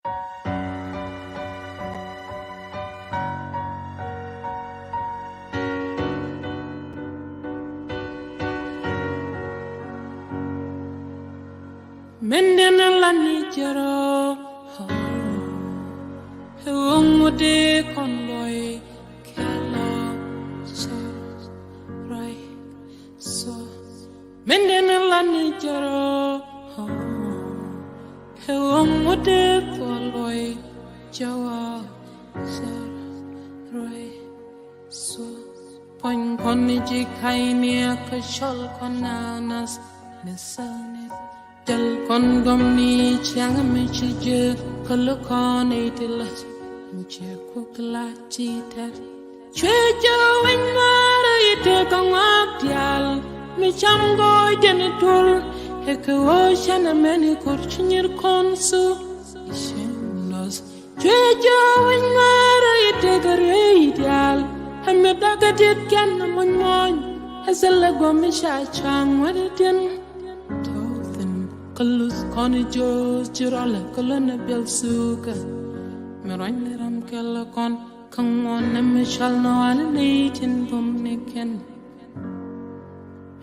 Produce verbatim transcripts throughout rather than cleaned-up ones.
Min den a lan ni jɛrɔ. Ɛ ɣöö ŋut dee kɔn luɔi kɛlɔ cɛ ruac. So min den a lan ni jɛrɔ. Ɛ ɣöö ŋut dee kɔn luɔi jɛ wa cɛ ruac. So puɔ̱ny kɔn ni ji̱ ka̱yniɛ kä cɔl kɔn nanas ni sani. Jäl kɔn dɔm ni ciaŋ mi ci jɛ kä lukɔn i̱ ti lät. Mi cɛ kuk la ti tɛr. Cuɛ jɛ wec ŋuaar i̱ tëë kä ŋuak diaal. Mi cam gɔɔy jɛn i̱ tur. Ɛ kɛ ɣöö canɛ mɛn i̱ kor ci nyir kɔn su. I̱ cɛ nɔs. Cuɛ jɛ wec ŋuaar i̱ tëë kä ruëë i̱ diaal. Ɛ mi dakä dit kɛn muɔ̱ny muɔ̱ny. Ɛ thilɛ guɔ̱m mi ca cuaŋ wä di tin. Tɔ̱ thi̱n kä luth kɔn i̱ jo̱o̱th ci rɔlɛ kä lönɛ biɛl thukä. Mi ruacni ram kɛl kɔn kä ŋuɔ̱n ni mi cɔl ni wani ni tin bum ni kɛn.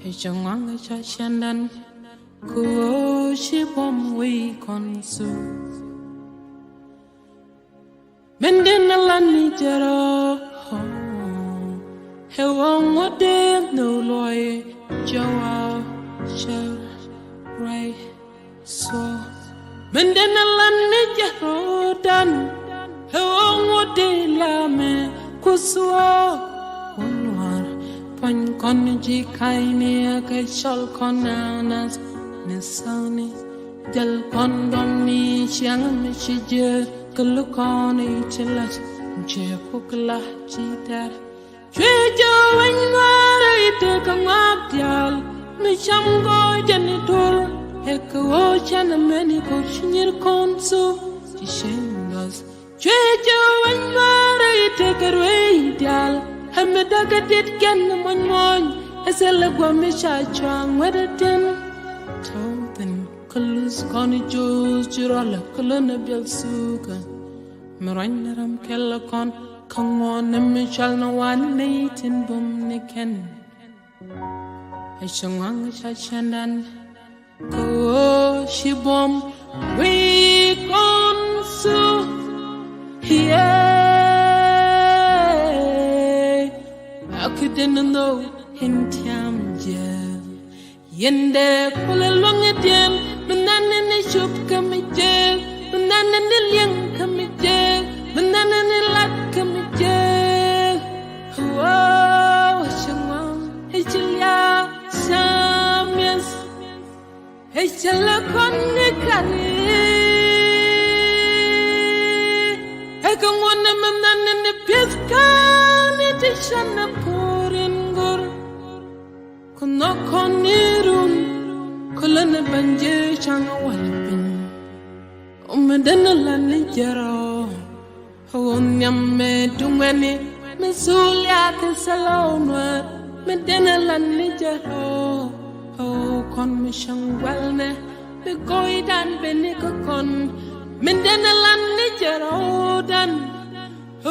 I̱ cɛ ŋuaŋ i̱ ca cɛndan. Kɛ ɣöö ci buɔ̱m wec kɔn thuk. Min den a lan ni jɛrɔ. Ɛ ɣöö ŋut dee nhök luɔi jɛ wa cɛ ruac. So min den a lan ni jɛrɔ dan. Ɛ ɣöö ŋut dee liamɛ ku thuɔ̱k. Wä nuaar puɔ̱ny kɔn ji̱ ka̱yniɛ kä cɔl kɔn nanas ni sani. Jäl kɔn dɔm ni ciaŋ mi ci jɛ kä lukɔn i̱ ti lät. Cɛ kuk la ti tɛr. Cuɛ jɛ wec ŋuaar i̱ tëë kä ŋuak diaal. Mi cam gɔɔy jɛn i̱ tur. Ɛ kɛ ɣöö canɛ mɛn i̱ kor ci nyir kɔn su. Ci cɛn dɔth. Cuɛ jɛ wec ŋuaar i̱ tëë kä ruëë i̱ diaal. Ɛ mi dakä dit kɛn muɔ̱ny muɔ̱ny. Ɛ thilɛ guɔ̱m mi ca cuaŋ wä di tin. Tɔ̱ thi̱n kä luth kɔn i̱ jo̱o̱th ci rɔlɛ kä lönɛ biɛl thukä. Mi ruacni ram kɛl kɔn kä ŋuɔ̱n ni mi cɔl ni wani ni tin bum ni kɛn. Ɛ cɛ ŋuaŋ ca cɛndan. Kɛ ɣöö ci buɔ̱m wec kɔn thuk. Yee. A ki den nhök in tiam jɛ. Yɛn dee kulɛ luäŋdiɛn, mi nɛn ni cop kä mi jek, mi nɛn ni liɛŋ kä mi jek, mi nɛn ni lat kä mi jek. Wow, ci ŋuan, ci liak, ci miɛth, ci lɛ kɔn ni kari. Ɛ kɛ ŋuan ni mi nɛn ni piɛth kani ti can ni purin gur. Ku nhɔk kɔn ni run, ku lä ni ben jee caŋ wal piny. Ɔ mi den a lan ni jɛ rɔ, ɔ nhiam mɛ duŋ ɛni, mi thul ya kɛ thilɛ ɔ nuɛr, mi den a lan ni jɛ rɔ, ɔ kɔn mi cäŋ gual nɛ, mi gɔy dan ben ni kä kɔn, mi den a lan ni jɛ rɔ dan,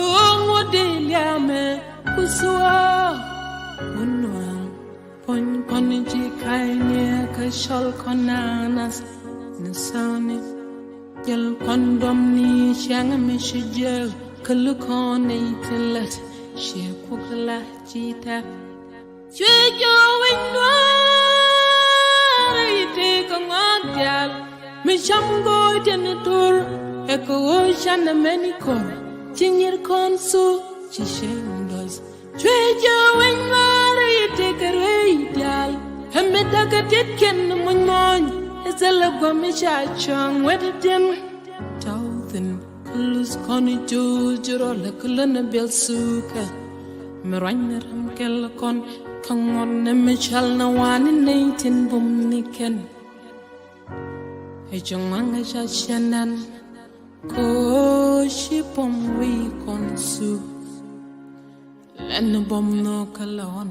ɔ ŋuɔt di liamɛ, ku thua, ɔ nuɛr. Puɔ̱ny kɔn ji̱ ka̱ny ni kä cɔl kɔn nanas ni thäni. Jäl kɔn dɔm ni ciaŋ mi ci jiäk kä lukɔn ni ti lät ci kuk la ci tɛk. Cuɛ jɔw wi̱ny nuäär i̱ tëë kä ŋɔak diaal mi cam go̱o̱c tɛn i̱ tur. Ɛ kɛ ɣöö canɛ mɛn i̱ kɔn ci nyir kɔn thuk ci cieŋ dɔth. Cuɛ jɛ wec ŋa̱r i̱ tëë kɛ ruëë i̱ diaal. Ɛ mi da̱k ɛ tit kɛn muny muɔ̱ny. Ɛ thilɛ gua̱m mi ca cua̱ŋ wet i̱ ti̱n. Tɔ̱ thi̱n kä luth kɔn i̱ juuc ji̱ rɔl ɛ kä lön ɛ biɛl thukä. Mi ruac ni ram kɛl kɔn kä ŋuɔ̱t ni mi cɔal ni wani nɛy tin bum ni kɛn. Ɛ ci ŋuaŋ ɛ ca ciɛn ɛn. Kɛ ɣöö ci buɔ̱m wi̱i̱ kɔn thuk. Lɛn buɔ̱m nhök kä lɔ̱n.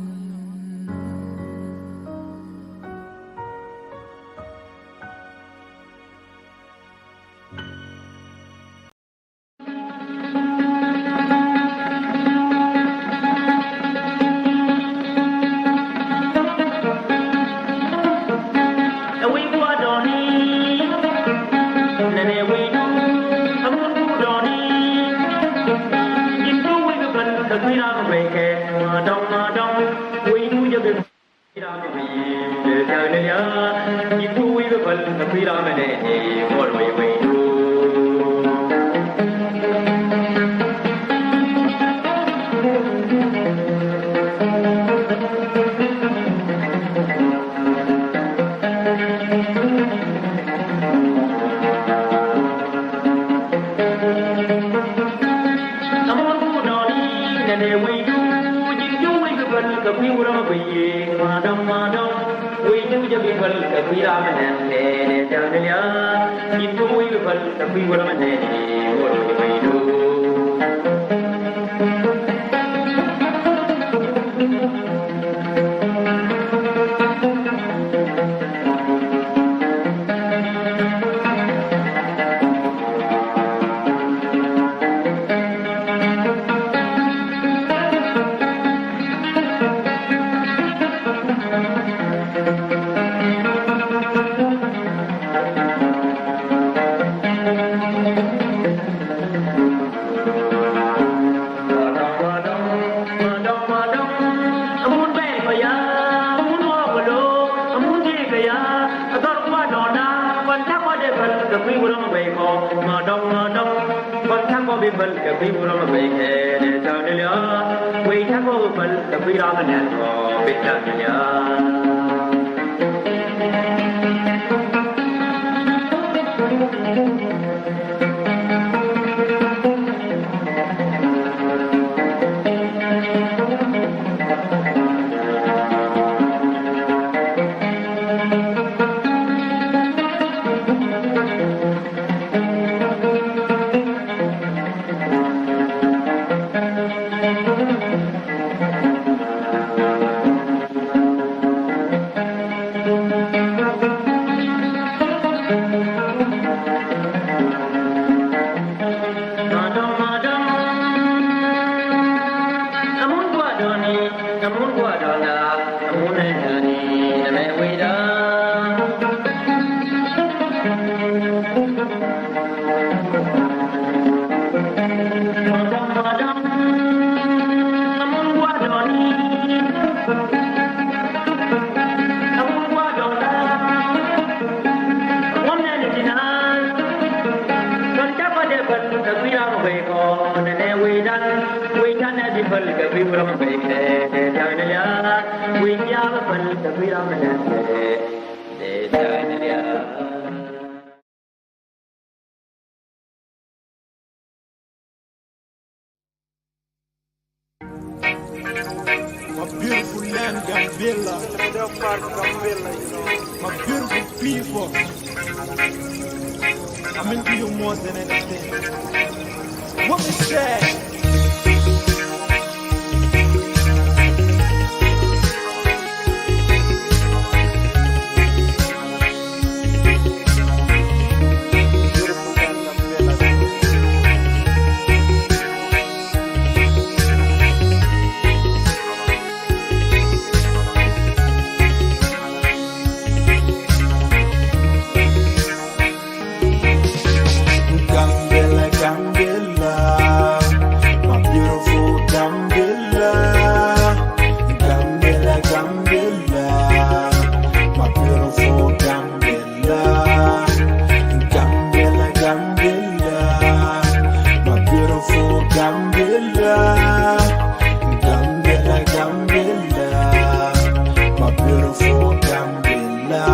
My beautiful land, Gambela. My beautiful people. I mean to you more than anything. What we say? Gambela, Gambela, my beautiful Gambela. Gambela, Gambela, my beautiful Gambela. Gambela, Gambela, my beautiful Gambela. Gambela, Gambela, my beautiful Gambela.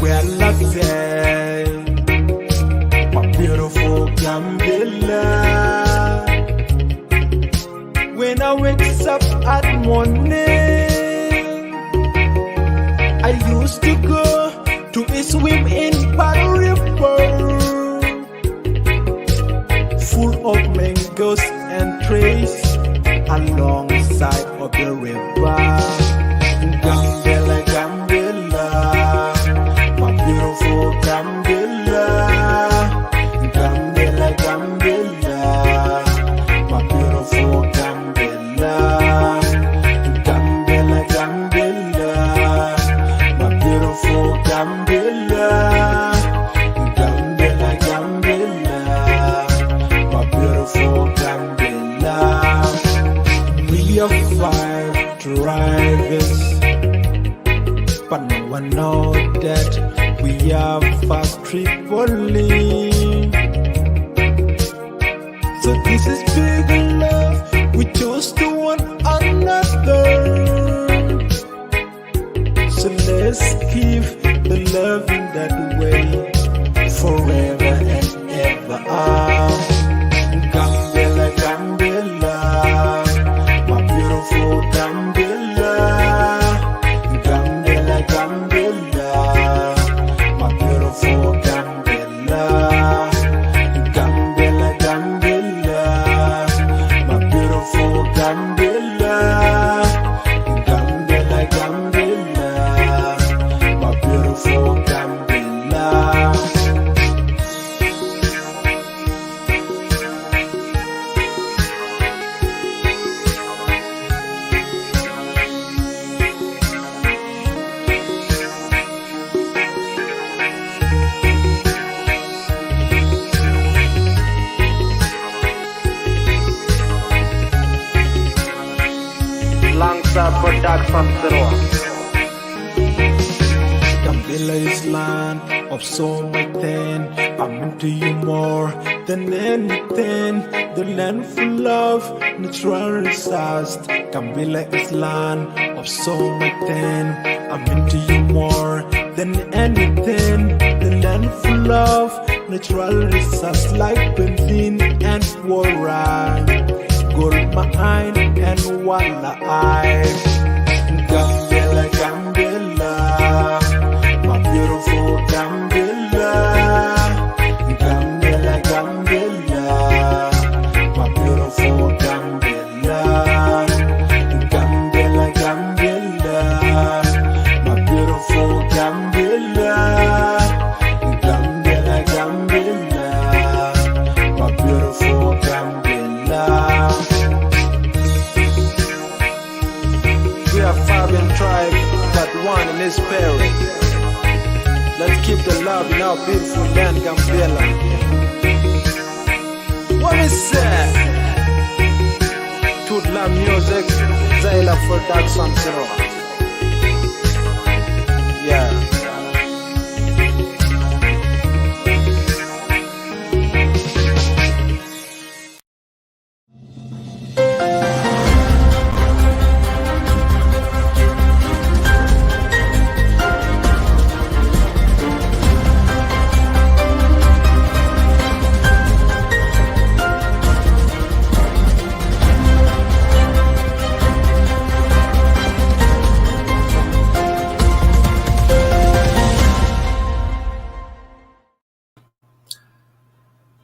Well, I say, my beautiful Gambela. When I wakes up at morning, I used to go to a swim in Palu River, full of mangoes and trees alongside of the river. Gambela, Gambela, my beautiful Gambela. Gambela, Gambela, my beautiful Gambela. Gambela, Gambela, my beautiful Gambela. Gambela, Gambela, my beautiful Gambela. Really The five drivers, but no one know that we are five Tripoli. So this is big love. We chose to one another. So let's keep the love in that way forever and ever. Ah, Gambela, Gambela, my beautiful Gambela. Gambela, Gambela, my beautiful Gambela. Gambela, Gambela, my beautiful Gambela. Gambela, Gambela, my beautiful Gambela. Langsa Production Zero. Gambela is land of so much thing. I'm into you more than anything. The land full of natural resource. Gambela is land of so much thing. I'm into you more than anything. The land full of natural resource like benzene and water, gold mine and walleye. Gambela, Gambela, my beautiful Gambela. Gambela, Gambela, my beautiful Gambela. Gambela, Gambela, my beautiful Gambela. Gambela, Gambela, my beautiful Gambela. We are Fabian tribe, but one in this spirit. Let's keep the love in our beautiful land, Gambela. What is that? Tutla Music, Zaila Production Zero. Yeah.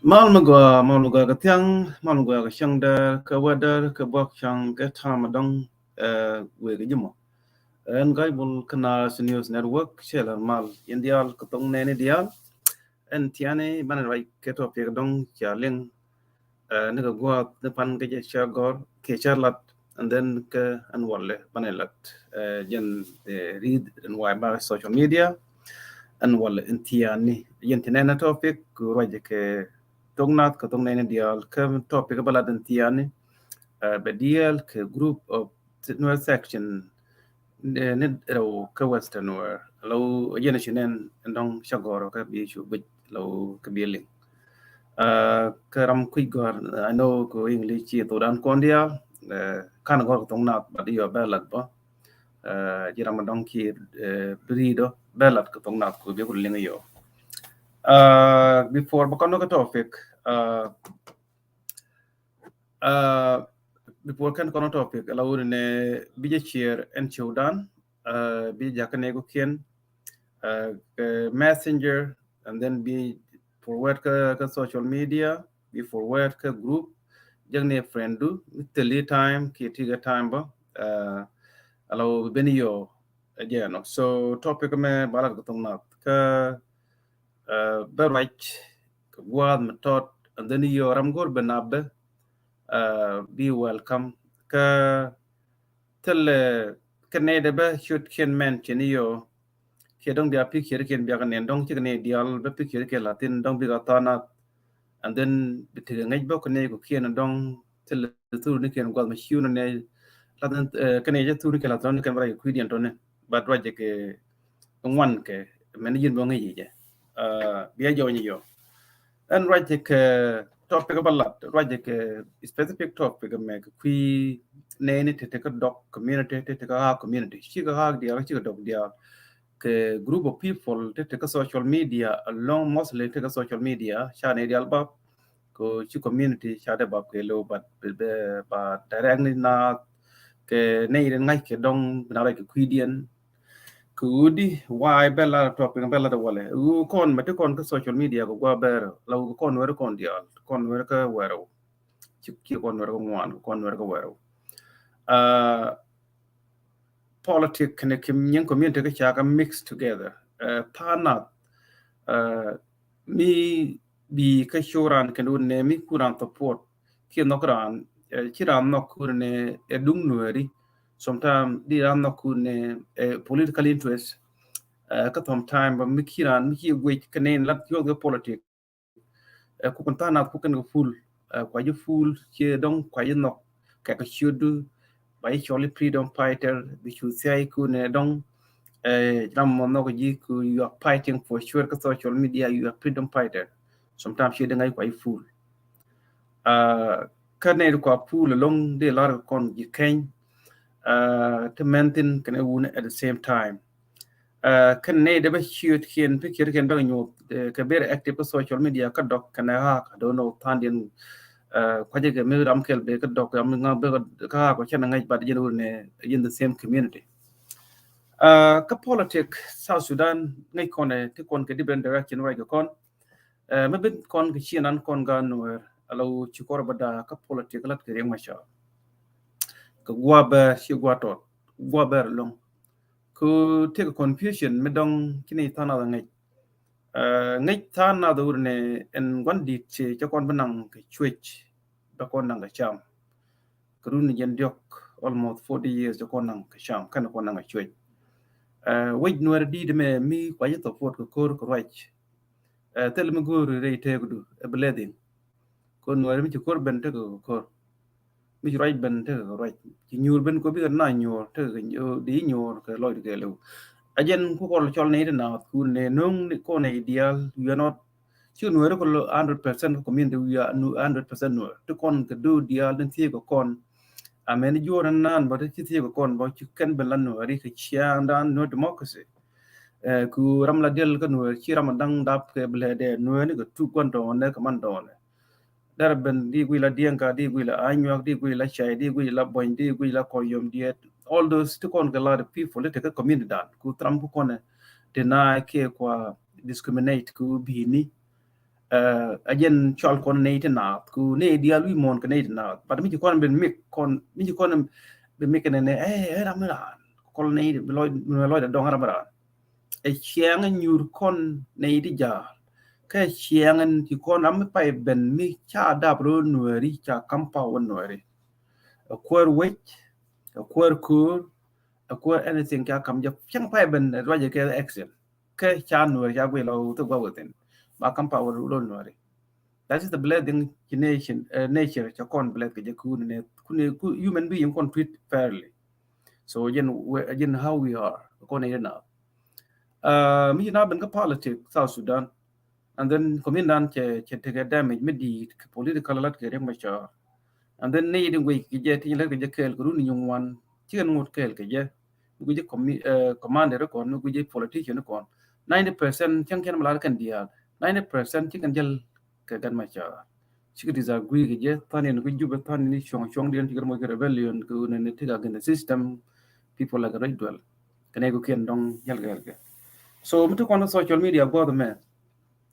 Mal mi gɔaa, mal mi gɔaa kɛ thiaŋ, mal mi gɔaa kɛ cäŋ däär, kɛ wä däär, kɛ buɔk cäŋ, kɛ ta̱a̱ mi dɔ̱ŋ, eh, wëë kɛ ji̱ mɔ. Ɛn Ga̱a̱c Bul kä Naath News Network, cɛ lär mal in diaal kɛ thok nɛɛni diaal. Ɛn tiani banɛ ruac kɛ topic dɔ̱ŋ ca liŋ, eh, ni kɛ gua̱a̱th ni pan kɛ jɛ ca gɔ̱r kɛ ca lat, and then kɛ ɛn walɛ banɛ lat, eh, jɛn, eh, ri̱th ɛn wa̱a̱ ba social media. Ɛn walɛ in tiani jɛn ti nɛɛni topic kɛ ruac kɛ thok Naath kɛ thok nɛɛni diaal kɛ topic ba lat in tiani, eh, bɛ diaal kɛ group of Nuer section ni, ni rɛw kä Western Nuer. Lɔw jɛn ci nɛn ɛn dɔ̱ŋ ca gɔ̱r kä bi cu guic lɔw kä bi liŋ. Ah, kä ram kui̱ gɔ̱r, I know kɛ English ci thokdan kɔn diaal, eh, kan gɔ̱r kɛ thok Naath, but yɔ bɛ lat bä. Eh, ji̱ ram dɔ̱ŋ ci, eh, bi ri̱t ɔ bɛ lat kɛ thok Naath kɛ bi ku liŋ yɔ. Ah, before bä kɔn kä topic, ah, Uh, before kɛn kɔn topic, la wuni nɛ bi jɛ share ɛn showdan, uh, bi jɛ jakä nɛ kukiɛn, uh, kɛ messenger, and then bi forward kä, kä social media, bi forward kä group, jɛ nɛ friend du, mi thili time, kiɛ tigɛ time bä, uh, la wuni ben yɔ, again. So topic mɛ ba lat kɛ thok Naath, kä, uh, bɛ ruac kɛ gua̱a̱th mi tɔt, and then yɔ ram go̱r bɛ nap bɛ, uh, bi welcome. Kä thilɛ kɛ nɛy dɛ bä ciötkiɛn mention yɔ, kiɛ dɔ̱ŋ bia picture kiɛn bia kɛ nɛn dɔ̱ŋ cikɛ nɛy diaal bä picture kiɛn la̱thin dɔ̱ŋ bikɛ tha̱a̱ŋ nath. And then bi tekɛ ŋäc bä kɛ nɛy kɔ̱kiɛn dɔ̱ŋ thilɛ thurunikiɛn gua̱th mi ciun nɛy, Lathin kɛn yɛ jɛ thuri kɛ lathin kɛn bɛ ruac kɛ kui̱diɛn tɔni. But ruac jɛ kɛ ŋuan kɛ mɛn ji̱n bä ŋäc yɛ jɛ. Bia jɔny yɔ. Ɛn ruac jɛ kɛ topic bä lat, ruac jɛ kɛ specific topic mɛ kɛ kui̱ nɛɛni te te kä dɔk community, te te kä ɣaak community. Ci kɛ ɣaak diaal, ci kɛ dɔk diaal. Kɛ group of people te te kä social media along, mostly te kä social media, ca nɛy diaal bap kɛ ci community ca dee bap kɛ low, but ba direct ni na kɛ nɛy den ŋa̱c kɛ dɔŋ bina rɛc kɛ kui̱diɛn. Kɛ ɣöö di why bɛ lat topic bɛ lat walɛ ɣöö kɔn mɛ ti kɔn kä social media kɛ gua bɛr la ɣöö kɔn wɛr kɔn diaal, kɔn wɛr kä wɛrɛw. Ci ci kɔn wɛr kä ŋuan, kɔn wɛr kä wɛrɛw. Politic kɛnɛ kim nyin community kä ca kä mix together. Tha̱a̱ŋ nath mi bi kä show ran kɛn wun nɛ mi kun ran support kiɛ nhɔk ran, ci ran nhɔk kun nɛ ɛ duŋ nuɛri. Sometimes di ran nhɔk kun nɛ ɛ political interest. Kä sometime ba mi ki ran mi ci guec kɛ nɛ lat yoth kɛ politic. Ɛ kukun tha̱a̱ŋ nath kukun kɛ ful, kua ji̱ ful ci dɔŋ kua ji̱ nhɔk kɛ kɛ ciötdu. Ba ji̱ cɔl i̱ freedom fighter bi cu thia̱y kun nɛ dɔŋ. Ram mɔ nhɔk ji̱ ku you are fighting for sure kä social media, you are freedom fighter. Sometimes ci dee ŋa̱c kua ji̱ ful. Kä nɛy di kua pul ɛlɔ̱ŋ di lar kɔn ji̱ keny. Ti mɛn thin kɛn ɛ wun at the same time. Kɛn nɛy di bä ciöt kiɛn pi kiɛt kiɛn bä nyuɔth kɛ very active kä social media kä dɔk kɛn ɛ ɣaak, I don't know tha̱a̱ŋ diɛn. Kuacä kɛ mi ram kɛl bɛ kä dɔk ram ŋa bɛ kä ɣaak kɔ cɛn ɛ ŋäc, but jɛn wun ɛ in the same community. Kä politic South Sudan ŋäc kɔn ɛ ti kɔn kɛ different direction ruac kɛ kɔn. Mɛ bin kɔn kɛ ci nan kɔn ga nuɛr ala wu ci kɔr bä da kä politik lat kɛ riɛŋ ma ca kɛ gua bɛr ci gua tɔt gua bɛr lɔŋ. Kɛ tëk confusion mi dɔŋ kini tha̱a̱ŋ nath ŋäc. Ŋäc tha̱a̱ŋ nath wur ni ɛn guan dit ci ca kɔn bi naŋ kɛ cuec bɛ kɔn naŋ kɛ cam. Kɛ run ni jɛn diɔk almost forty years ca kɔn naŋ kɛ cam kɛn kɔn naŋ kɛ cuec. Wec nuɛr dit mɛ mi kua ci support kɛ kor kɛ ruac. Thil mi go̱o̱ri rɛy tëëkdu ɛ blessing. Kɔn nuɔri mi ci ko̱r ben tekɛ kɛ ko̱r. Mi ci ruac ben tekɛ kɛ ruac. Ci nyuur ben kɔ bikɛ na nyuur tekɛ kɛ di nyuur kɛ lɔcdu kɛ liw. A jɛn ku kɔl cɔl ni ti naath ku ni no̱o̱ŋ ni kɔn ni diaal, you are not. Ci nuɔri kɔ lo hundred percent kɛ community, we are hundred percent nuɔr ti kɔn kɛ do̱o̱ diaal ni thiee kɛ kɔn. Amɛn juɔr ni naan bä ti ci thiee kɛ kɔn bä ci kɛn ben la nuɔri kɛ ciaaŋdan nuɔr democracy. Ku ram la diɛl kä nuɛɛr ci ram a daŋ dap kɛ bi lɛ dɛ nuɛɛr ni kɛ tuk guan dɔɔnɛ kɛ man dɔɔnɛ. Dɛr ben di guic la diɛŋka, di guic la anyuak, di guic la cay, di guic la buɔny, di guic la kɔyom diet. All those ti kɔn kɛ la the people ti kɛ community dan ku tram ku kɔnɛ deny kɛ kua discriminate ku bini. A jɛn cɔl kɔn nɛy ti naath ku nɛy diaal wi̱i̱ muɔ̱ɔ̱n kɛ nɛy ti naath, but mi ci kɔn ben mik kɔn, mi ci kɔn ben mik kɛn nɛ ɛ ram mi raan kɔl nɛy bi lɔc, lɔc da dɔŋ ram mi raan. Ɛ ciɛŋ nyuur kɔn nɛy ti jaal. Kɛ ciɛŋ ci kɔn ram mi pay ben mi ca dap ro̱o̱ nuɛɛri ca kam power nuɛɛri. Ɛ kuäär wec, ɛ kuäär ko̱o̱r, ɛ kuäär anything ca kam jɛ ciɛŋ pay ben ruacɛ kɛ action. Kɛ ca nuɛɛri ca guic la wä thok gua wä thin ba kam power ro̱o̱ nuɛɛri. That is the blessing ci nation, nature ca kɔn bless kɛ jɛ kun ni kun ni human being kɔn treat fairly. So jɛn, jɛn how we are kɔn ni na. Mi ci na ben kä politic South Sudan, and then community dan cɛ, cɛ tekɛ damage mi di̱i̱t kɛ political lat kɛ Riek Machar. And then ni di guic kɛ jɛ ti lät kɛ jɛ kɛɛl kɛ run ni ŋuan ci kɛn ŋot kɛɛl kɛ jɛ. Mi guic jɛ commander kɔn, mi guic jɛ politician kɔn. Ninety percent cäŋ cɛn mi lar kɛn diaal, ninety percent ci kɛn jäl kɛ Gat Machar. Cikɛ disagree kɛ jɛ, than in kɛ Jubɛ, than in cuɔ̱ŋ cuɔ̱ŋ diɛn cikɛ moc kɛ rebellion kɛ wun in tik against the system. People like Rɛc Duel kɛ nɛy kɛ kiɛn dɔŋ jäl kɛ kɛ. So mi ti kɔn social media guɔth mɛ,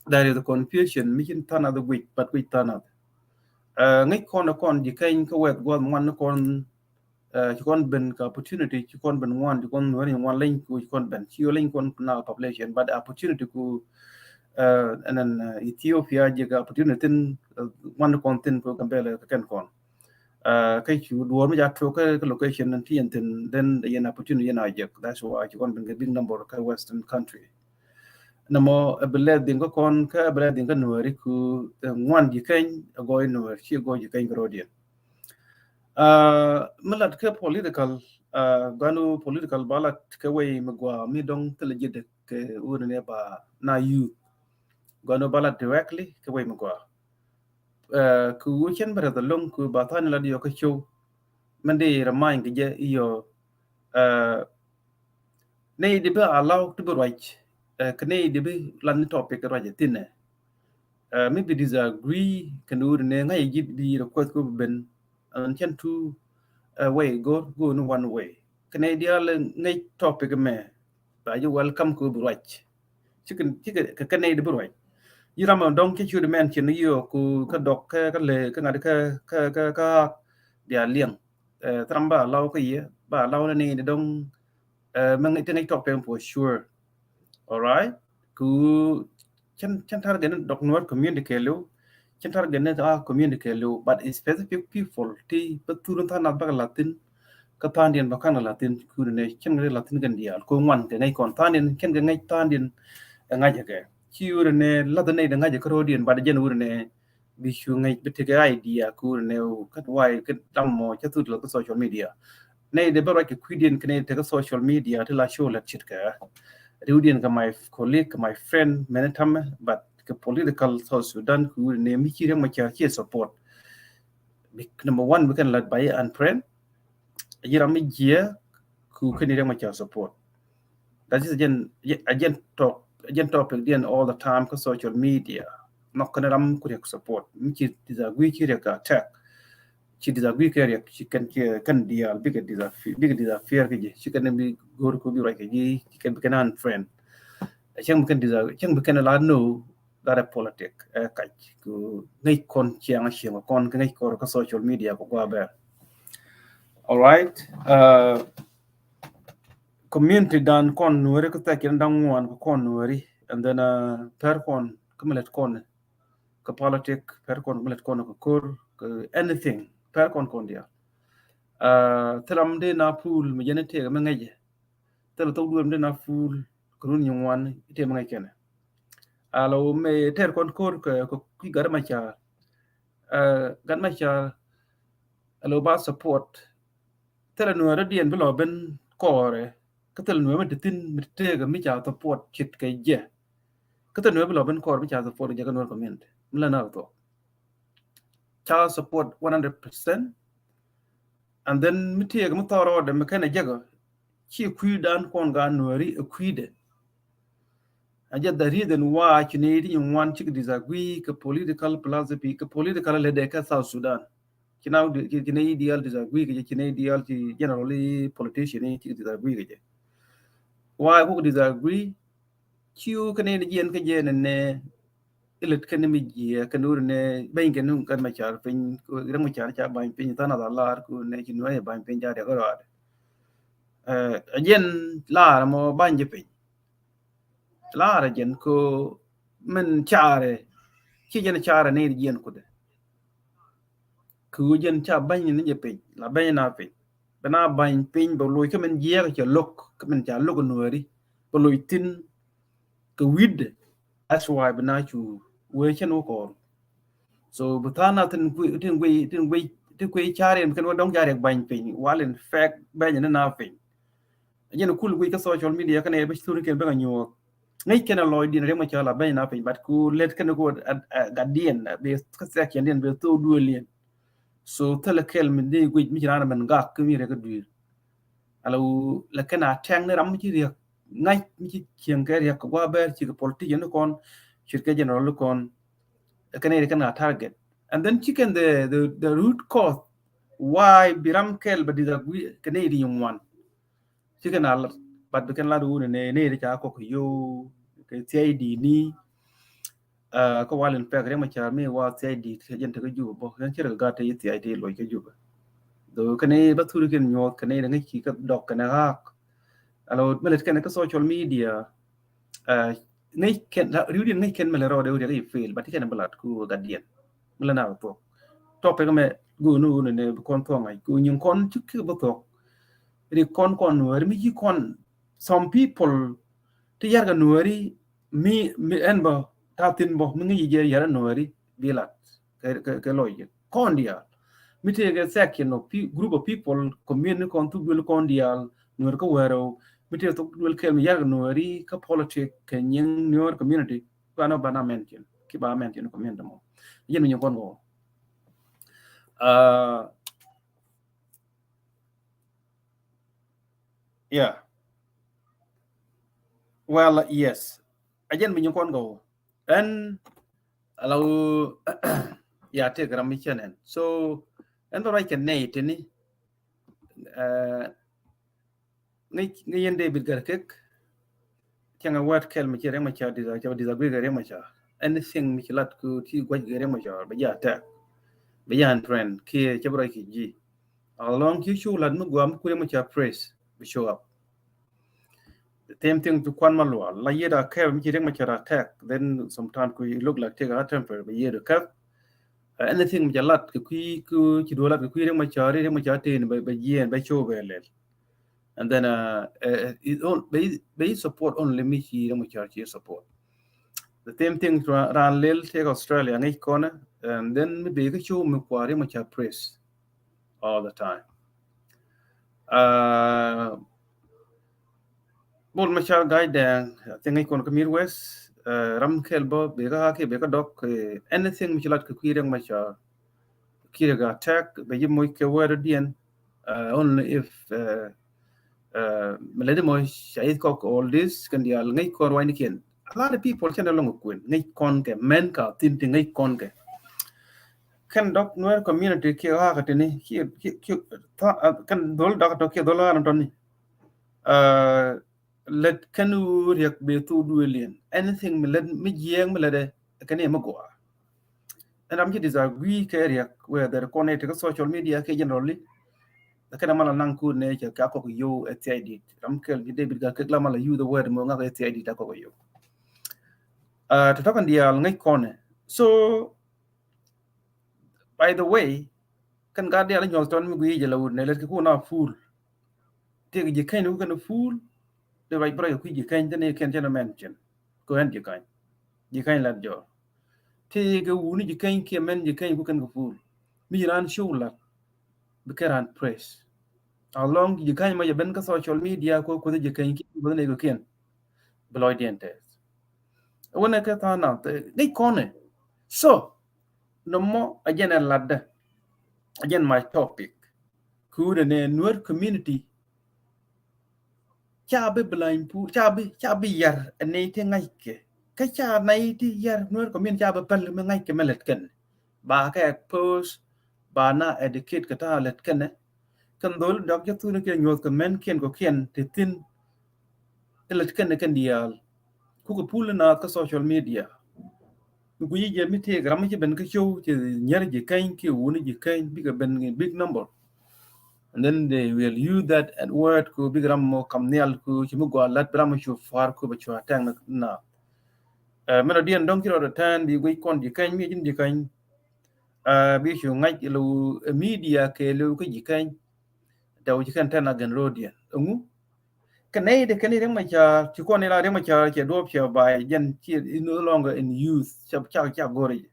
there is a confusion mi cin than other guic, but guic than other. Ŋäc kɔn kɔn ji̱ kɛny kä wɛth guɔth ŋuan kɔn Ci kɔn ben kɛ opportunity, ci kɔn ben ŋuan, ci kɔn nuɛri ŋuan leny ku ci kɔn ben ci leny kɔn na population, but opportunity ku ɛnɛn Ethiopia jɛ kɛ opportunity thin ŋuan kɔn thin ku Gambela kɛ kɛn kɔn. Kɛ ci duɔr mi ja tuɔk kɛ location ti yɛn thin, then yɛn opportunity yɛn a jek. That's why ci kɔn ben kɛ big number kɛ Western country. Nɔmɔ ɛ bi lɛ dhiŋ kä kɔn, kä ɛ bi lɛ dhiŋ kä nuɛri ku ŋuan ji̱ keny ɛ gɔɔy nuɛr ci gɔɔy ji̱ keny kɛ rɔɔdiɛn. Uh, mi lat kɛ political, uh, gɔaa ni political ba lat kɛ way mi gɔaa mi dɔŋ thilɛ ji̱ dek kɛ wunɛ ni ba na youth. Gɔaa ni ba lat directly kɛ way mi gɔaa. Uh, kɛ wu cɛn bɛ rɛth alɔŋ kɛ ba tha̱a̱n ni lat yɔ kɛ show. Mɛn di remind kɛ jɛ yɔ, uh, nɛy di bi allow ti bi ruac, uh, kɛ nɛy di bi lat ni topic ruac thinɛ. Uh, mi bi disagree kɛn wut ni ŋa̱c ji̱ bi request kɛ bi ben. An cɛn tu, uh, way go̱r go̱r ni one way. Kɛ nɛy diaal ŋäc topic mɛ ba ji̱ welcome kɛ bi ruac. Cikɛ, cikɛ, kɛ, kɛ nɛy di bi ruac. Yi ram dɔŋ cɛ ciöt mɛn cin yi ɔ ku kä dɔk kä, kä lɛ, kä ŋa̱t kä, kä, kä, kä bia liɛŋ. Eh, thram ba allow kä yɛ, ba allow ni nɛy di dɔŋ, eh, mɛ ŋäc, ti ŋäc topic for sure. All right. Ku cɛn, cɛn target ni dɔk Nuer community kɛɛliw. Cɛn target ni a community kɛɛliw, but specific people ti bä thur tha̱a̱n nath bä kɛ la̱thi̱n. Kä tha̱a̱ndiɛn bä ka̱n kɛ la̱thi̱n kuri ni cɛn kɛ la̱thi̱n kɛn diaal. Ku ŋuan kɛ ŋäc kɔn tha̱a̱ndiɛn cɛn kɛ ŋäc tha̱a̱ndiɛn ɛ ŋa̱c kɛ. Ci wuri ni la̱th ni dɛ ŋa̱c kɛ ro̱diɛn, but jɛn wuri ni bi cu ŋäc bi tekɛ idea kuri ni kä way kä dam mɔ cɛ thut lɔ kä social media. Nɛy dee bä ruac kɛ kui̱diɛn kɛ nɛy tekɛ social media ti la show lät ce̱tkɛ. Riwdiɛn kɛ my colleague, kɛ my friend, mɛn tamɛ, but kɛ political South Sudan kɛ wut ni mi ci Riek Machar ci support. Bi, number one, bi kɛn lat by an friend. Yi ram mi jiɛ ku kɛn Riek Machar support. That is a jɛn, a jɛn talk, a jɛn topic diɛn all the time kä social media. Nɔk kɛn ram ku Riek support. Mi ci disagree ci Riek attack. Ci disagree kɛ Riek, ci kɛn, ci kɛn diaal bikɛ disappear, bikɛ disappear kɛ ji̱. Ci kɛn bi go̱r ku bi ruac kɛ ji̱, ci kɛn bi kɛn unfriend. Cɛŋ bi kɛn disa-, cɛŋ bi kɛn la no, that a politic, eh, kac. Ku ŋäc kɔn ciaŋ ciaŋ kɔn kɛ ŋäc kɔr kä social media kɛ gua bɛ. All right. Uh, community dan kɔn Nuɛri kä thɛk kɛn daŋ ŋuan kɛ kɔn Nuɛri. And then, uh, pɛr kɔn kä mi lɛt kɔn kɛ politic, pɛr kɔn kɛ mi lɛt kɔn kɛ kor, kɛ anything, pɛr kɔn kɔn diaal. Uh, thil ram dee na pool mi jɛn tëëk mi ŋäcɛ. Thil thok duel mi dee na pool kɛ run nyin wan tëëk mi ŋäc kɛnɛ. Alo mi tɛr kɔn kor kɛ, kɛ kui̱ Gat Macar. Uh, Gat Macar alo ba support. Thil Nuɛri diɛn bi lɔ ben kɔrɛ. Kä thil Nuɛri mi ti thin mi ti tëëk mi ca support ce̱tkɛ jɛ. Kä thil Nuɛri bi lɔ ben kɔrɛ mi ca support jɛ kä Nuɛri community. Mi la na thok. Ca support one hundred percent. And then mi tëëk mi thɔr rɔɔdɛ mi kɛn a jɛ kɛ. Ci kui̱ dan kɔn ga Nuɛri a kui̱dɛ. A jɛ the reason why ci ni ti nyin wan ci kɛ disagree kɛ political philosophy, kɛ political lɛ dee kä South Sudan. Ci na, ci, ci ni diaal disagree kɛ jɛ, ci ni diaal ci generally politician ni ci disagree kɛ jɛ. Why ku disagree? Ci wu kɛ ni jiɛn kɛ jɛ ni nɛ ilet kɛ ni mi jiɛ kɛ ni wuri ni beny kɛ ni Gat Macar piny, Gat Macar ca bany piny, than a lar ku ni ci ni bany piny ca diak rɔɔd. Eh, a jɛn lar mɔ bany jɛ piny. Lar a jɛn ko min carɛ, ci jɛn carɛ ni jiɛn kudɛ. Kɛ ɣöö jɛn ca bäny ni jɛ piny, la bäny na piny. Bɛ na bäny piny bɛ loc kä min jiɛɛk cɛ lo̱k, kä min ca lo̱k Nuɛri. Bɛ loc thi̱n kɛ wi̱cdɛ. That's why bɛ na cu wee cɛn wä kɔɔr. So bi tha̱a̱ŋ na tin guic, tin guic, tin guic, tin guic cariɛn kɛn wä dɔ̱ŋ cariɛk bäny piny. While in fact bäny ni na piny. Jɛn kul guic kä social media kɛn ɛ bä thuri kɛn bä kɛ nyuɔɔk. Ŋäc kɛn a lɔcdiɛn Riek Machar la bäny na piny, but ku lɛt kɛn ku a, a, gatdiɛn, a, bi kä section diɛn bi thok duëëliɛn. So thilɛ kɛl mi dee guic mi ci raan mɛn gak kä mi Riek kä dui̱r. Ala wu lɛ kɛn a tɛŋ ni ram mi ci Riek ŋa̱c mi ci cieŋ kɛ Riek kɛ gua̱a̱ bɛɛr ci kɛ politician ni kɔn, ci kɛ general ni kɔn. Kɛn ɛ kɛn a target. And then ci kɛn the, the, the root cause why bi ram kɛl bɛ disagree kɛ ni di ŋuan. Ci kɛn a lat, but bi kɛn lat wuni ni, ni di ca kɔk yo, kɛ C I D ni, ah, kä wal in pɛk Riek Machar mi wa C I D kɛ jɛn te kä Juba bɔ, yɛn ci rɛ gat te yi C I D loc kä Juba. Dho kɛn i bä thuri kɛn nyuɔth kɛn i ŋäc ki kä dɔk kɛn i ɣak. Alo mi lɛt kɛn kä social media, ah, ŋäc kɛn, riwdiɛn ŋäc kɛn mi lɛ rɔɔdɛ wuni kä i fail, but ci kɛn bi lat ku gatdiɛn. Mi lɛ na thuɔk. Topic mɛ go̱o̱n wuni ni bi kɔn thuɔk ŋa̱c ku nyin kɔn ci ki bi thuɔk. Ri kɔn kɔn Nuɛri mi ci kɔn, some people ti yar kɛ Nuɛri mi, mi ɛn bä ta thin bä mi ŋi̱ci jɛ yar Nuɛri bi lat kɛ, kɛ, kɛ lɔc jɛ kɔn diaal. Mi tëëkɛ section of pe-, group of people, community kɔn thuk duël kɔn diaal, Nuɛr kä wärɛw, mi tëëkɛ thuk duël kɛl mi yar Nuɛri kä politic kɛ nyiŋ Nuɛr community, ba nɔ ba na mention, ki ba mention community mɔ. Jɛn mi nyiŋ kɔn kɔ. Uh, yeah. Well, yes. A jɛn mi nyiŋ kɔn kɔ. Ɛn ala wä ya tëëkɛ ram mi cɛ nɛn. So ɛn bä ruac kɛ nɛy tini, uh, ŋäc, ŋäc yɛn David Gatkuoth, cäŋ a word kɛl mi ci Riek Machar dis-, ca disagree kɛ Riek Machar. Anything mi ci lat ku ti guac kɛ Riek Machar, bɛ jɛ attack. Bɛ jɛ unfriend, kiɛ cɛ bɛ ruac kɛ ji̱. Along ki show lat mi guam ku Riek Machar praise, bɛ show up. The same thing to Kuan Malual. La yet a kɛp mi ci Riek Machar attack, then sometimes ku look like take a temper, bɛ yet a kɛp. Uh, anything mi ca lat kɛ kui ku ci duɔ lat kɛ kui Riek Machar, Riek Machar ten bɛ, bɛ jiɛn, bɛ show bɛ lɛl. And then, uh, uh, it on-, bɛ, bɛ support only mi ci Riek Machar ci support. The same thing to Ra-, Ran Lel take Australia, ŋäc kɔnɛ, and then mi bɛ kɛ show mi kua Riek Machar praise all the time. Uh, Bol Machar Gac Dɛŋ, I think ŋäc kɔn kä Midwest, uh, ram kɛl bä, bɛ kä haki, bɛ kä dɔk, uh, anything mi ci lat kɛ kui Riek Machar, ki Riek attack, bɛ ji̱ moc kɛ wɛɛr diɛn, uh, only if, uh, uh, mi lɛ di moc ca ith kɔk all this, kɛn diaal ŋäc kɔn ruacnikiɛn. A lot of people cɛ nɛ lɔŋ kuën, ŋäc kɔn kɛ, mɛn ka thin ti ŋäc kɔn kɛ. Kɛn dɔk Nuer community kiɛ ɣakä tini, kiɛ, kiɛ, kiɛ, tha-, uh, kɛn dhol dak tɔ kiɛ dhol ɣakä tɔni. Uh, lät kɛn wu Riek bɛ thok duëëliɛn. Anything mi lät mi jiɛɛŋ mi lät ɛ, kɛn i̱ mi gɔaa. Ɛn ram ci disagree kɛ Riek, whether kɔn i̱ ti kä social media kɛ generally. Kɛn ɛ mal a naŋ kut nɛ cɛ kɛ a kɔk yow ɛ thiac dit. Ram kɛl ci David Gatkuoth la mal a use the word mɔ ŋak ɛ thiac dit a kɔk yow. Uh, tɔtɔ kɛn diaal ŋäc kɔnɛ. So, by the way, kɛn gat diaal inyuɔth tɔn mi guic jɛ la wut nɛ lät kɛ kun a full. Tëëkɛ ji̱ keny ni ku kɛn a full. Dee ruac bä ruac kɛ kui̱ ji̱ keny thin i̱ kɛn cɛn a mention. Kɛ ɛn ji̱ keny. Ji̱ keny lat jɔɔr. Tëëkɛ wuni ji̱ keny kiɛ mɛn ji̱ keny ku kɛn kɛ full. Mi ji̱ raan show lat. Bi kɛ raan praise. Along ji̱ keny mɔ jɛ ben kä social media ku kuoth ji̱ keny kiɛ kuoth ni kɛ kiɛn. Bi lɔcdiɛn tɛth. Wänɛ kɛ tha̱a̱ŋ nath, eh, ŋäc kɔnɛ. So, nɔmɔ a jɛn ɛ latdä. A jɛn my topic. Kuudɛ nɛ Nuer community. Ca bi blind pool, ca bi, ca bi yar ɛ nɛy ti ŋa̱ckɛ. Kä ca nɛy ti yar Nuer community ca bi päl mi ŋa̱ckɛ mi lät kɛn. Ba kɛ expose, ba na educate kɛ ta̱a̱ lät kɛnɛ. Kɛn dhol dɔk jɛ thuni kɛ nyuɔth kɛ mɛn kiɛn kɔ kiɛn ti thin. Ti lät kɛnɛ kɛn diaal. Kukɛ pul naath kä social media. Mi guici jɛ mi tëëk ram mi ci ben kä show ci nyɛr ji̱ keny kiɛ wuni ji̱ keny bikɛ ben in big number. And then they will use that word ku bikɛ ram mɔ kam nhial ku ci mi gɔaa lat bi ram mɔ cu pua̱a̱r ku bɛ cua tɛŋ na. Ɛ, mɛn ɔ diɛn dɔ̱ŋ ci rɔ return bi guic kɔn ji̱ keny mi ji̱n ji̱ keny. Ɛ, bi cu ŋa̱c ilu, ɛ, media kɛ ilu kä ji̱ keny. Dɛw ji̱ keny tɛn a gɛn ro̱o̱diɛn. Ɛŋu? Kɛ nɛy dee kɛn i̱ Riek Machar, ci kɔn i̱ la Riek Machar cɛ duɔ̱ɔ̱p cɛ bay jɛn ci no longer in use, ca, ca, ca go̱r i̱.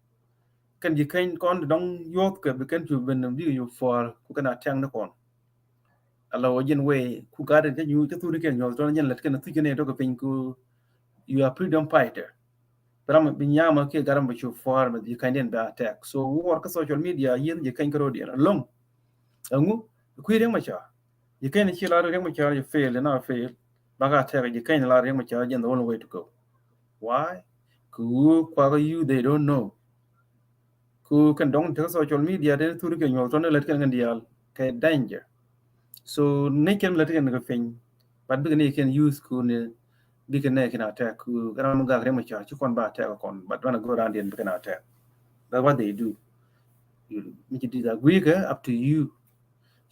Kɛn ji̱ keny kɔn dɔ̱ŋ yuɔth kɛ bi kɛn cu ben bi cu pua̱a̱r ku kɛn a tɛŋ ni kɔn. Ala wä jɛn wee ku gat in cä nyuuth cä thuri kɛn nyuɔth tɔn jɛn lät kɛn a thuc kɛn a tɔk kɛ piny ku you are freedom fighter. Bi ram bi nyamä kiɛ gat ram bi cu pua̱a̱r mɛ ji̱ keny diɛn bɛ attack. So wä wär kä social media yieth ji̱ keny kä ro̱diɛn alɔŋ. Ɛŋu? Kui̱ Riek Machar. Ji̱ keny ci lar Riek Machar ji̱ fail, na fail. Baka attack ji̱ keny lar Riek Machar jɛn the only way to go. Why? Ku wä kuakä you they don't know. Ku kɛn dɔŋ tekɛ social media tɛn thuri kɛ nyuɔth tɔn lät kɛn kɛn diaal kɛ danger. So ŋäc kɛn lät kɛn kɛ piny. But bikɛ ni kɛn use ku ni bikɛ nɛ kɛn attack ku ram gak Riek Machar ci kɔn ba attack kɔn. But wan a go around in bikɛ na attack. That's what they do. Mi ci disagree kɛ up to you.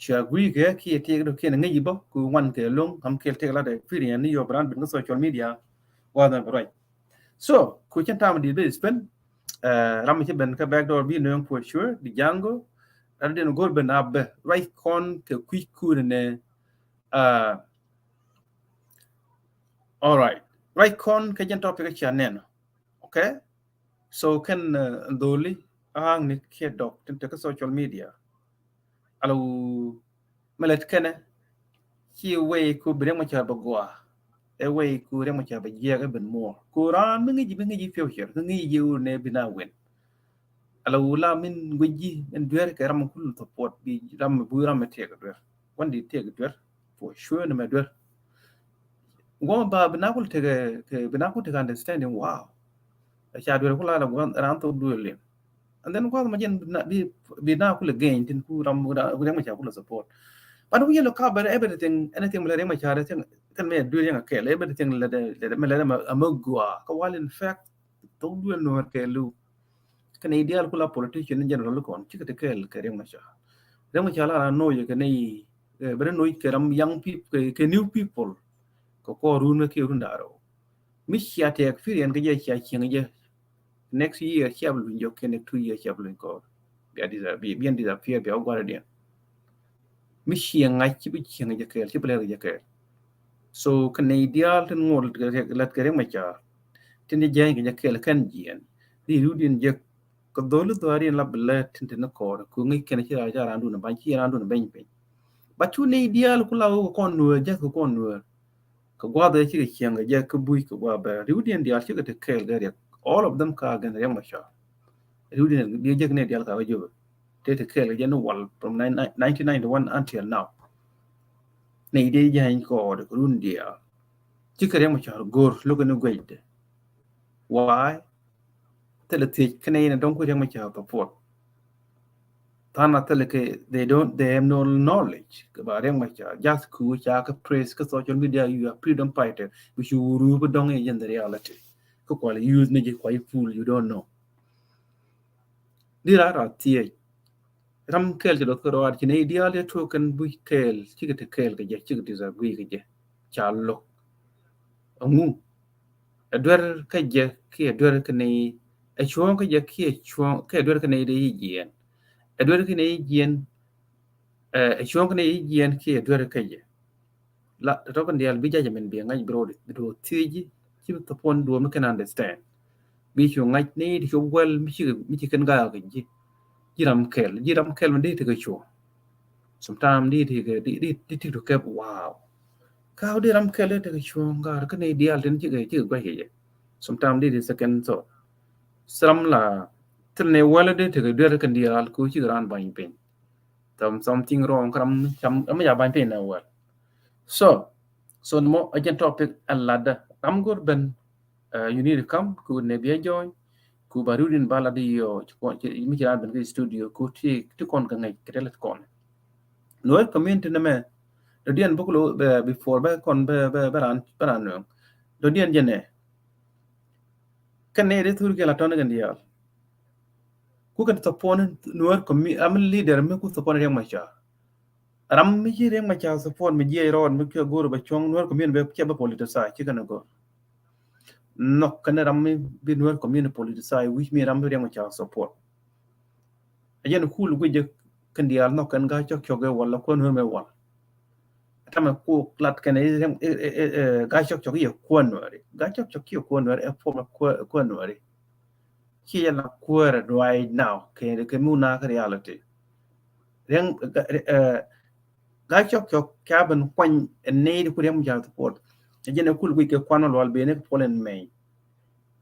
Cu agree kɛ kiɛ tiek dɔ kiɛn ŋäc ibä ku wan kɛ loŋ kam kɛl tiek lat experience ni yɔ brand bin kä social media. Wa dhan bɛ ruac. So ku cɛn tam di bɛ spend, eh, ram ci ben kä back door bi nööŋ for sure di jango. Rat den gor ben abɛ ruac kɔn kɛ kui̱ kun nɛ. Uh, all right. Ruac kɔn kɛ jɛn topic cia nɛn. Okay. So kɛn, uh, dholi aŋ ni kiɛ dɔk tin te kä social media. Alo, mɛ lät kɛnɛ, ci wei ku bi Riek Machar bɛ gɔaa. Ɛ wei ku Riek Machar bɛ jiɛk ɛ ben muɔr. Ku raan mi ŋi̱ci, mi ŋi̱ci future, mi ŋi̱ci wun nɛ bi na win. Alo, la min guic ji̱, min duer kɛ ram kul support, bi ram, bi ram tiɛk duer. Wan di tiɛk duer, for sure ni mɛ duer. Guam ba bi na kul tekɛ, kɛ bi na kul tekɛ understanding, wow. Ca duer kula la guam ran thok duer lin. And then guam ma jɛn bi na, bi, bi na kul gain tin ku ram, ram, Riek Machar kula support. But we look cover everything, anything la Riek Machar, everything, kan mɛ duer yɛn a kɛl, everything la de, la de, la de ma, a ma gua. Ka wal in fact, thok duer nuɔr kɛ lu. Kɛn idial kula politician in general kɔn, cikɛ ti kɛl kɛ Riek Machar. Riek Machar la ra noyɛ kɛ ni, eh, bɛ noyɛ kɛ ram young people, kɛ, kɛ new people. Kɛ kɔ run kɛ run daro. Mi cia ti experience kɛ jɛ cia cieŋ jɛ. Next year cia bi luny jɔk kɛ, next two years cia bi luny kɔ. Bia disappear, bia disappear, bia guara diɛn. Mi cieŋ ŋa̱c ci bi cieŋ jɛ kɛɛl, ci bi lɛr jɛ kɛɛl. So kɛ nɛy diaal tin ŋot lät kɛ Riek Machar, tin jɛ jɛny kɛ jɛ kɛɛl kɛn jiɛn. Di rut in jɛ kɛ dholi dhɔaar in la bi lät tin tin kɔɔr, ku ŋi̱c kɛn ci ra, ca raan dun bany, ci raan dun beny piny. Ba cu nɛy diaal ku la wä kɛ kɔn nuɛɛr, jɛ kɛ kɔn nuɛɛr. Kɛ gua̱a̱th ɛ cikɛ cieŋ kɛ jɛ kɛ buc kɛ gua̱a̱th bɛ. Riwdiɛn diaal cikɛ te kɛɛl kɛ Riek. All of them ka against Riek Machar. Riwdiɛn diaal jek ni diaal ka kɛ jobɛ. Te te kɛɛl kɛ jɛ ni wal from nineteen ninety-one until now. Nɛy diaal jɛ kɔɔd kɛ run diaal. Cikɛ Riek Machar go̱r lo̱kɛ ni guecdɛ. Why? Thilɛ thiec kɛnɛ in a dɔŋ ku Riek Machar support. Than a thilɛ kɛ, they don't, they have no knowledge kɛ ba Riek Machar. Just ku ca kɛ praise kɛ social media, you are freedom fighter. Bi cu wuru bi dɔŋ in jɛn the reality. Kɛ kual use ni ji̱ kuay fool, you don't know. Di ra ra thiec. Ram kɛɛl ci dɔth kɛ rɔɔd ci nɛy diaal yɛ tuɔk kɛn buc kɛɛl, cikɛ te kɛɛl kɛ jɛ, cikɛ disagree kɛ jɛ. Ca lo̱k. Ɛŋu? Ɛ duer kä jɛ kiɛ duer kä nɛy, ɛ cuɔ̱ɔ̱ŋ kä jɛ kiɛ cuɔ̱ɔ̱ŋ, kiɛ duer kä nɛy dee yi jiɛɛn. Ɛ duer kä nɛy yi jiɛɛn, ɛ cuɔ̱ɔ̱ŋ kä nɛy yi jiɛɛn kiɛ duer kä jɛ. La tɔ̱tɔ̱ kɛn diaal bi judgment bi ŋa̱c bi ro̱o̱di, bi duɔ̱ɔ̱r thiec ji̱, ci bi thopon duɔ̱ɔ̱r mi kɛn understand. Bi cu ŋa̱c ni di cu wäl mi ci, mi ci kɛn gaak kɛ ji̱. Ji̱ ram kɛl, ji̱ ram kɛl mi dee tekɛ cuɔ̱ɔ̱ŋ. Sometimes di tekɛ, di, di, di tik to kɛp, wow. Ka di ram kɛl di tekɛ cuɔ̱ɔ̱ŋ gaar kä ni diaal tin cikɛ, cikɛ gua̱c kɛ jɛ. Sometimes di, di second thought. Ram la thil ni wäl di tekɛ duer kɛn diaal ku cikɛ raan ba̱ny piny. Tam something wrong kä ram, ram, ram mi ca ba̱ny piny ni wäl. So, so ni mɔ a jɛn topic a ladda. Ram go̱r ben, uh, you need to come, ku ne bia join, ku ba rudin ba ladda yɔ, ci kɔn, ci, mi ci ran ben kɛ studio, ku ti, ti kɔn kɛ ŋɛc, kɛ tɛlɛ ti kɔn. Nuer community ni mɛ, dɔ̱diɛn buk lo, bɛ, before bɛ kɔn, bɛ, bɛ, bɛ ran, bɛ ran nuɛŋ. Dɔ̱diɛn jɛ nɛ. Kɛn ni di thur kɛ la tɔn kɛn diaal. Ku kɛn support Nuer commu-, ram leader mi ku support Riek Machar. Ram mi ci Riek Machar support mi jiɛc rɔɔd mi kɛ go̱r bɛ cuɔ̱ŋ Nuer community bɛ cɛ bɛ politicize ci kɛn go̱r. Nhɔk kɛn ram mi bi Nuer community politicize, which mean ram mi Riek Machar support. A jɛn kul guic jɛ kɛn diaal nhɔk kɛn Gaa Cɔk Cɔk ɛ wal la kuäär Nuɛr mɛ wal. Tamɛ ku lat kɛn ɛ, ɛ, ɛ, ɛ, Gaa Cɔk Cɔk yɛ kuäär Nuɛri. Gaa Cɔk Cɔk yɛ kuäär Nuɛri, ɛ former kuäär, kuäär Nuɛri. Ci yɛ la kuäär right now kɛ, kɛ mi wuna kɛ reality. Riɛŋ, ɛ, ɛ, Gaa Cɔk Cɔk kɛ a ben kuany ɛ nɛy di ku Riɛŋ mi ca support. Ɛ jɛn ɛ kul guic kɛ kuan ma lual ben ni kɛ puɔl in mɛy.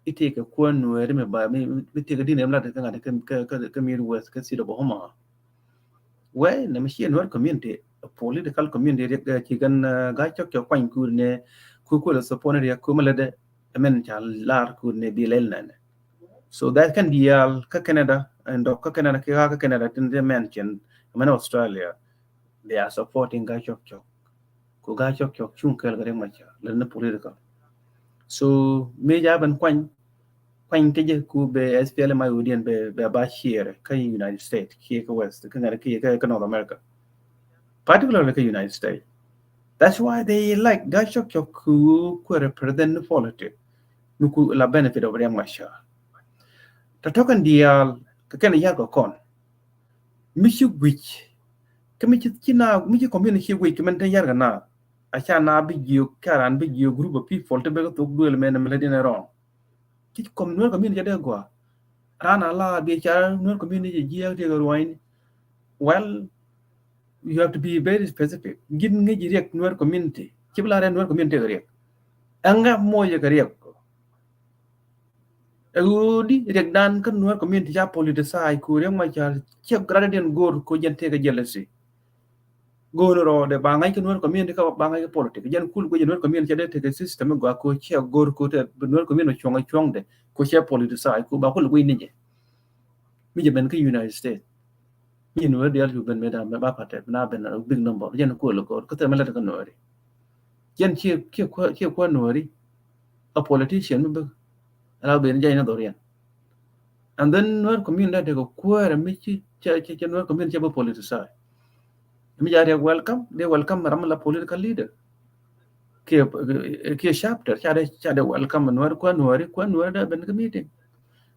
I̱ tëëkɛ kuäär Nuɛɛri mi ba, mi, mi tëëkɛ di̱n ɛm lat kä ŋa̱t kä, kä, kä, kä Midwest, kä State of Oklahoma. Wee, nɛ mi ciɛ Nuɛr community, political community, Riek, ɛ, ci kɛn, ɛ, Gaa Cɔk Cɔk kuany kuur nɛ, ku kuɛl support ni Riek ku mi lätdɛ, ɛ mɛn ca lar kuur nɛ bi lɛl nɛnɛ. So that kɛn diaal kä Canada, ɛn dɔk kä Canada, kɛ ɣaa kä Canada, tin dee mɛn cɛn, ɛ mɛn Australia, they are supporting Gaa Cɔk Cɔk. Ku Gaa Cɔk Cɔk cuŋ kɛɛl kɛ Riek Machar lɛ ni political. So mi ja ben kuany, kuany ti jɛ ku bɛ S P L M I O diɛn bɛ, bɛ ba share kä United States kiɛ kä West kä ŋa̱t kiɛ kä, kä North America, particularly kä United States. That's why they like Gaa Cɔk Cɔk ku, ku represent ni politics mi ku la benefit of Riek Machar. Tɔ̱tɔ̱ kɛn diaal kɛ kɛn yar kɛ kɔn. Mi ci guic, kä mi ci, ci na, mi ci community ci guic kɛ mɛn te yar kɛ na. A ca na bi jiök, ka ran bi jiök group of people te bek thok duel mɛn mɛ lɛ din ɛ rɔŋ. Ci com-, Nuer community dee gua. Ran a la bi ca Nuer community jiäk ti kɛ ruɔ̱ny ni. Well, you have to be very specific. Ji̱n ŋäc ji̱ riɛk Nuer community. Ci bi la rɛn Nuer community kɛ riɛk. Ɛŋa moc kɛ riɛk. Ɛ ɣöö di riɛkdan kä Nuer community ca politicize ku Riek Machar ciɛ rather than go̱o̱r ku jɛn tekɛ jealousy. Go̱o̱r rɔɔdɛ ba ŋa̱c kä Nuer community kä ba ŋa̱c kä politic. Jɛn kul guic Nuer community ca dee tekɛ system gɔaa ku ciɛ go̱o̱r ku te Nuer community cuɔ̱ŋ cuɔ̱ŋdɛ ku ciɛ politicize ku ba kul guic ni jɛ. Mi jɛ ben kä United States. Mi jɛ Nuer dial cu ben meda mɛ ba patɛ na ben a big number. Jɛn kul go̱o̱r kä te mɛ lɛ kä Nueri. Jɛn ciɛ ciɛ kuɛ ciɛ kuɛ Nueri. A politician mi bek. Ala ben jɛ ni dhorian. And then Nuer community de ko kuɛrɛ mi ci ca ca ca Nuer community ca bɛ politicize. Mi ja de welcome, de welcome ram la political leader. Kiɛ kiɛ chapter ca de ca de welcome Nuer kuɛ Nueri kuɛ Nueri de ben kä meeting.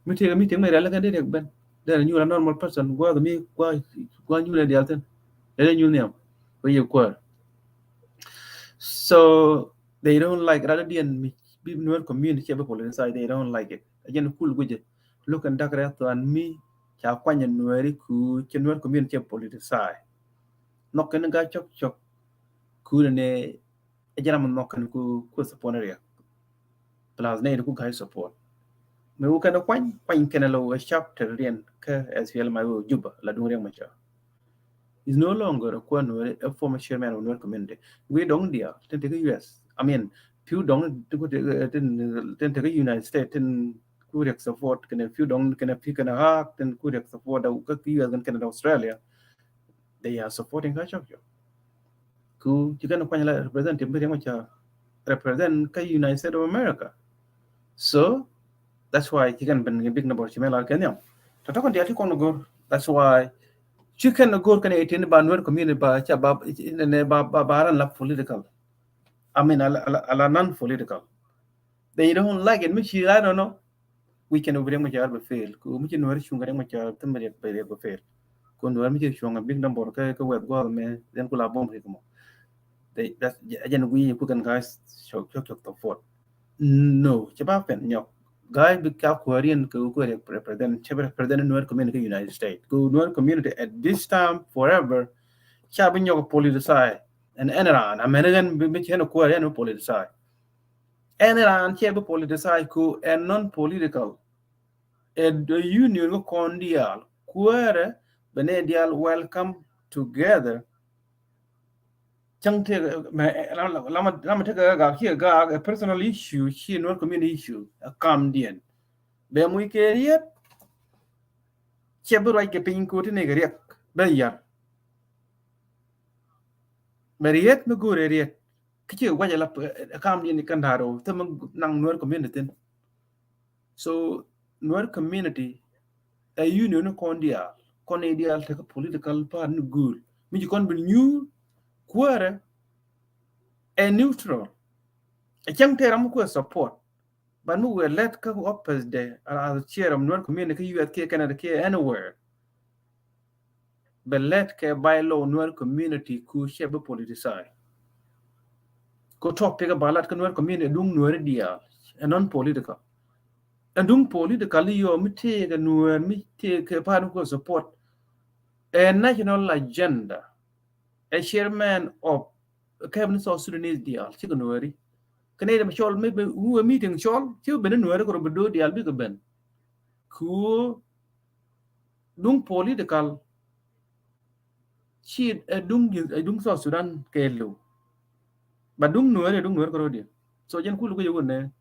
Meeting meeting mi rɛl kä de de ben. De nyuur a normal person guath mi gua gua nyuur a dial thin. De nyuur niam. Where you kuɛr. So they don't like rather than mi bi Nuer community ca bɛ politicize, they don't like it. Again kul guje. Look and dak rɛth an mi ca kuany Nueri ku ci Nuer community ca politicize. Nhɔk kɛn ga cɔk cɔk. Ku ne ɛ jɛn ram nhɔk kɛn ku ku support ni riɛk. Plus ne ku guy support. Mi wu kɛn kuany kuany kɛn lo a chapter riɛn kä S P L M I O Juba la duŋ Riek Machar. Is no longer a kuan Nuer, a former chairman of Nuer community. Gui dɔŋ diaal tin te kä U S. I mean, few dɔŋ tin te kä United States tin ku riɛk support kɛnɛ few dɔŋ kɛnɛ few kɛnɛ half tin ku riɛk support kä U S kɛnɛ Australia. They are supporting kä cɔk cɔk. Ku ci kɛn kuany la representative mi Riek Machar represent kä United States of America. So that's why ci kɛn ben big number ci mɛ lar kɛn yam. Tɔtɔ kɔn diaal ci kɔn go̱r. That's why ci kɛn go̱r kɛn eighteen ba Nuer community ba ca ba ne ba ba ba ran la political. I mean ala ala non political. They don't like it. Mi ci, I don't know. Weekend bi Riek Machar bɛ fail. Ku mi ci Nuer cuŋ kɛ Riek Machar thim bɛ Riek bɛ fail. Ku Nuer mi ci cuŋ a big number kɛ kɛ wɛth guath mɛ then ku la bom Riek mɔ. They that agent we ku kɛn guys cɔk cɔk cɔk support. No, cɛ ba pɛn nyɔk. Guy bi ka kuäriɛn kɛ ku represent cɛ represent Nuer community United States. Ku Nuer community at this time forever ca bi nyɔk politicize. And ɛn ran a mɛn ɣän bi cɛ ni kuäriɛn politicize. Ɛn ran cɛ bi politicize ku ɛ non political. Ɛ union kä kɔn diaal kuäärɛ bɛ nɛ diaal welcome together. Cäŋ tëë mɛ lamä tëë kɛ gak ciɛ gak ɛ personal issue ci Nuer community issue ɛ kamdiɛn. Bɛ muc kɛ riet cɛ bi ruac kɛ piny ku ti ni kɛ riɛk bɛ yar. Mɛ riet mi go̱o̱rɛ riet. Kä ci wac ala kam ni kɛn da̱r ɔ thimɛ naŋ Nuer community thin. So Nuer community ɛ union ni kɔn diaal kɔn ni diaal tekɛ political party ni gööl mi ci kɔn bi nyuur kuäärɛ ɛ neutral. Ɛ cäŋ tëë ram mi kuɛ support. But mi wëë lɛt kä office de as chair of Nuer community kä U S kiɛ Canada kiɛ anywhere. Bɛ lɛt kɛ bylaw Nuer community ku cɛ bi politicize. Ku topic ba lat kä Nuer community duŋ Nuer diaal ɛ non political. Ɛ duŋ political yɔ mi tëëkɛ Nuer mi tëëkɛ party ku support ɛ national agenda. Ɛ chairman of kɛp ni South Sudanese diaal cikɛ Nueri. Kɛ nɛy dɛ mi cɔl mi wee meeting cɔl ci ben ni Nueri kɛ rɔ bi do̱o̱ diaal bikɛ ben. Ku duŋ political ci ɛ duŋ ɛ duŋ South Sudan kɛ lo̱w. Ba duŋ Nueri ɛ duŋ Nueri kɛ rɔ diɛ. So jɛn kul ku jɛ wun nɛ.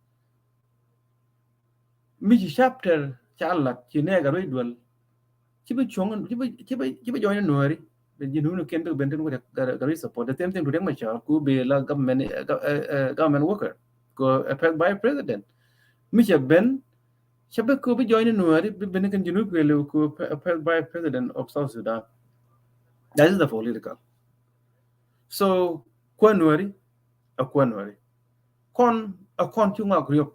Mi ci chapter ca lat ci nɛɛk a ruec duel. Ci bi cuɔ̱ŋ ci bi ci bi ci bi jɔny Nueri. Bi ji̱ nuni ken bi ben tin wut a ruec support. The same thing to Riek Machar ku bi la government government worker ku a pek vice president. Mi cɛ ben cɛ bi ku bi jɔny Nueri bi ben ken ji̱ nu ku liw ku a pek vice president of South Sudan. That is the political. So kuɛ Nueri a kuɛ Nueri. Kɔn a kɔn ci ŋɔak riop.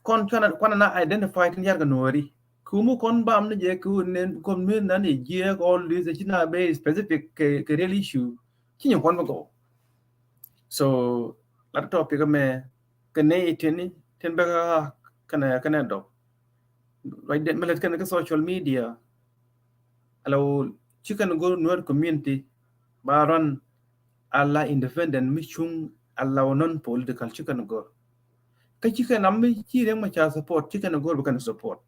Kɔn cuanɛ kuanɛ na identify tin yarkɛ Nueri. Ku mi kɔn bam ni jɛ ku nen kɔn mi nan i̱ jiɛk all this ci na be specific kɛ kɛ real issue. Ci nyin kɔn bi gɔw. So lat topic mɛ kɛ nɛy tin tin bɛ ka kɛnɛ kɛnɛ dɔk. Ruacdɛ mi lät kɛnɛ kä social media. Ala wä ci kɛn go̱r Nuer community ba run ala independent mi cuŋ ala wä non political ci kɛn go̱r. Kä ci kɛn ram mi ci Riek Machar support, ci kɛn go̱r bi kɛn support.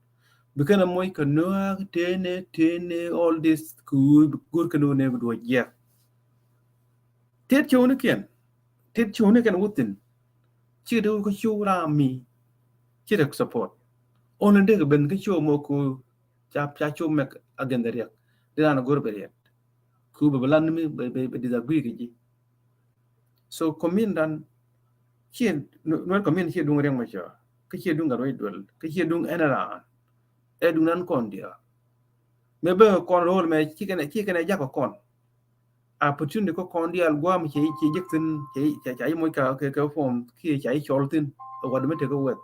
Bi kɛn moc kɛ nuak tene, tene, all this ku go̱r kɛn wä ne bi duɔ jiɛk. Tet cewni kiɛn, tet cewni kɛn wä thin. Ci kɛ dee wä kä ciw ram mi ci Riek support. Only dee kɛ ben kä ciw mɔ ku ca, ca ciw mɛk against the Riek. Dee ran go̱r bɛ Riek. Ku bɛ bɛ lan mi bɛ, bɛ, bɛ disagree kɛ ji̱. So community dan ciɛ, Nuer community ciɛ duŋ Riek Machar, kä ciɛ duŋ Gatwec Dual, kä ciɛ duŋ ɛn ran. Ɛ duŋ nan kɔn diaal. Mëë bä kɔn rööl mɛ ci kɛn, ci kɛn ɛ jak kɔn. Opportunity kä kɔn diaal guam cɛ, cɛ jek thin, cɛ, cɛ, cɛ moc ka kɛ, kɛ form kiɛ cɛ cɔl thin. Ɛ wat mi tekɛ wɛth.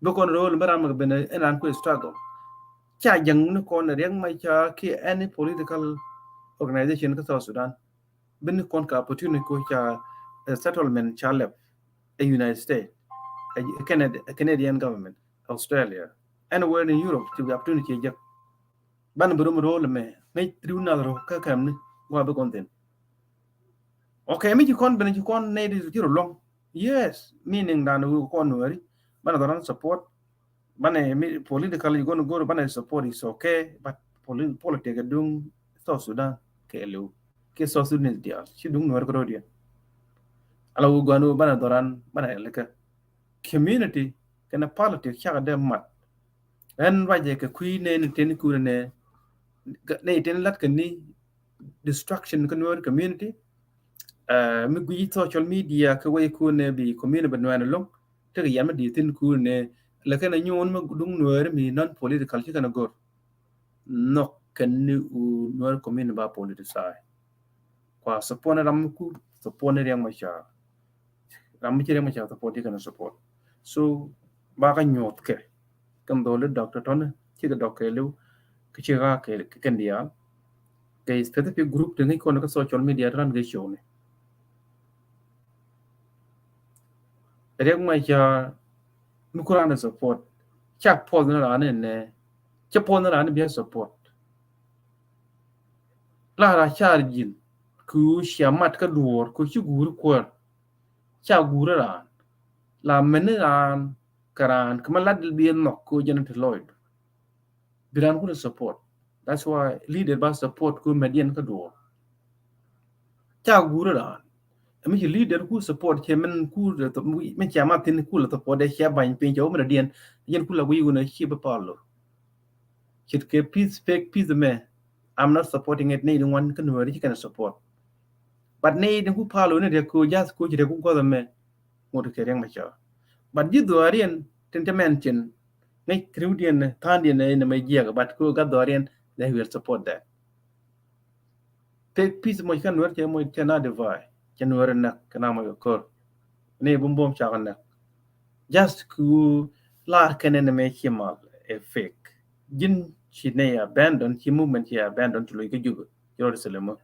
Bä kɔn rööl bä ram mɛ ben ɛn ran ku struggle. Ca jäŋ ni kɔn Riek Machar kiɛ any political organization kä South Sudan. Bini kɔn ka opportunity ko ca, eh, settlement ca lɛp ɛ United States, ɛ Canada, ɛ Canadian government, Australia, anywhere in Europe, ci opportunity jek. Ban bi rum rol mɛ ŋäc riw nath rɔ kä kɛm ni gua bi kɔn thin. Okay, mi ci kɔn ben ci kɔn nɛy di ci rɔ luɔŋ. Yes, meaning dan wi kɔn weri ban dhɔran support. Banɛ mi political yu gɔn gor banɛ support is okay, but poli-, politic duŋ South Sudan kɛ liw. Kɛ South Sudan dial ci duŋ Nuɛr kɛ rodian. Ala wu gɔn wu banɛ dhɔran banɛ lika community kɛnɛ politic cakɛ dee mat. Ɛn ruacɛ kɛ kui̱ nɛ ni teni kui̱ nɛ, nɛ teni lat kɛ ni destruction kä Nuer community. Uh, mi guic social media kä wei kun ne bi community ba Nuer loŋ. Tek yan mi di thin kun ne, lakin a nyuun mi duŋ Nuer mi non political ci kɛn a gor. Nok kɛn ni u Nuer community ba politicize. Kua support ni ram mi ku, support ni Riek Machar. Ram mi ci Riek Machar support, ci kɛn support. So ba ka nyuɔth kɛ kɛn dholi doctor tɔni ci kɛ dɔk kɛ liw kɛ ci ka kɛ kɛn diaal kɛ specific group ti ŋic kɔn kä social media ti ran kɛ show ni. Riek Machar mi ku ran support cak puɔth ni ran ni nɛ, cɛ puɔth ni ran ni bia support. La ra car jin ku cia mat kä duɔr ku ci guuri kuäär. Ca guuri raan la meni raan kɛ raan kɛ ma lat dil bi nhɔk ko jɛn ti lɔc. Bi raan ku support. That's why leader ba support ku median kä duɔr. Ca guuri raan. Ɛmi ci leader ku support cɛ men ku men cia ma thin ku la support de cia bany piny cɛ wä men diɛn. Jɛn ku la wi̱i̱ wun a ci bi palo. Cit kɛ peace, fake peace mɛ. I'm not supporting it. Nɛy di ŋuan kä Nuɛri ci kɛn support. But nɛy di ku palo ni Riek ko jath ko ci Riek ku gɔth mɛ. Ŋut kɛ Riek Machar. But ji̱ dhuariɛn tin te mention ŋäc kiriwdiɛn tha̱a̱ndiɛn ni mɛ jiɛk, but ko gat dhuariɛn, they will support that. Fake peace moc kä Nuɛr cɛ moc cɛ na divide cɛ Nuɛr näk kɛ na moc kɛ kor. Ni bum bum cakɛ näk. Just ku lar kɛn ni mɛ ci mal ɛ fake. Ji̱n ci ni abandon, ci movement ci abandon ti loc kä Juba. Ci rɔ di silima.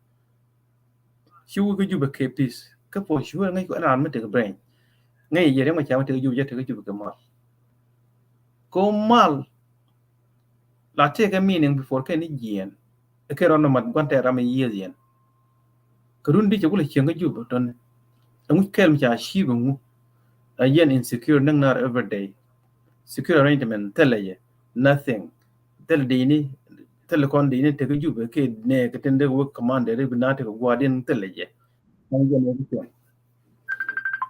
Ci wä kä Juba kɛ peace. Kä puɔ̱ ci wä ŋäc ku ɛn ran mi tekɛ brain. Ŋäc yɛ Riek Machar mi tekɛ Juba jɛ tekɛ Juba kɛ mal. Ko mal la tekɛ meaning before kɛ ni jiɛn. Kɛ rɔ nɔ mat guan tɛ ram i̱ yieth yɛn. Kɛ run di cɛ kulɛ cieŋ kä Juba tɔni. Ɛŋu kɛl mi ca achieve ɛŋu. A yɛn insecure näk nar every day. Secure arrangement thilɛ yɛ. Nothing. Thilɛ dini, thilɛ kɔn dini tekɛ Juba kɛ nɛ kɛ tin dee wek commander bi na tekɛ guardian thilɛ yɛ.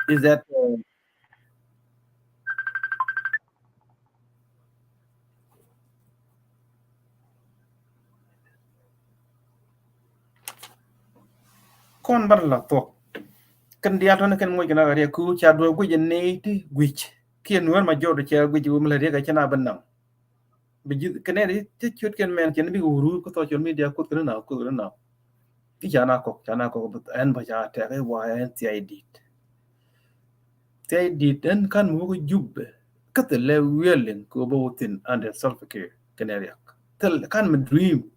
Is that, uh, kɔn bar la thuɔk. Kɛn diaal tɔni kɛn moc kɛn a riɛk ku ca duɔk guic ni ti guic. Kiɛ Nuɛr ma jɔt cɛ guic wä mi la riɛk a cɛ na bi naŋ. Bi ji̱ kɛnɛ ri ti ciöt kɛn mɛn cɛn bikɛ wä ruur kä social media kuoth kɛn na kuoth kɛn na. Ki ca na kɔk, ca na kɔk ɛn ba ca tɛk ɛ wa ɛn thiay dit. Thiay dit ɛn kan mi wä kä Jubɛ kä thilɛ wiɛliŋ kɛ wä bä wä thin under Salva Kiir kɛnɛ Riɛk. Thil kan mi dream.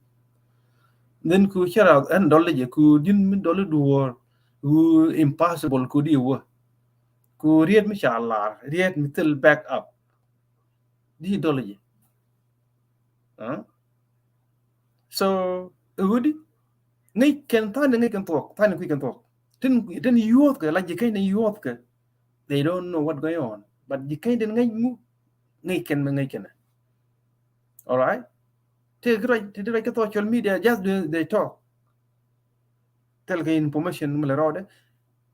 Then ku cɛ ra ɛn dɔl jɛ ku din mi dɔl duɔr ku impossible ku di wä. Ku riet mi ca lar, riet mi thil back up. Di dɔl jɛ. Huh? So, ɛ wudi, Ŋäc kɛn tha̱a̱ŋ, ŋäc kɛn thuɔ̱k, tha̱a̱ŋ kui̱ kɛn thuɔ̱k. Tin, tin yuɔ̱thkɛ, la ji̱ kɛn tin yuɔ̱thkɛ. They don't know what going on. But ji̱ kɛn tin ŋäc ŋu, ŋäc kɛn mi ŋäc kɛn. All right? Tëë kɛ ruac, tëë ruac kɛ social media, just they, they talk. Thil kɛ information mi lɛ rɔɔdɛ.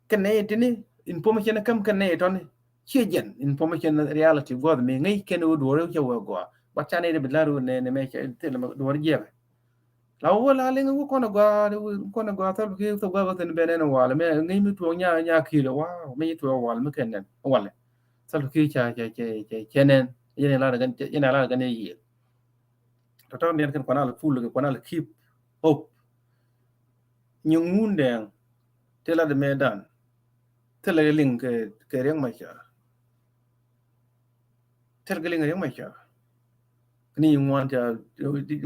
Kɛn nɛ tini information käm kɛn nɛ tɔni. Ciɛ jɛn information reality guɔth mi ŋäc kɛn wä duɔr cɛ wä gɔaa. But ca nɛ bi lar wä nɛ nɛ mɛ cɛ thil mɛ duɔr jiɛk. La wä la liŋ wä kɔn a gɔaa, wä kɔn a gɔaa thil kɛ thil gɔaa bä thin bɛ nɛn wal mɛ ŋäc mi tuɔŋ nya nya kil. Wow, mi tuɔŋ wal mi kɛn nɛn wal. Thil kɛ ca ca ca ca ca nɛn. Yɛn la gan yɛn la gan yɛ. Tɔtɔ nɛn kɛn kɔn a la ful kɛ kɔn a la keep hope. Nyi Ŋundɛŋ ti la di mɛ dan. Thilɛ liŋ kɛ, kɛ Riɛk Macar. Thilɛ kɛ liŋ kɛ Riɛk Macar. Kini ŋuan ca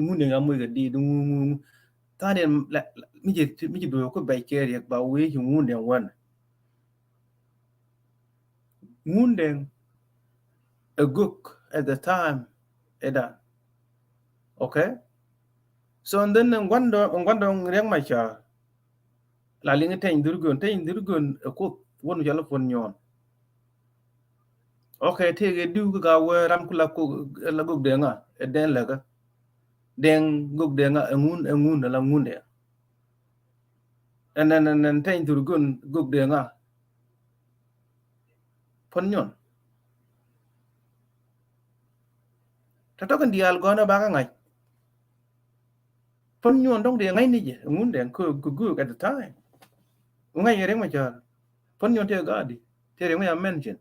Ŋundɛŋ a muc kɛ di di ŋu ŋu ŋu. Tha̱a̱ŋ mi ci, mi ci duɔ̱ɔ̱k kä bɛc kɛ Riɛk ba wee ci Ŋundɛŋ wän. Ŋundɛŋ ɛ gök at the time ɛ dan. Okay? So and then ŋuandɔ ŋuandɔ Riɛk Macar. La liŋ Teny Dhurgon, Teny Dhurgon ɛ kuoth wun cɔl Puɔn Nyuɔn. Okay, tëëkɛ diw kä Gawär ram ku la gök dee ŋa ɛ Dɛn Läkä. Dɛn gök dee ŋa ɛ Ŋun, ɛ Ŋun, ɛ la Ŋundɛŋ. Ɛn ɛn ɛn Teny Dhurgon gök dee ŋa. Puɔn Nyuɔn. Tɔtɔ kɛn diaal gɔ̱nɛ bakä ŋa̱c. Puɔn Nyuɔn dɔ̱ŋ dee ŋa̱c ni jɛ Ŋundɛŋ kɛ gök at the time. Ŋa̱c Riɛk Macar. Puɔn Nyuɔn tëë gaadi tëë Riɛk Macar mention.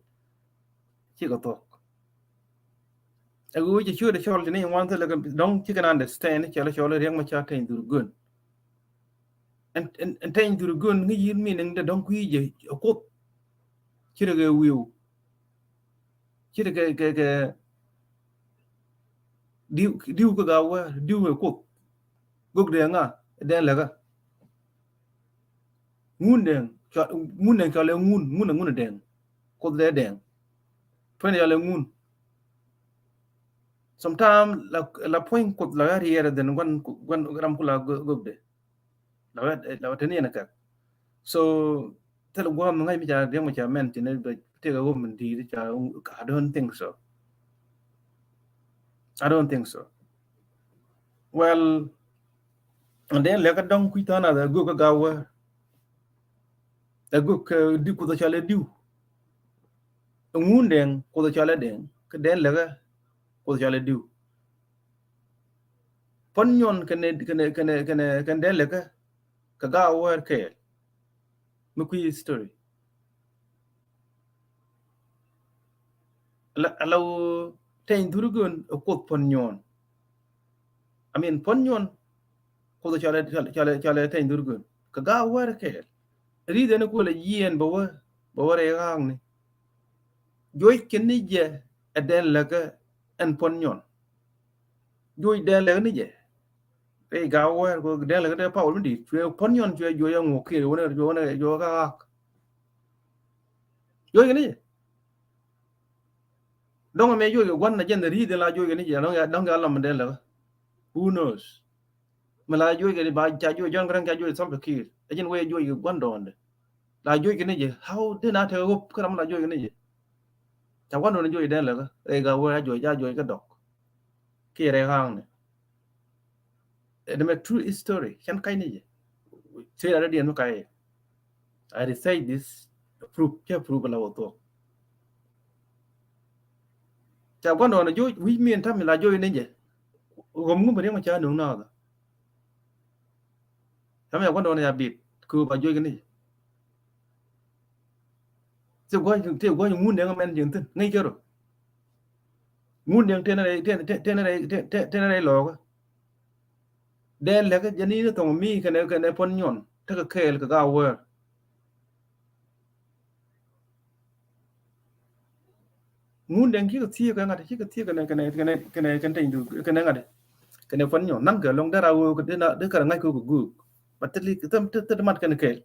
Cikɛ thuɔ̱k. Ɛ ɣöö cɛ ciötdɛ cɔl ti ni ŋuan thilɛ kɛ dɔ̱ŋ cikɛ na understand cɛ lɛ cɔl Riɛk Macar Teny Dhurgon. Ɛn, ɛn, ɛn Teny Dhurgon ŋäc yi̱n meaning dɛ dɔ̱ŋ kui̱ jɛ ɛ kuoth. Ci rɛ kɛ wi̱i̱w. Ci rɛ kɛ, kɛ, kɛ diw, diw kä Gawär, diw ɛ kuoth. Gök dee ŋa, Dɛn Läkä. Ŋundɛŋ, cua, Ŋundɛŋ cɔalɛ Ŋun, Ŋun ɛ Ŋun ɛ Dɛŋ. Kuoth dee Dɛŋ. Puɔ̱ny cɔalɛ Ŋun. Sometime la, la puɔ̱ny kuoth la riɛɛr then guan, guan ram ku la gök, gök dee. La wɛ, la wɛ teni yɛn kak. So thil guam ŋa̱c mi ca Riɛk Macar mɛn tini bɛ tëëkɛ wä min di̱i̱t ca, I don't think so. I don't think so. Well, and then lɛ kä dɔ̱ŋ kui̱ tha̱a̱ŋ a gök kä Gawär. Ɛ gök kɛ diw kuoth cɔalɛ diw. Ŋundɛŋ kuoth cɔalɛ Dɛŋ. Kɛ Dɛn Läkä kuoth cɔalɛ diw. Puɔn Nyuɔn kɛnɛ, kɛnɛ, kɛnɛ, kɛnɛ, kɛnɛ Dɛn Läkä kɛ Gawär kɛɛl. Mi kui̱ history. Ala, ala wä Teny Dhurgon ɛ kuoth Puɔn Nyuɔn. I mean, Puɔn Nyuɔn kuoth cɔalɛ, cɔalɛ, cɔalɛ, cɔalɛ Teny Dhurgon kɛ Gawär kɛɛl. Ri̱th ɛn kuɔlɛ jiɛn bɛ wä, bɛ wä rɛy ɣa̱a̱ŋni. Juɔc kɛ ni jɛ ɛ Dɛn Läkä ɛn Puɔn Nyuɔn. Juɔc Dɛn Läkä ni jɛ. Rɛy Gawär kɛ Dɛn Läkä te power mi di̱i̱t. Cuɛ Puɔn Nyuɔn cuɛ juɔc a ŋuɔk kiɛ wä ni, wä ni, wä ni kä ɣa̱a̱k. Juɔc kɛ ni jɛ. Dɔ̱ŋ mɛ juɔc kɛ gua̱n na jɛn ri̱th in la juɔc kɛ ni jɛ, dɔ̱ŋ ya, dɔ̱ŋ ya lam Dɛn Läkä. Who knows? Mi la juɔc kɛ ni ba ca juɔc John Garang ca juɔc Salva Kiir. Ɛ jɛn wee juɔc kɛ gua̱n dɔɔndɛ. La juɔc kɛ ni jɛ. How dee na tekɛ ɣöp kä ram la juɔc kɛ ni jɛ. Ca gua̱n dɔɔndɛ juɔc Dɛn Läkä. Rɛy Gawär a juɔc, a juɔc kä dɔk. Kiɛ rɛy ɣa̱a̱ŋni. Ɛn mɛ true history, cɛn ka̱cni jɛ. Tëë rɛy diɛn mi ka̱c. I recite this, proof, cɛ proof la wä thuɔ̱k. Ca gua̱ndɔɔŋni joc, wi̱c mi ɛn ta̱mi la joc ni jɛ. Ɣöm ŋum bä riɛm ca nuŋ naath. Ta̱mi ca gua̱ndɔɔŋni ca bit, kɛ ɣöö ba joc ni jɛ. Ti gua̱c, ti gua̱c Ŋundɛŋ mɛn ji̱n thi̱n, ŋäc kɛ rɔ. Ŋundɛŋ tëë rɛy, tëë, tëë, tëë rɛy, tëë, tëë, tëë rɛy lɔɔkä. Dɛn Läkä jɛ ni ni thɔŋ mi kɛnɛ, kɛnɛ Puɔ̱n Nyuɔn, tekɛ kɛɛl kɛ Gawär. Ŋundɛŋ cikɛ thiee kɛ ŋa̱t, cikɛ thiee kɛnɛ, kɛnɛ, kɛnɛ, kɛnɛ, kɛnɛ Teny Dhurgon, kɛnɛ ŋa̱t. Kɛnɛ Puɔ̱n Nyuɔn, naŋ kɛ lɔŋ dee ra wee kɛ dee na, dee kɛ rɛ ŋa̱c kɛ kɛ göök. But thil, thil, thil, thil mat kɛn kɛɛl.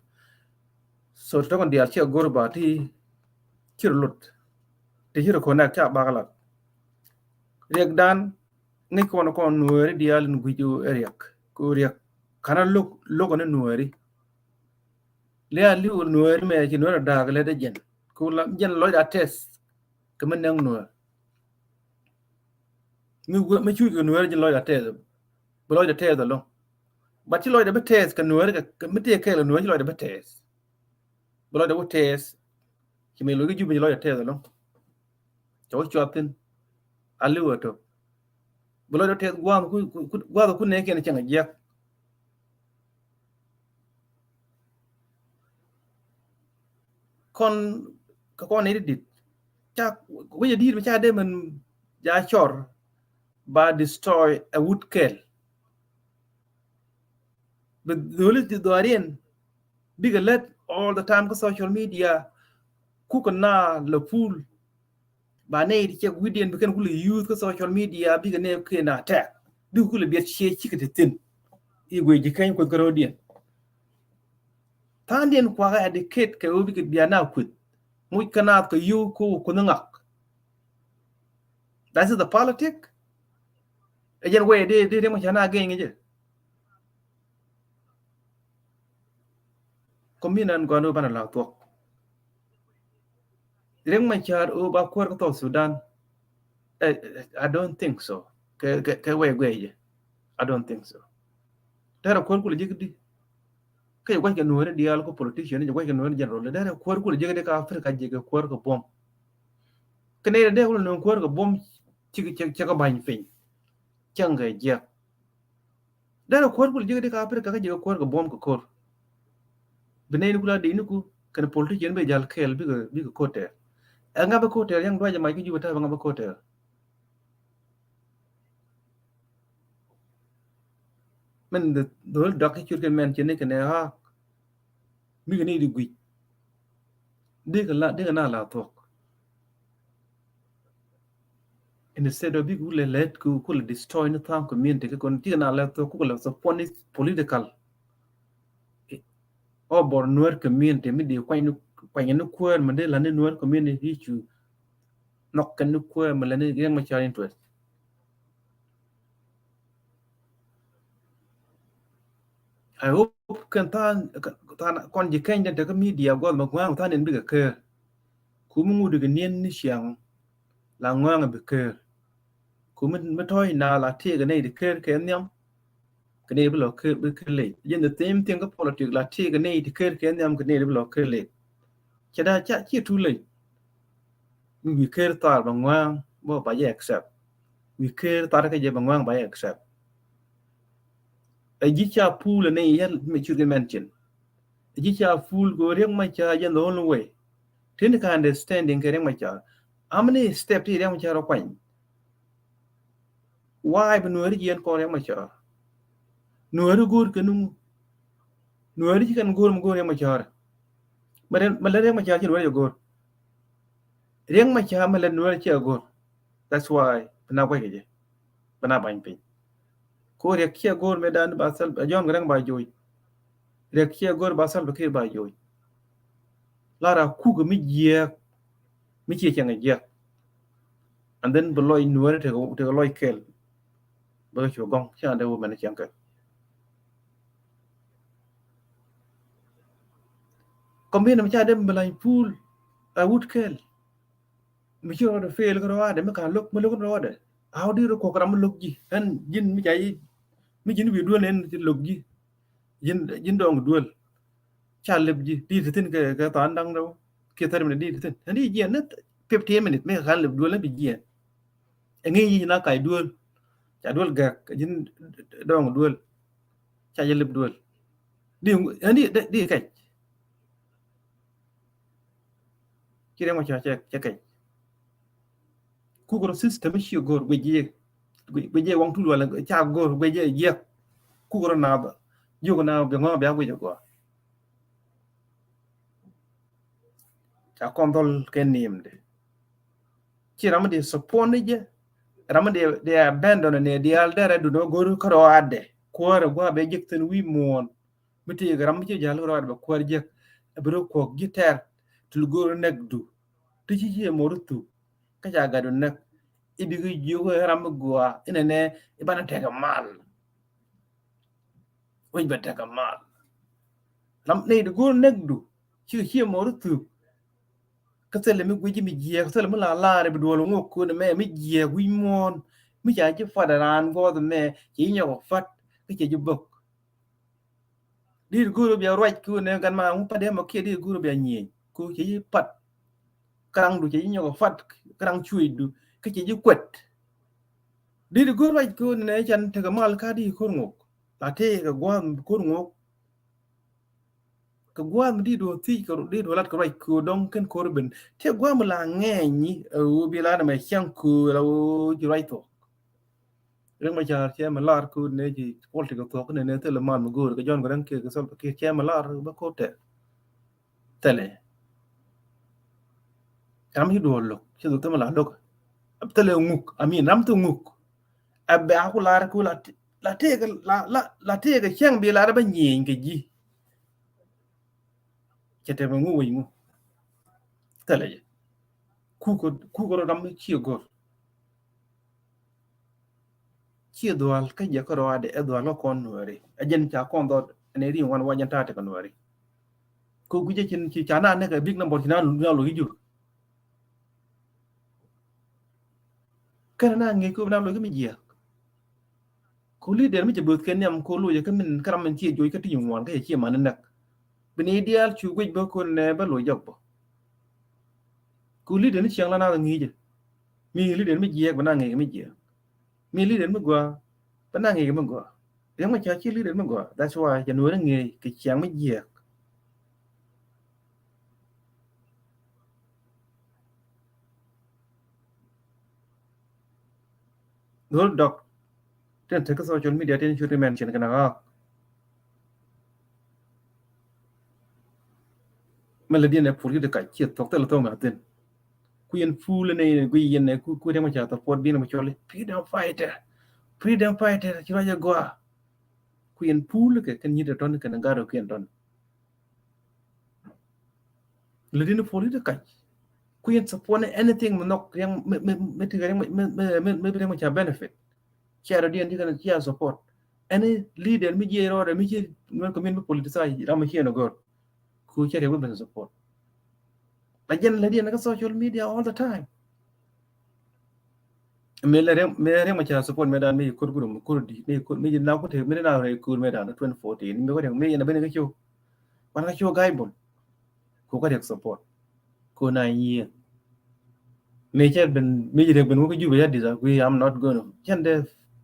So tɔkɔn diaal ciɛ go̱r ba ti ci rɔ lot. Ti ci rɔ connect ca bak lat. Riɛkdan ŋäc kɔn kɔn Nuääri diaal in guic ɛ Riɛk. Kɛ Riɛk Kana lo̱k, lo̱k ni Nuääri. Lia li̱w Nuääri mɛ ci Nuääri da̱a̱k lɛ dee jɛn. Ku la jɛn lɔcda tɛth. Kɛ mi nɛŋ Nuäär. Mi wee, mi cuc kɛ Nuääri jɛn lɔcda tɛth. Bi lɔcda tɛth ɛlɔ̱ŋ. But ci lɔcda bi tɛth kɛ Nuääri kɛ, kɛ mi tëë kɛɛl kɛ Nuääri ci lɔcda bi tɛth. Bi lɔcda bi tɛth. Ci mi lo̱c kä Jubɛ ci lɔcda tɛth ɛlɔ̱ŋ. Cɛ wä cuath thi̱n. A li̱w ɛ to̱k. Bi lɔcda tɛth gua̱a̱th ku, ku, ku, gua̱a̱th ku nɛɛkiɛn cäŋ a jiäk. Kɔn, kɛ kɔn ni dit. Ca, wec a di̱i̱t mi ca dee mɛn ja cɔr ba destroy a wut kɛl. Bi dholi ti dhɔriɛn bikɛ lät all the time kä social media. Kukɛ na lɛ pul. Ba nɛy ti cɛ wi̱diɛn bi kɛn kulɛ use kä social media bikɛ nɛ kɛ na attack. Bikɛ kulɛ biɛt ciɛ cikɛ ti thin. I̱ guic ji̱ keny kueth kä ro̱diɛn. Tha̱a̱ŋdiɛn kuakä educate kɛ ɣöö bikɛ bia na kueth. Muc kä naath kɛ yio̱w kä wä kueth ŋak. That is the politic. Ɛ jɛn wee di, di Riek Machar na geny ŋi̱cɛ. Kɔm mi nan gɔn wä banɛ la thuɔk. Riek Machar wä ba kuäär kä South Sudan. Eh, eh, I don't think so. Kɛ, kɛ, kɛ wee guɛy jɛ. I don't think so. Derɛ kuäär kulɛ ji̱ kä di. Kä jɛ gua̱c kɛ Nuääri diaal kä politician, jɛ gua̱c kɛ Nuääri general. Derɛ kuäär kulɛ ji̱ kä di kä Africa jɛ kɛ kuäär kɛ buɔ̱m. Kɛ nɛy dee kulɛ nööŋ kuäär kɛ buɔ̱m cik, cik, cik kä ba̱ny piny. Cäŋ kɛ jiɛk. Derɛ kuäär kulɛ ji̱ kä di kä Africa kä ji̱ kä kuäär kɛ buɔ̱m kɛ ko̱r. Bi nɛy ni ku la di ni ku kɛn politician bi jal kɛɛl bikɛ, bikɛ ko̱r tɛɛr. Ɛ ŋa bi ko̱r tɛɛr, yaŋ duacɛ mac kä Jubɛ ta̱a̱ bɛ ŋa bi ko̱r tɛɛr. Min the, the whole dɔk kä ciöt kɛ mɛn ci ni kɛ nɛ ɣaak. Bikɛ nɛy di guic. Dikɛ la, dikɛ na la thuɔk. Instead of bikɛ kulɛ lät kɛ kulɛ destroy ni tha̱a̱ŋ community kɛ kɔn dikɛ na la thuɔk kulɛ support ni political. Ɔ bɔr Nuäär community mi di kuany ni, kuany ni kuäär mi di la ni Nuäär community issue. Nhɔk kɛn ni kuäär mi la ni Riek Machar interest. I hope kɛn tha̱a̱ŋ, tha̱a̱ŋ kɔn ji̱ keny den tekä media guɔth ma gua̱a̱ŋ tha̱a̱ŋ den bikɛ ker. Ku mi ŋut kɛ niɛn ni ciaŋ la ŋɔaŋ bi ker. Ku mi, mi tɔ̱ɔ̱c na la tiek kɛ nɛy ti ker kɛ nhiam. Kɛ nɛy bi lɔ ker, bi ker lec. Jɛn the same thing kä politic la tiek kɛ nɛy ti ker kɛ nhiam kɛ nɛy bi lɔ ker lec. Cɛ da ca, ci too late. Mi wi̱i̱ ker thar bɛ ŋua̱a̱ŋ bä ba jɛ accept. Wi̱i̱ ker thar kä jɛ bɛ ŋua̱a̱ŋ ba jɛ accept. Ɛ ji̱ ca puul ɛ ni yɛl mi cur kɛ mɛn cin. Ɛ ji̱ ca puul kɛ Riek Machar jɛ the only way. Tin ka understanding kɛ Riek Machar. How many step ti Riek Machar ɔ kuany? Why bi Nuääri jiɛn kɔn Riek Machar? Nuääri go̱o̱r kɛ nuŋ. Nuääri ci kɛn go̱o̱r mi go̱o̱r Riek Machar. Mɛ lɛ Riek Machar ci Nuääri jɛ go̱o̱r. Riek Machar mɛ lɛ Nuääri ci a go̱o̱r. That's why bi na guac kɛ jɛ. Bi na bany piny. Ko Riek ci a go̱o̱r mɛ dan ba Salva, John Garang ba joc. Riek ci a go̱o̱r ba Salva Kiir ba joc. Lara kuk mi jiɛk. Mi ci cɛŋ jiɛk. And then bi lɔc Nuääri tekɛ, tekɛ lɔc kɛl. Bä cu gɔŋ, ca dee wä mɛn cɛŋ kɛ. Kɔmbin mi ca dee mi lany puul a wut kɛl. Mi ci rɔɔdɛ fail kä rɔɔdɛ, mi ka lo̱k, mi lo̱k rɔɔdɛ. How did rɔ kuɔk ram mi lo̱k ji̱? Ɛn ji̱n mi ca yi, mi ji̱n wi̱i̱ duel ɛn ti lo̱k ji̱. Ji̱n, ji̱n dɔŋ duel. Ca lep ji̱, di ti thin kɛ, kɛ than daŋ rɛw. Kiɛ thirty minute di ti thin. Ɛn di jiɛn ni fifteen minute, mi ka kan lep duel ni bi jiɛn. Ɛŋi yi na kac duel. Ca duel gɛk, ji̱n dɔŋ duel. Ca jɛ lep duel. Di, ɛn di, di, di kɛc. Ci Riek Machar cɛ, cɛ kɛc. Kuk rɔ system ci go̱r guic jiɛ. Guic jiɛ waŋ tul wala ca go̱r guic jiɛ jiɛk. Kuk rɔ na ba. Jiök na bi ŋɔŋ bia guic a gɔaa. Ca kɔn dhɔl kɛ ni̱emdɛ. Ci ram mi di support ni jɛ. Ram mi di, di abandon ni diaal derɛ dun wä go̱r kärɔadɛ. Kuäärɛ gua̱a̱ bɛ jiɛk thin wi̱i̱ muɔ̱ɔ̱n. Mi tëëkɛ ram mi ci jäl kärɔadɛ bɛ kuäär jiɛk. Ɛ bi rɔ kuɔk ji̱ tɛr. Ti li go̱r nɛk du. Ti ci ci ɛ mo̱r thuk. Kä ca gat du nɛk. I̱ bikɛ jiök ɛ ram mi gɔaa inɛnɛ i̱ banɛ tɛkɛ mal. Wec bɛ tekɛ mal. Ram nɛy ti go̱o̱r näkdu cikɛ ciɛ mɔ ri thuk. Kä thilɛ mi guici mi jiɛɛk, thilɛ mi la lar i̱ bi duɔl ŋok kun mɛ mi jiɛɛk wi̱c muɔ̱ɔ̱n mi ca ji̱ fat raan guɔth mɛ ci nyɔk fat kä ci ji̱ bök. Dit go̱o̱r bia ruac kun nɛ gan ma ŋu pat dee mɔ kiɛ dit go̱o̱r bia nyieny ku ci ji̱ pat. Karaŋdu ci ji̱ nyɔk fat karaŋ cuecdu kä ci ji̱ kuɛt. Dit go̱o̱r ruac kun nɛ can tekɛ mal ka dit ko̱r ŋok. La tëë kɛ gua̱a̱th mi ko̱r ŋok. Kɛ gua̱a̱th mi dit wä thiec kɛ dit wä lat kɛ ruac köö dɔ̱ŋ kɛn ko̱r ben. Tëë gua̱a̱th mi la ŋɛɛny ni ɛ wä bi la nɛ mɛ ciaŋ köö la wä ci ruac thuɔ̱k. Riɛk mɛ ca̱r cɛ mɛ lar köö nɛ ci politik kɛ thuɔ̱k nɛ nɛ thilɛ mal mi go̱o̱r kɛ jɔn kɛ rɛŋ kɛ kɛ Salva Kiir cɛ mɛ lar bä ko̱r tɛ. Thilɛ. Ram ci duɔl lo̱k ci dhuk thimɛ la lo̱k. Thilɛ ŋuk, I mean, ram thil ŋuk. Ɛ bɛ a ku lar ku la ti la tëëkɛ la la la tëëkɛ cäŋ bi lar bä nyieny kɛ ji̱. Cɛ tɛmɛ ŋu wec ŋu. Thilɛ jɛ. Kukɛ kukɛ rɔ dam ciɛ go̱r. Ciɛ dhual kä jɛ kä rɔadɛ ɛ dhual kä kɔn nuɛri. Ɛ jɛn ca kɔn dhɔt ɛn ɛ ri ŋuan wa jɛn ta̱a̱ tekɛ nuɛri. Kɛ gui̱cɛ cin ci ca na nɛkɛ big number ci na na lo̱c jur. Kɛn na ŋi̱i̱c kɛ na lo̱c kä mi jiɛk. Ku leader mi cɛ bo̱th kɛ nhiam ku lo̱c kä min kä ram min ciɛ joc kä ti ŋuan kä cɛ ciɛ man näk. Bi ni diaal cu guic bä kun nɛ bä lo̱c jɔk bä. Ku leader ni ciɛŋ la na ŋi̱i̱cɛ. Mi leader mi jiɛk bä na ŋi̱i̱c mi jiɛk. Mi leader mi gua bä na ŋi̱i̱c mi gua. Riɛŋ mɛ ca ci leader mi gua. That's why jɛ nuɔri ŋi̱i̱c kɛ ciɛŋ mi jiɛk. Dhol dɔk tin te kä social media tin cu ti mention kɛ na ɣaak. Mɛ lɛ diɛn ɛ pur ki di kac ciɛ thok thil thok mɛ thin. Ku yɛn pul ni gui yɛn ku ku dɛm ca support bin mɛ cɔli freedom fighter. Freedom fighter ci rɔ jɛ gua. Ku yɛn pul kɛ kɛn nyit tɔn kɛn garo kiɛn tɔn. Lɛ din political kac. Ku yɛn support ni anything mi nhɔk riɛŋ mi mi mi ti riɛŋ mi mi mi mi riɛŋ mi ca benefit. Cia rɔ diɛn ti kɛn cia support. Any leader mi jiɛ rɔ mi ci ŋuɛn community politicize ram mi ci ɛn gɔr. Ku cia riɛŋ mi ben support. La jɛn lɛ diɛn kä social media all the time. Mi lɛ riɛm mi lɛ riɛm a ca support mi dan mi kur gurum kur di mi kur mi na ku te mi na rɛ kur mi dan twenty fourteen mi ko riɛm mi yɛn a ben ka ciw. Wan ka ciw guy bol. Ku ka riɛk support. Ku na yie. Mi cɛ ben mi riɛk ben wä ka Juba ya disagree, I'm not gonna. Cɛn dɛ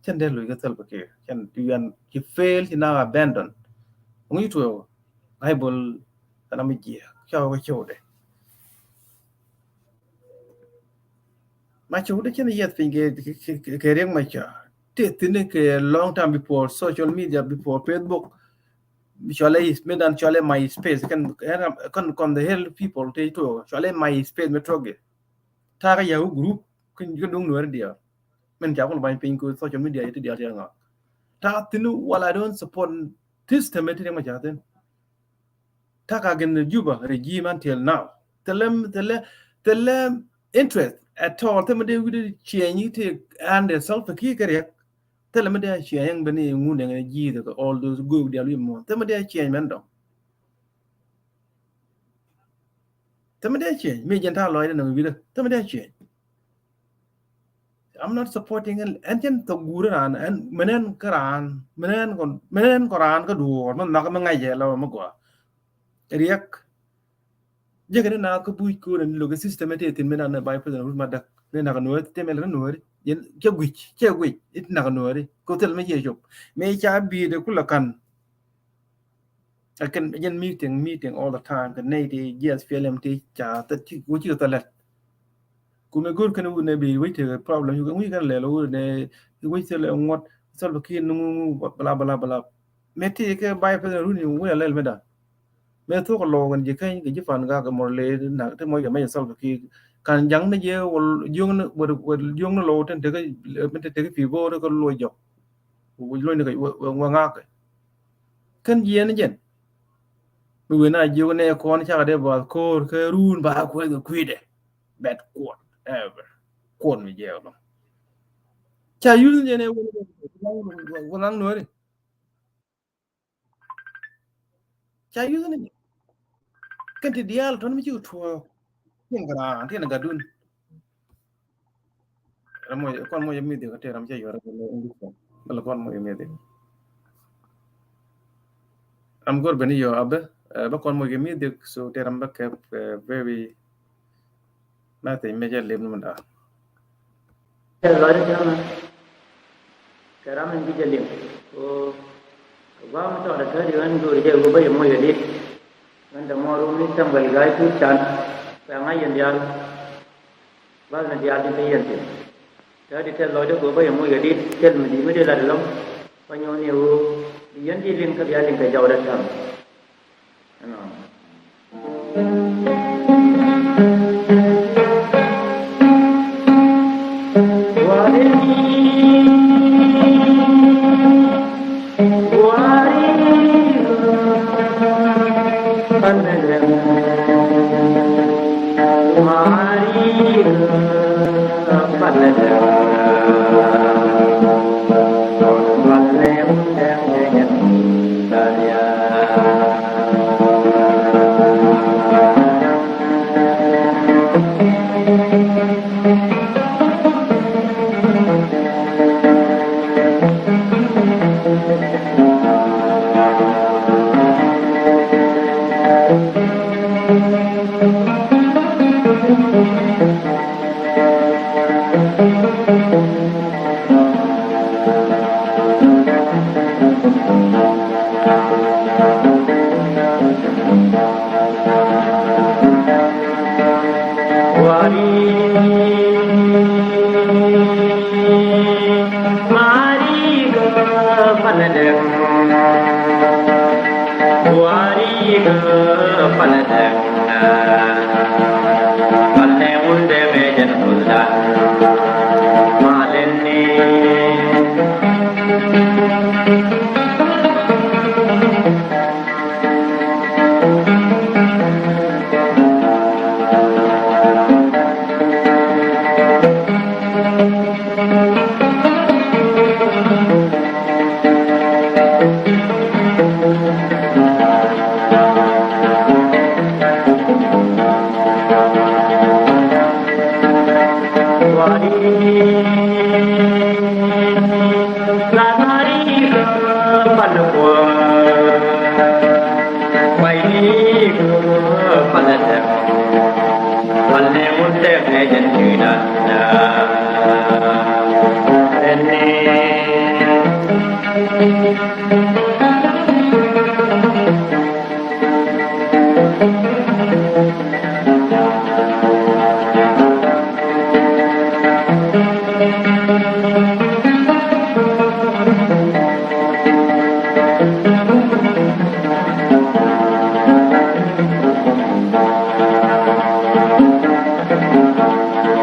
cɛn dɛ loy ka Salva Kiir. Cɛn ti yan ci fail ci na abandon. Ngi tuwa guy bol ana mi jiɛ. Ciw ka ciw dɛ. Ma cɛ wut cɛn yɛth piny kɛ kɛ riɛk ma ca ti thin kɛ long time before social media, before Facebook. Cɔlɛ mi dan cɔlɛ MySpace kɛn kɛn kɔn the hell people te tuɔ cɔlɛ MySpace mi tuɔk yɛ. Takä Yahoo group kɛ kɛ duŋ nuɛri diaal. Min ca kun bany piny ku social media ti diaal ti ŋa. Takä thin wala don't support system ti riɛk ma ca thin. Takä gin Juba regime until now. Thilɛ thilɛ thilɛ interest at all. Thimɛ dee wi̱dɛ change ti under Salva Kiir kɛ riɛk. Thilɛ mi dee change beni ŋun dee ji̱ the all those go dial wi̱ mɔ. Thimɛ dee change mɛn dɔŋ. Thimɛ dee change mi jɛn ta̱a̱ lɔcdɛ nɔmɔ wi̱dɛ. Thimɛ dee change. I'm not supporting ɛn ɛn cɛn thok guuri raan ɛn mɛn ɛn kä raan mɛn ɛn kɔ mɛn ɛn kɔ raan kä duɔɔr mɛ nhɔk mɛ ŋa̱c jɛ lɔ mɛ gɔaa. Riɛk. Jɛ kɛ ni na kä buc ko̱n ɛn lo̱k system ɛ tëë thin mɛ na nɛ Vice President Ruth Madiak ni na kɛ nuɔ̱ɔ̱ri tëë mɛ lɛ ni nuɔ̱ɔ̱ri yɛn cɛ guic cɛ guic it na kɛ nuɔ̱ɔ̱ri ko thil mɛ cɛ cop mɛ ca bi̱i̱dɛ kulɛ ka̱n. Ɛ kɛn jɛn meeting meeting all the time kɛ nɛy ti jiɛth P L M ti ca thɛ ti wä ci thɛ lɛt. Kumɛ go̱r kɛn wut nɛ bi wec ti problem yu kɛ ŋuc kɛn lɛl wut nɛ wec thilɛ ŋuɔt Salva Kiir ni ŋuŋu bla bla bla. Mɛ ti kɛ Vice President Ruth ni wec a lɛl mɛ dan. Mɛ thok lɔw kɛn ji̱ kɛny kɛ ji̱ Pan Gak kɛ Murle nak ti mɔc kɛ mɛc Salva Kiir kan jaŋ ni jɛ wal jiöŋ ni wal jiöŋ ni lɔw tin tekɛ min te tekɛ pi go̱o̱r kɛ luɔc jɔk. Wec luɔc ni kɛ wä ŋakɛ. Kɛn jiɛn jɛn mi wen a jiök nɛ kɔn cakɛ dee ba ko̱o̱r kɛ run ba kuɛth kɛ kui̱dɛ. Bɛt kuɔt ɛvɛ kuɔt mi jiɛk lɔ. Ca yuth jɛn ɛ wä ŋaŋ nuɔri. Ca yuth ni. Kɛn ti diaal tɔn mi ci tuɔɔk. Tin kɛ raan, tin gatdun. Ram mɔ, kɔn mɔ yɛ mi dhik, ti ram cɛ yuɔr bɛ kɔn mɔ yɛ mi dhik. Ram gor beni yɔ abɛ, eh, bɛ kɔn mɔ yɛ mi dhik, so ti ram bɛ kɛp, eh, very Mɛ thiec mi jɛ lim ni mi da̱a̱. Cɛ lɔcdä cä mɛ kɛ ram in bi jɛ lim. Ko kɛ gua̱a̱k mi tɔɔdɛ tätdi ɣän go̱o̱ri jɛ ɣöö bä yɛ moc kɛ di̱t. Ɣän dämuɔɔr rum ni Samuel Ga̱a̱c Tuut Can. Kɛ ŋa̱c yɛn diaal. Bath ni diaal tin te yɛn thi̱n. Tätdi tɛth lɔcdä ɣöö bä yɛ moc kɛ di̱t. Thil mi di̱i̱t mi dee lat ɛlɔ̱ŋ. Bä nyuɔ̱th ni ɣöö bi yɛn ji̱ liŋ kä bia liŋ kɛ jɔwdä täämɛ.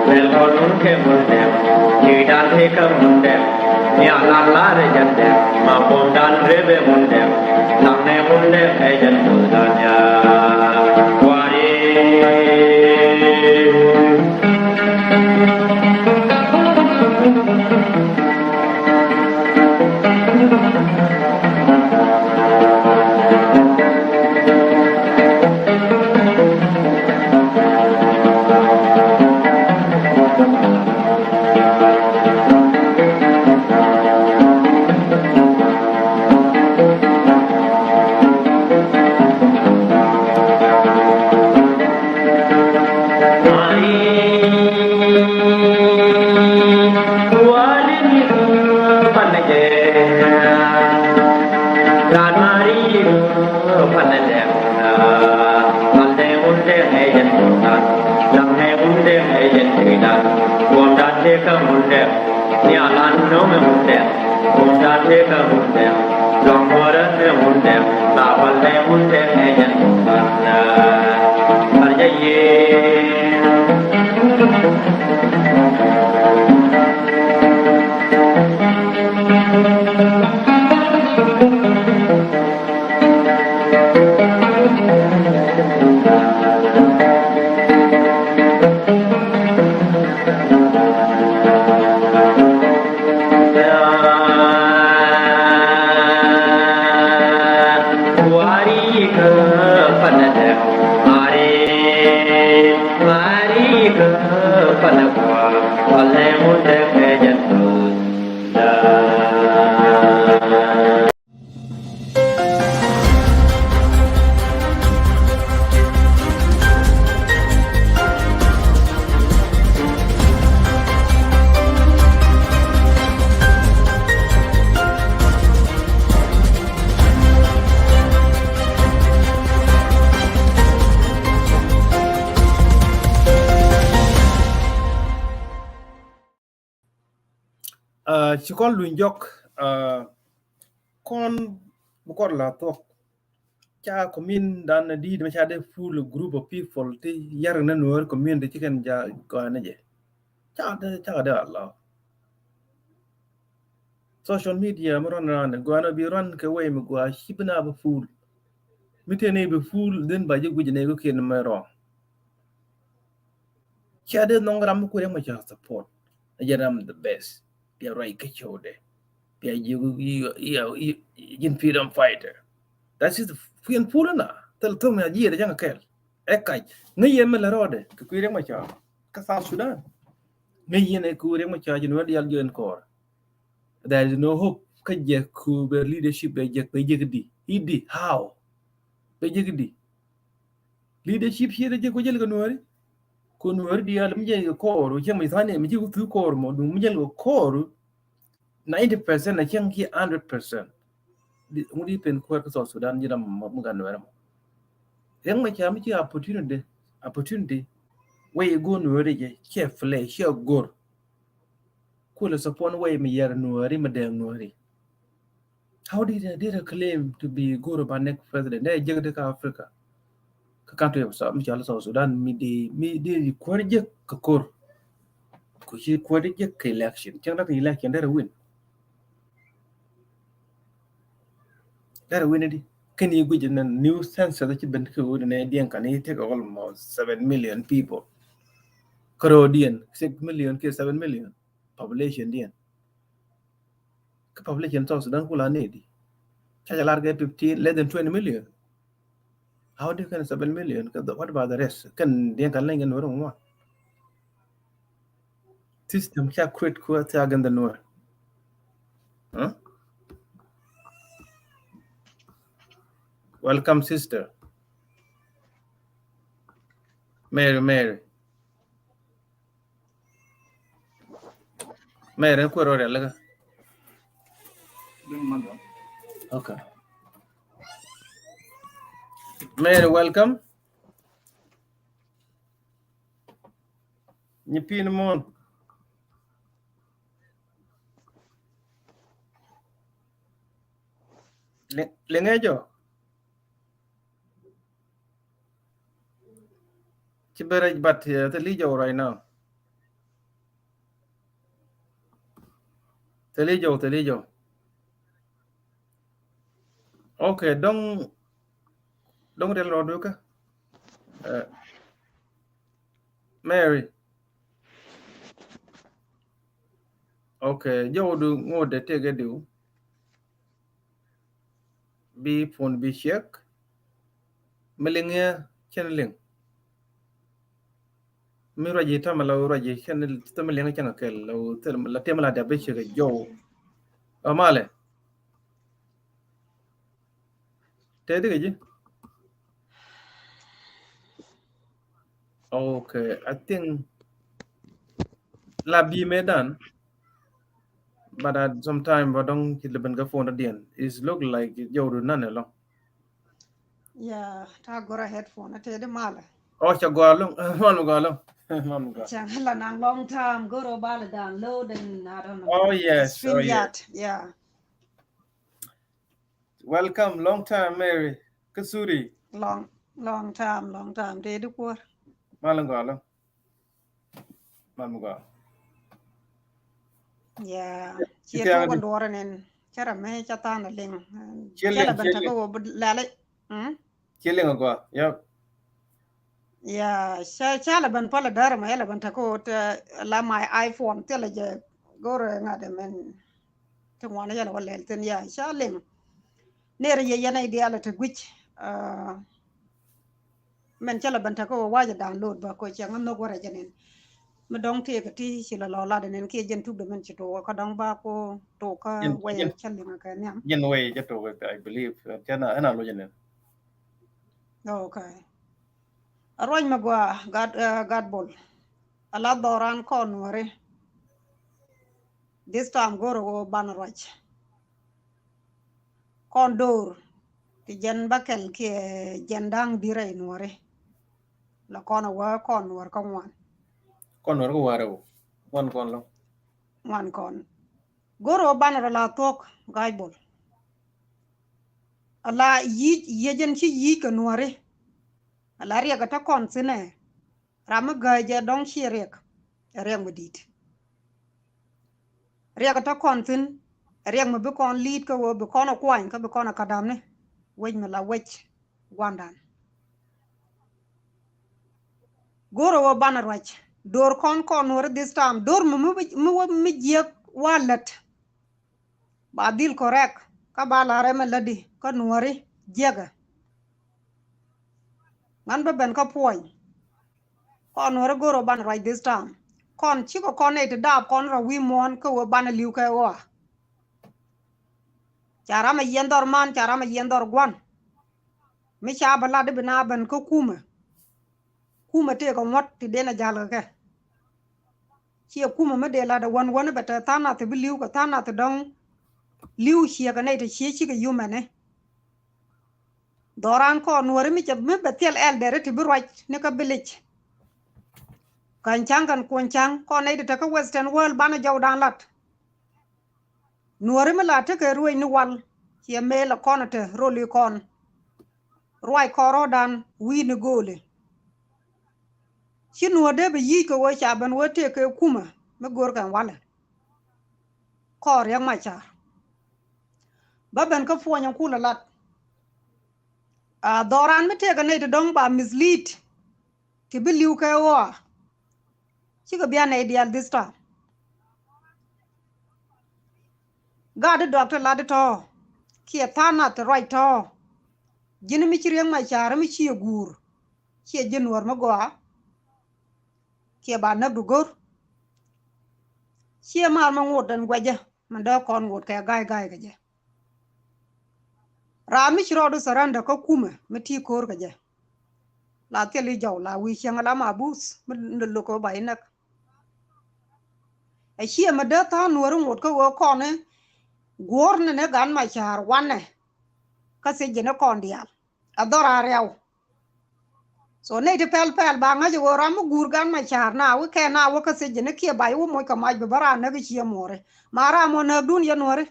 Welcome, Mundem. Jidan Heka Mundem. Ni alam lare jandem. Ma Bomdan Rebe Mundem. Lamne Mundem, Ejen Mundanya. Wari. Ci kɔn luny jɔk, kɔn bi kɔr la thuɔk. Ca community dan di̱i̱t mi ca dee full group of people ti yar ni Nuer community ci kɛn ja gɔaa ni jɛ. Ca dee, ca dee allow. Social media mi run around, gɔaa ni bi run kɛ way mi gɔaa ci bi na bi full. Mi tëë ni bi full, then ba ji̱ guic ni kɛ kiɛn mi wrong. Cia dee nhɔŋ ram mi ku Riek Machar support. A jɛ ram the best. Bia ruac kä cio̱wdɛ. Bia jiök ji̱n freedom fighter. That is the full na. Thil thom ya jiɛt jaŋ kɛl. Ɛ kac. Ŋäc yɛn mi lɛ rɔɔdɛ kɛ kui̱ Riek Machar kä South Sudan. Ŋäc yɛn ɛ ku Riek Machar ji̱n wä dial jiɛn kɔɔr. There is no hope. Kä jɛ ku bɛ leadership bɛ jɛ bɛ jɛ di. Idi how? Bɛ jɛ di. Leadership ciɛ dee jɛ ku jɛl kɛ Nuääri. Ku Nuääri diaal mi jɛl kɛ kɔɔr, cɛ mi thani mi ci ku thu kɔɔr mɔ, duŋ mi jɛl kɛ kɔɔr. Ninety percent a cɛŋ ki hundred percent. Ŋut i̱ pen kuäär kä South Sudan ji̱ ram mi gan Nuɛr mɔ. Riek Machar mi ci opportunity, opportunity wei go̱o̱r Nuääri jɛ, ciɛ play, ciɛ go̱o̱r. Kulɛ support wei mi yɛr Nuääri, mi dɛɛŋ Nuääri. How did, did I claim to be go̱o̱r ba next president? Dee jek dee kä Africa. Kä country of South, mi cɔal South Sudan, mi dee, mi dee kuäär jek kä ko̱r. Ku ci kuäär jek kä election. Cäŋ dak election dee win. Dee win di. Kɛn i̱ guic ni new census ci ben kä wut ni diɛn kan i̱ take almost seven million people. Kärɔɔdiɛn six million kiɛ seven million population diɛn. Kä population South Sudan kula ni di. Ca jɛ lar kɛ fifteen, less than twenty million. How do you get seven million? What about the rest? Kɛn diɛn kan lɛŋ kɛ Nuɛr ŋuan. System ca create kua ca gɛn the Nuɛr. Huh? Welcome, sister. Mary, Mary. Mary, kuɛrɛ rɛ lɛ kä. Okay. Mary, welcome. Nyi pin mon. Liŋɛ jɔ. Ci bɛ rɛc, but, uh, thil i̱ jɔw right now. Thil i̱ jɔw, thil i̱ jɔw. Okay, dɔŋ, dɔŋ riɛl rɔɔdu kä. Uh, Mary. Okay, jɔwdu ŋot dee tëëk ɛ diw. Bi phone bi check. Mi liŋ yɛ cɛn liŋ. Mi ruac yi tamɛ la ruac yi cɛn, thil mi liŋ cɛn kɛl la, la tɛmɛ la dɛp bi check jɔw. Ɔ malɛ. Tɛdi kɛ ji̱. Okay, I think la bi me dan. But at some time, but don't kill the benga phone again. It's look like jɔwdu nan along. Yeah, ta gora headphone. Tɛdi malɛ. Oh, ca gɔa along. Man gɔa along. Man gɔa. Ca la nang long time. Goro bala download and I don't know. Oh yes. Oh yes. Yeah. Welcome, long time, Mary. Kasuri. Long, long time, long time. Tɛdi kuɔr. Malɛ gɔa along. Malɛ gɔa. Yeah. Ci tɔgɔ duɔrɛ nin. Cɛ rɛ mɛ ca than a liŋ. Cɛ lɛ ben tɛ kɛ wä lɛlɛ. Hmm? Cɛ liŋ a gɔa. Yep. Yeah, ca, ca lɛ ben pal a däär mɛ, ca lɛ ben tɛ kɛ wä la my iPhone. Thilɛ jɛ go̱rɛ ŋa̱t mɛn. Ti ŋuan ca lɛ wä lɛl thin, yeah, ca liŋ. Ner yɛ yɛn a idialɛ ti guic. Uh, mɛn cä lɛ ben tekɛ wä wacɛ download ba ko cɛ ŋä nhök wä rɛcɛ nin. Mi dɔŋ tëëkä ti ci lɛ lɔ lat nin kiɛ jɛn tuk dɛ mɛn ci tok kä dɔŋ ba ko tok kä wɛy cä liŋ kɛ nhiam. Jɛn wɛy cä tok, I believe. Cä na ɛn a locɛ nin. Okay. A ruac mi gua gat, uh, gat bol. A la dhɔran kɔn wä ri. This time go̱rɛ wä ban ruac. Kɔn do̱r ti jɛn bäkɛl kiɛ jɛn da̱ŋ dirɛ i nuɔri. La kɔn a wä kɔn nuɔr kä ŋuan. Kɔn nuɔr kä warɛ wä ŋuan kɔn lɔ. Ŋuan kɔn. Go̱r ɣöö banɛ rɔ la thuɔ̱k Ga̱a̱c Bol. Ala yic, yiec ɛn ci yic kɛ Nuääri. Ala riɛk ɛ te kɔn thi̱n ɛ. Ram mi gääc ɛ dɔ̱ŋ ciɛ riɛk. Ɛ riɛk mi di̱i̱t. Riɛk ɛ te kɔn thi̱n. Ɛ riɛk mi bi kɔn li̱i̱t kä ɣöö bi kɔn ɛ kuany kä bi kɔn ɛ ka̱damni. Wec mi la wec gua̱ndan. Go̱r ɣöö banɛ ruac. Do̱r kɔn kɔn Nuääri this time. Do̱r mi, mi, mi, mi jiäk wa lät. Ba dhil correct kä ba la rɛm ɛ lätdi kä Nuääri jiäkä. Ŋän bä ben kä puɔ̱ny. Kɔn Nuääri go̱r ɣöö banɛ ruac this time. Kɔn cikɛ kɔn nɛy ti daap kɔn rɔ wi̱i̱ muɔ̱ɔ̱n kä ɣöö banɛ li̱w kɛ ɣɔaa. Ca ram a yiɛn dhɔr man, ca ram a yiɛn dhɔr gua̱n. Mi ca bä lat i̱ bi na ben kä kumɛ. Kumɛ tëëkɛ ŋuɔ̱t ti den a ja̱l kɛ kɛ. Ciɛ kumɛ mi dee lat a wän wän bɛ te tha̱a̱ŋ nath bi li̱w kɛ tha̱a̱ŋ nath dɔ̱ŋ li̱w ciɛ kɛ nɛy ti cië cikɛ yumɛni. Dhɔran kɔn Nuääri mi cɛ mi bɛ thil elder ti bi ruac ni kä village. Ka̱ny ca̱ŋ kɛn kuɔny ca̱ŋ kɔn nɛy ti te kä Western world banɛ jɔwdan lat. Nuääri mi la tekɛ ruëëc ni wal ciɛ mëë la kɔn ɛ te roli kɔn. Ruac kɔn rɔ̱dan wi̱i̱ ni gööli. Ci Nuäär dee bi yic kɛ ɣöö ca ben wee tëëkɛ kumɛ mi görkɛ walɛ. Kɔn Riɛk Macar. Bä ben kä puɔ̱ny ɛn kulɛ lat. A dhɔran mi tëëkɛ nɛy ti dɔ̱ŋ ba mislead. Ti bi li̱w kɛ ɣɔaa. Cikɛ bia nɛy diaal this time. Gaat di dɔak ti lat di tɔ̱ kiɛ tha̱a̱ŋ nath ti ruac tɔ̱. Ji̱n mi ci Riɛk Macar mi ciɛ guur. Ciɛ ji̱ Nuäär mi gɔaa. Kiɛ ba näk du go̱r. Ciɛ maar mi ŋot ɛn guɛcä mi dee kɔn ŋot kɛ ga̱y ga̱y kɛ jɛ. Raa mi ci rɔɔdu surrender kä kumɛ mi ti ko̱o̱r kɛ jɛ. La thil i̱ jɔw la wi̱i̱ cieŋ la mabuth mi lo̱k kɛ ba inäk. Ɛ ciɛ mi dee tha̱a̱ŋ Nuääri ŋot kä ɣöö kɔn i̱ guɔ̱ɔ̱r ni ni Gat Macar wanɛ. Kä thiec ji̱n i̱ kɔn diaal a dhɔr a riaw. So nɛy ti pɛl pɛl ba ŋa̱c ɣöö ram mi guur Gat Macar na wä kɛ na wä kä thiec ji̱n i̱ kiɛ ba i̱ wä moc kɛ mac bi bä raa näk i̱ cië muɔɔri. Ma raa mɔ nääkdun yɛ Nuääri.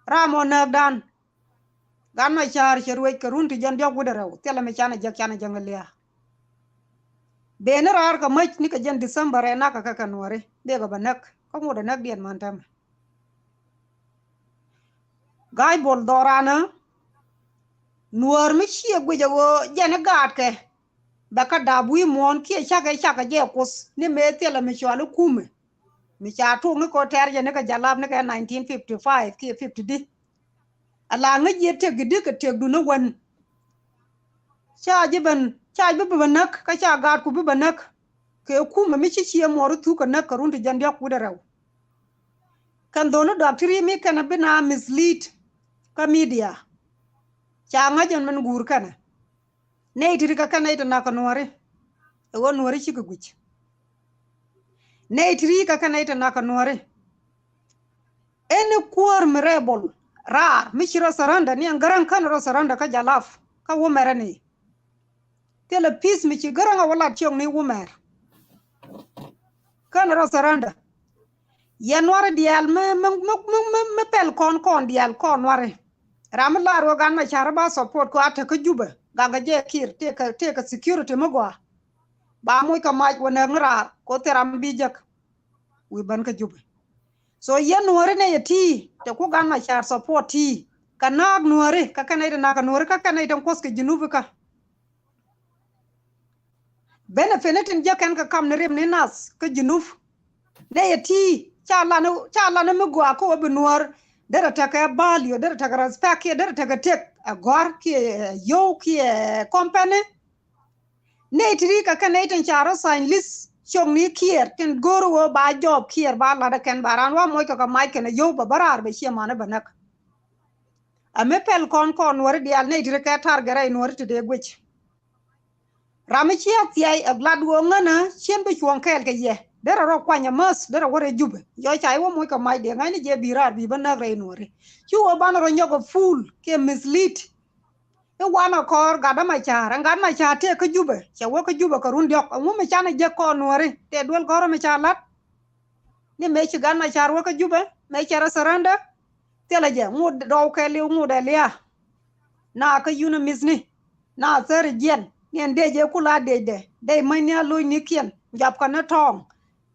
Ram ɔ nääkdan. Gat Macar cɛ ruëc kɛ run ti jɛn diɔ̱k wi̱cdɛ rɛw thilɛ mi canɛ jek canɛ jek ŋä lia̱a̱. Beni raar kɛ mäc ni kɛ jɛn December ɛ nak kɛ kɛ Nuääri dee kɛ bɛ näk kä ŋot ɛ näk diɛn man tɛmɛ. Ga̱a̱c Bol dhɔranä Nuäär mi ciɛ guic ɛ ɣöö jɛn i̱ gaatkɛ. Bɛ kä dap wi̱i̱ muɔ̱ɔ̱n kiɛ cakɛ cakɛ jɛ kuoth ni mëë thilɛ mi cuali kumɛ. Mi ca tuɔk ni kɔ tɛr jɛ ni kɛ jalap ni kɛ nineteen fifty five kiɛ fifty di. Ala ŋäc yɛ tëk i̱di kɛ tëkdu ni wän. Ca ji̱ ben ca ji̱ bi bɛ näk kä ca gaatku bi bɛ näk. Kɛ kumɛ mi ci ciɛ muɔɔr i̱ thuk kɛ näk kɛ run ti jɛn diɔ̱k wi̱cdɛ rɛw. Kɛn dholi dɔak ti ri̱i̱ mi kɛn bi na mislead kä media. Ca ŋäc ɛn min guur kɛnɛ. Nɛy ti ri kɛ kɛn nɛy ti nak kɛ Nuääri. Ɛ ɣöö Nuääri cikɛ guic. Nɛy ti ri kɛ kɛn nɛy ti nak kɛ Nuääri. Ɛn i̱ kuäär mi rebel raar mi ci rɔ surrender ni ɛn Gäräŋ kän rɔ surrender kä Jalap kä wä mɛrɛ ni. Thilɛ peace mi ci Gäräŋ a wä lat ciɔŋ ni wä mɛr. Kän rɔ surrender. Yɛn Nuäri diaal mi, mi, mi, mi, mi, mi pɛl kɔn kɔn diaal kɔn Nuäri. Ram mi lar wä gan ma car ba support kɔ a tek kä Jubɛ. Gaŋ kɛ jɛ Kiir tëëkɛ, tëëkɛ security mi gɔaa. Ba moc kɛ mac wä nääk ni raar kɔ thil ram bi jek. Wi̱i̱ bän kä Jubɛ. So yɛn Nuäri nɛ yɛ ti te ku gan ma car support ti. Kɛ naak Nuäri kä kɛn nɛ yɛ te naak kɛ Nuäri kä kɛn nɛ yɛ te kuɔth kɛ Junub kä. Benefit ni tin jiäk kɛn kɛ kam ni rim ni nath kä Junub. Nɛ yɛ ti ca lan, ca lan mi gɔaa kä wä bi Nuäär derɛ tekɛ value, derɛ tekɛ respect kiɛ derɛ tekɛ tek ɛ gɔ̱a̱r kiɛ yio̱w kiɛ company. Nɛ ti ri kɛ kɛn nɛ tin ca rɔ sign list cok ni Kiir tin go̱o̱r wä ba jɔɔp Kiir ba lat ɛ kɛn ba raan wa moc kɛ kɛ mac kɛn ɛ yio̱w bɛ bä raar bɛ ciɛ man ɛ bɛ näk. Ɛ mi pɛl kɔn kɔn Nuäri diaal nɛ ti ri kɛ target rɛy Nuäri ti dee guic. Ram mi ciɛ thiay ɛ glat ɣöö ŋänä cien bi cuɔ̱ɔ̱ŋ kɛɛl kɛ yɛ derɛ rɔ kuany ɛ mäth derɛ wä rɛ Jubɛ. Yɔ ca i̱ wä moc kɛ mac dee ŋa̱cni jɛ bi raar bi bä näk rɛy Nuäri. Ci wä banɛ rɔ nyɔk ɛ fool kiɛ mislead. I̱ wanɛ kɔɔr gat dämɛ ca̱a̱r ɛn gat ma ca̱a̱r tëë kä Jubɛ cɛ wä kä Jubɛ kɛ run diɔ̱k ɛŋu mi canɛ jek kɔɔr Nuäri tëë duel gɔ̱rä mi ca la̱t. Ni mëë ci Gat Macar wä kä Jubɛ, mëë cɛ rɔ surrender, thilɛ jɛ ŋut dɔw kɛ liw ŋut ɛ lia. Na kä yun ɛ mith ni, na thäri jiɛn, ni ɛn dee jɛ kula dee dɛ, dee mäc ni a loc ni kiɛn, jɔap kɛ ni tɔɔŋ.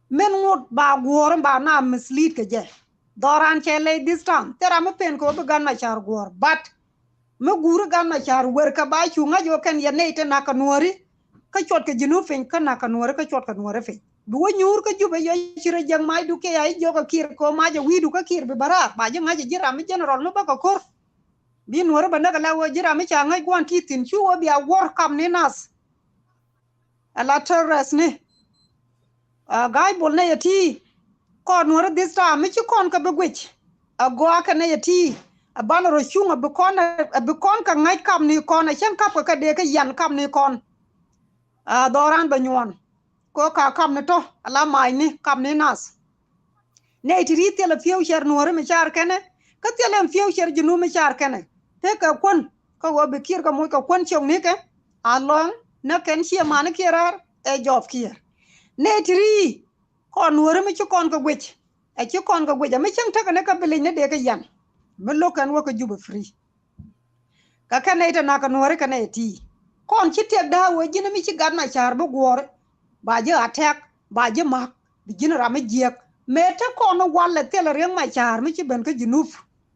Min ŋut ba guɔ̱ɔ̱r ba na mislead kɛ jɛ. Dhɔran cɛ ley this time, thil ram mi pen kɛ wä bi Gat Macar guɔ̱ɔ̱r, but mi guuri Gat Macar wer kɛ ba cu ŋa̱c wä kɛn yɛ nɛy ti nak kɛ Nuɔ̱ɔ̱ri, kä cuɔt kɛ Junub piny, kä nak kɛ Nuɔ̱ɔ̱ri, kä cuɔt kɛ Nuɔ̱ɔ̱ri piny. Bi wä nyuur kä Jubɛ yɔ ci rɔ jek macdu kiɛ a i̱ jiɔk kɛ Kiir kɛ wä mac ɛ wi̱i̱du kä Kiir bi bä raar, ba ji̱ ŋa̱c ɛ ji̱ ram mi general mi bä kɛ ko̱r. Bi Nuɔ̱ɔ̱ri bä näk ɛ la wä ji̱ ram mi ca ŋäc gua̱n ti thi̱n cu wä bia guɔ̱r kam ni nath. Ɛ la terrorist ni. Ɛ, Ga̱a̱c Bol nɛy ɛ ti. Kɔn Nuɔ̱ɔ̱ri this time mi ci kɔn kɛ bi guic. Ɛ gɔaa kɛ nɛy ɛ ti. Ɛ banɛ rɔ cuŋ ɛ bi kɔn, ɛ bi kɔn kɛ ŋäc kam ni kɔn, ɛ cɛn kap kɛ kɛ dee kɛ yan kam ni kɔn. Ɛ dhɔran bɛ nyuɔn. Kɛ ɣöö ka kam ni tɔ̱ ɛ la mac ni kam ni nath. Nɛy ti ri thilɛ future Nuɔ̱ɔ̱ri mi car kɛnɛ, kä thilɛ future Junub mi car kɛnɛ. Tekɛ kuän kä ɣöö bi Kiir kɛ moc kɛ kuän ciöknikɛ. Alɔŋ nä kɛn ciɛ mani kiɛ raar ɛ jɔɔp kiɛ. Nɛy ti ri kɔn Nuɔ̱ɔ̱ri mi ci kɔn kɛ guic. Ɛ ci kɔn kɛ guic ɛ mi cäŋ tekɛ ni kä bi lic ni dee kɛ yan. Mi lo̱k kɛn wä kɛ Jubɛ free. Kɛ kɛn nɛy te nak kɛ Nuɔ̱ɔ̱ri kɛ nɛy ti. Kɔn ci tiɛk da̱a̱ wee ji̱n mi ci Gat Macar bi guɔ̱ɔ̱ri. Ba ji̱ attack, ba ji̱ ma̱k, bi ji̱n ram mi jiɛk. Mëë te kɔn walɛ thilɛ Riek Macar mi ci ben kä Junub.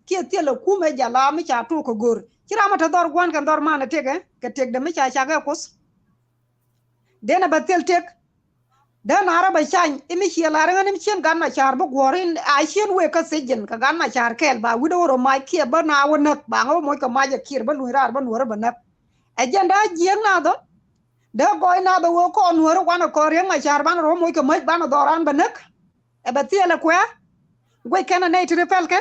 Kiɛ thilɛ kumɛ jala mi ca tok kɛ go̱r. Ci ram mi te dhɔr gua̱n kɛn dhɔr manɛ tëkɛ, kɛ tëkdɛ mi ca cakɛ Kuoth. Denɛ bɛ thil tëk. Dee na rɔ bɛ cany i̱ mi ciɛ lar ɣän i̱ mi cien Gat Macar bi guɔ̱ɔ̱r in a cien wëë kä thiec jin kɛ Gat Macar kɛɛl ba wi̱cdɛ wä rɔ mac kiɛ bä na wä näk ba ŋä wä moc kɛ mac ɛ Kiir bä luny raar bä Nuɔ̱ɔ̱ri bɛ näk. Ɛ jɛn dee jiɛk nath ɔ. Dee gɔɔy nath ɔ wee kɔn Nuɔ̱ɔ̱ri wanɛ kɔn Riek Macar banɛ rɔ moc kɛ mäc banɛ dhɔran bɛ näk. Ɛ bɛ thilɛ kuɛ. Guic kɛn ɛ nɛy ti ri pɛl kɛ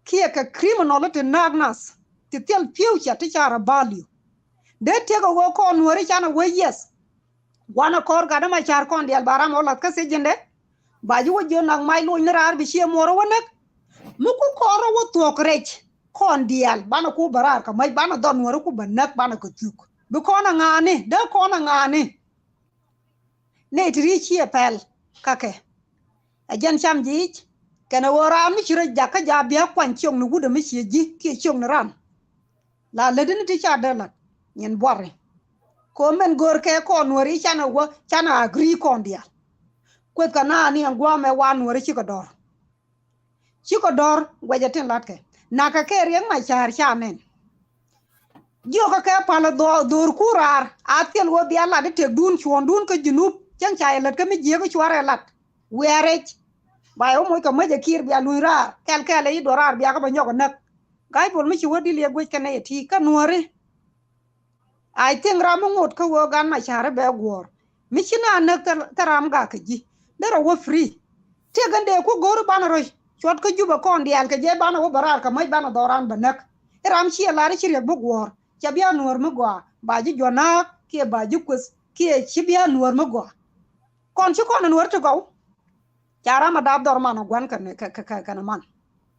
kiɛ kɛ criminal ti naak nath ti thil future ti ca rɔ value. Dee tiek ɛ wee kɔn Nuɔ̱ɔ̱ri canɛ wee yes. Guanɛ kɔr Gat Macar kɔn diaal ba ram ɔ lath kä thiec jin dɛ. Ba ji̱ wä jiö nak mac loc ni raar bi ciɛ muɔɔr ɛ wä näk. Mi ku kɔr ɛ wä thuɔ̱k rɛc kɔn diaal banɛ ku bɛ raar kɛ mäc banɛ dhɔr Nuɔ̱ɔ̱ri ku bɛ näk banɛ kɛ thuk. Bi kɔn ɛ ŋa̱a̱ni dee kɔn ɛ ŋa̱a̱ni. Nɛy ti ri ciɛ pɛl kakɛ. Ɛ jɛn cam ji̱ i̱c kɛnɛ ɣöö raan mi ci rɔ jak kä ja̱ bia kuany ciökni wut ɛ mi ciɛ ji̱ kiɛ ciökni ran. La lätdä ni ti ca dee la̱t nyin buɔri. Ko mɛn gör kɛ kɔn Nuɔ̱ɔ̱ri canɛ wä canɛ agree kɔn diaal. Kueth kɛ na ni ɛn gua̱a̱mɛ wa Nuɔ̱ɔ̱ri cikɛ dɔ̱r. Cikɛ dɔ̱r guɛcɛ tin la̱tkɛ. Nakä kɛ Riek Macar ca nɛn. Jiökä kɛ pal dhɔ-, dhorku raar a thil wä bia lat i̱ tëkdun cuɔ̱ɔ̱ŋdun kä Junub cäŋ ca yɛ lät kä mi jiäk i̱ cuarɛ lat. Wiarɛc ba yɛ wä moc kɛ mäc ɛ Kiir bia luny raar kɛl kɛl ɛ i̱ duɔ̱r raar bia kä bɛ nyɔk ɛ näk. Ga̱a̱c Bol mi ci wä dil yɛ guic kɛn ɛ yɛ ti kä Nuɔ̱ɔ̱ri. I think ram mi ŋot kä wee Gat Macar bɛ guɔ̱ɔ̱r mi ci na näk thil, thil ram gak kä ji̱. Derɛ wä free. Tiek in dee ku go̱o̱ri banɛ rɔ cuɔt kä Jubɛ kɔn diaal kɛ jɛ banɛ wä bɛ raar kɛ mäc banɛ dhɔran bɛ näk. I̱ ram ciɛ lar i̱ ci Riek bi guɔ̱ɔ̱r cɛ bia Nuɔ̱ɔ̱r mi gɔaa ba ji̱ juɔ̱naak kiɛ ba ji̱ kueth kiɛ ci bia Nuɔ̱ɔ̱r mi gɔaa. Kɔn ci kɔn in Nuɔ̱ɔ̱r ti gɔw. Ca ram a dap dhɔr man a guan kɛn, kɛ, kɛ, kɛ, kɛn a man.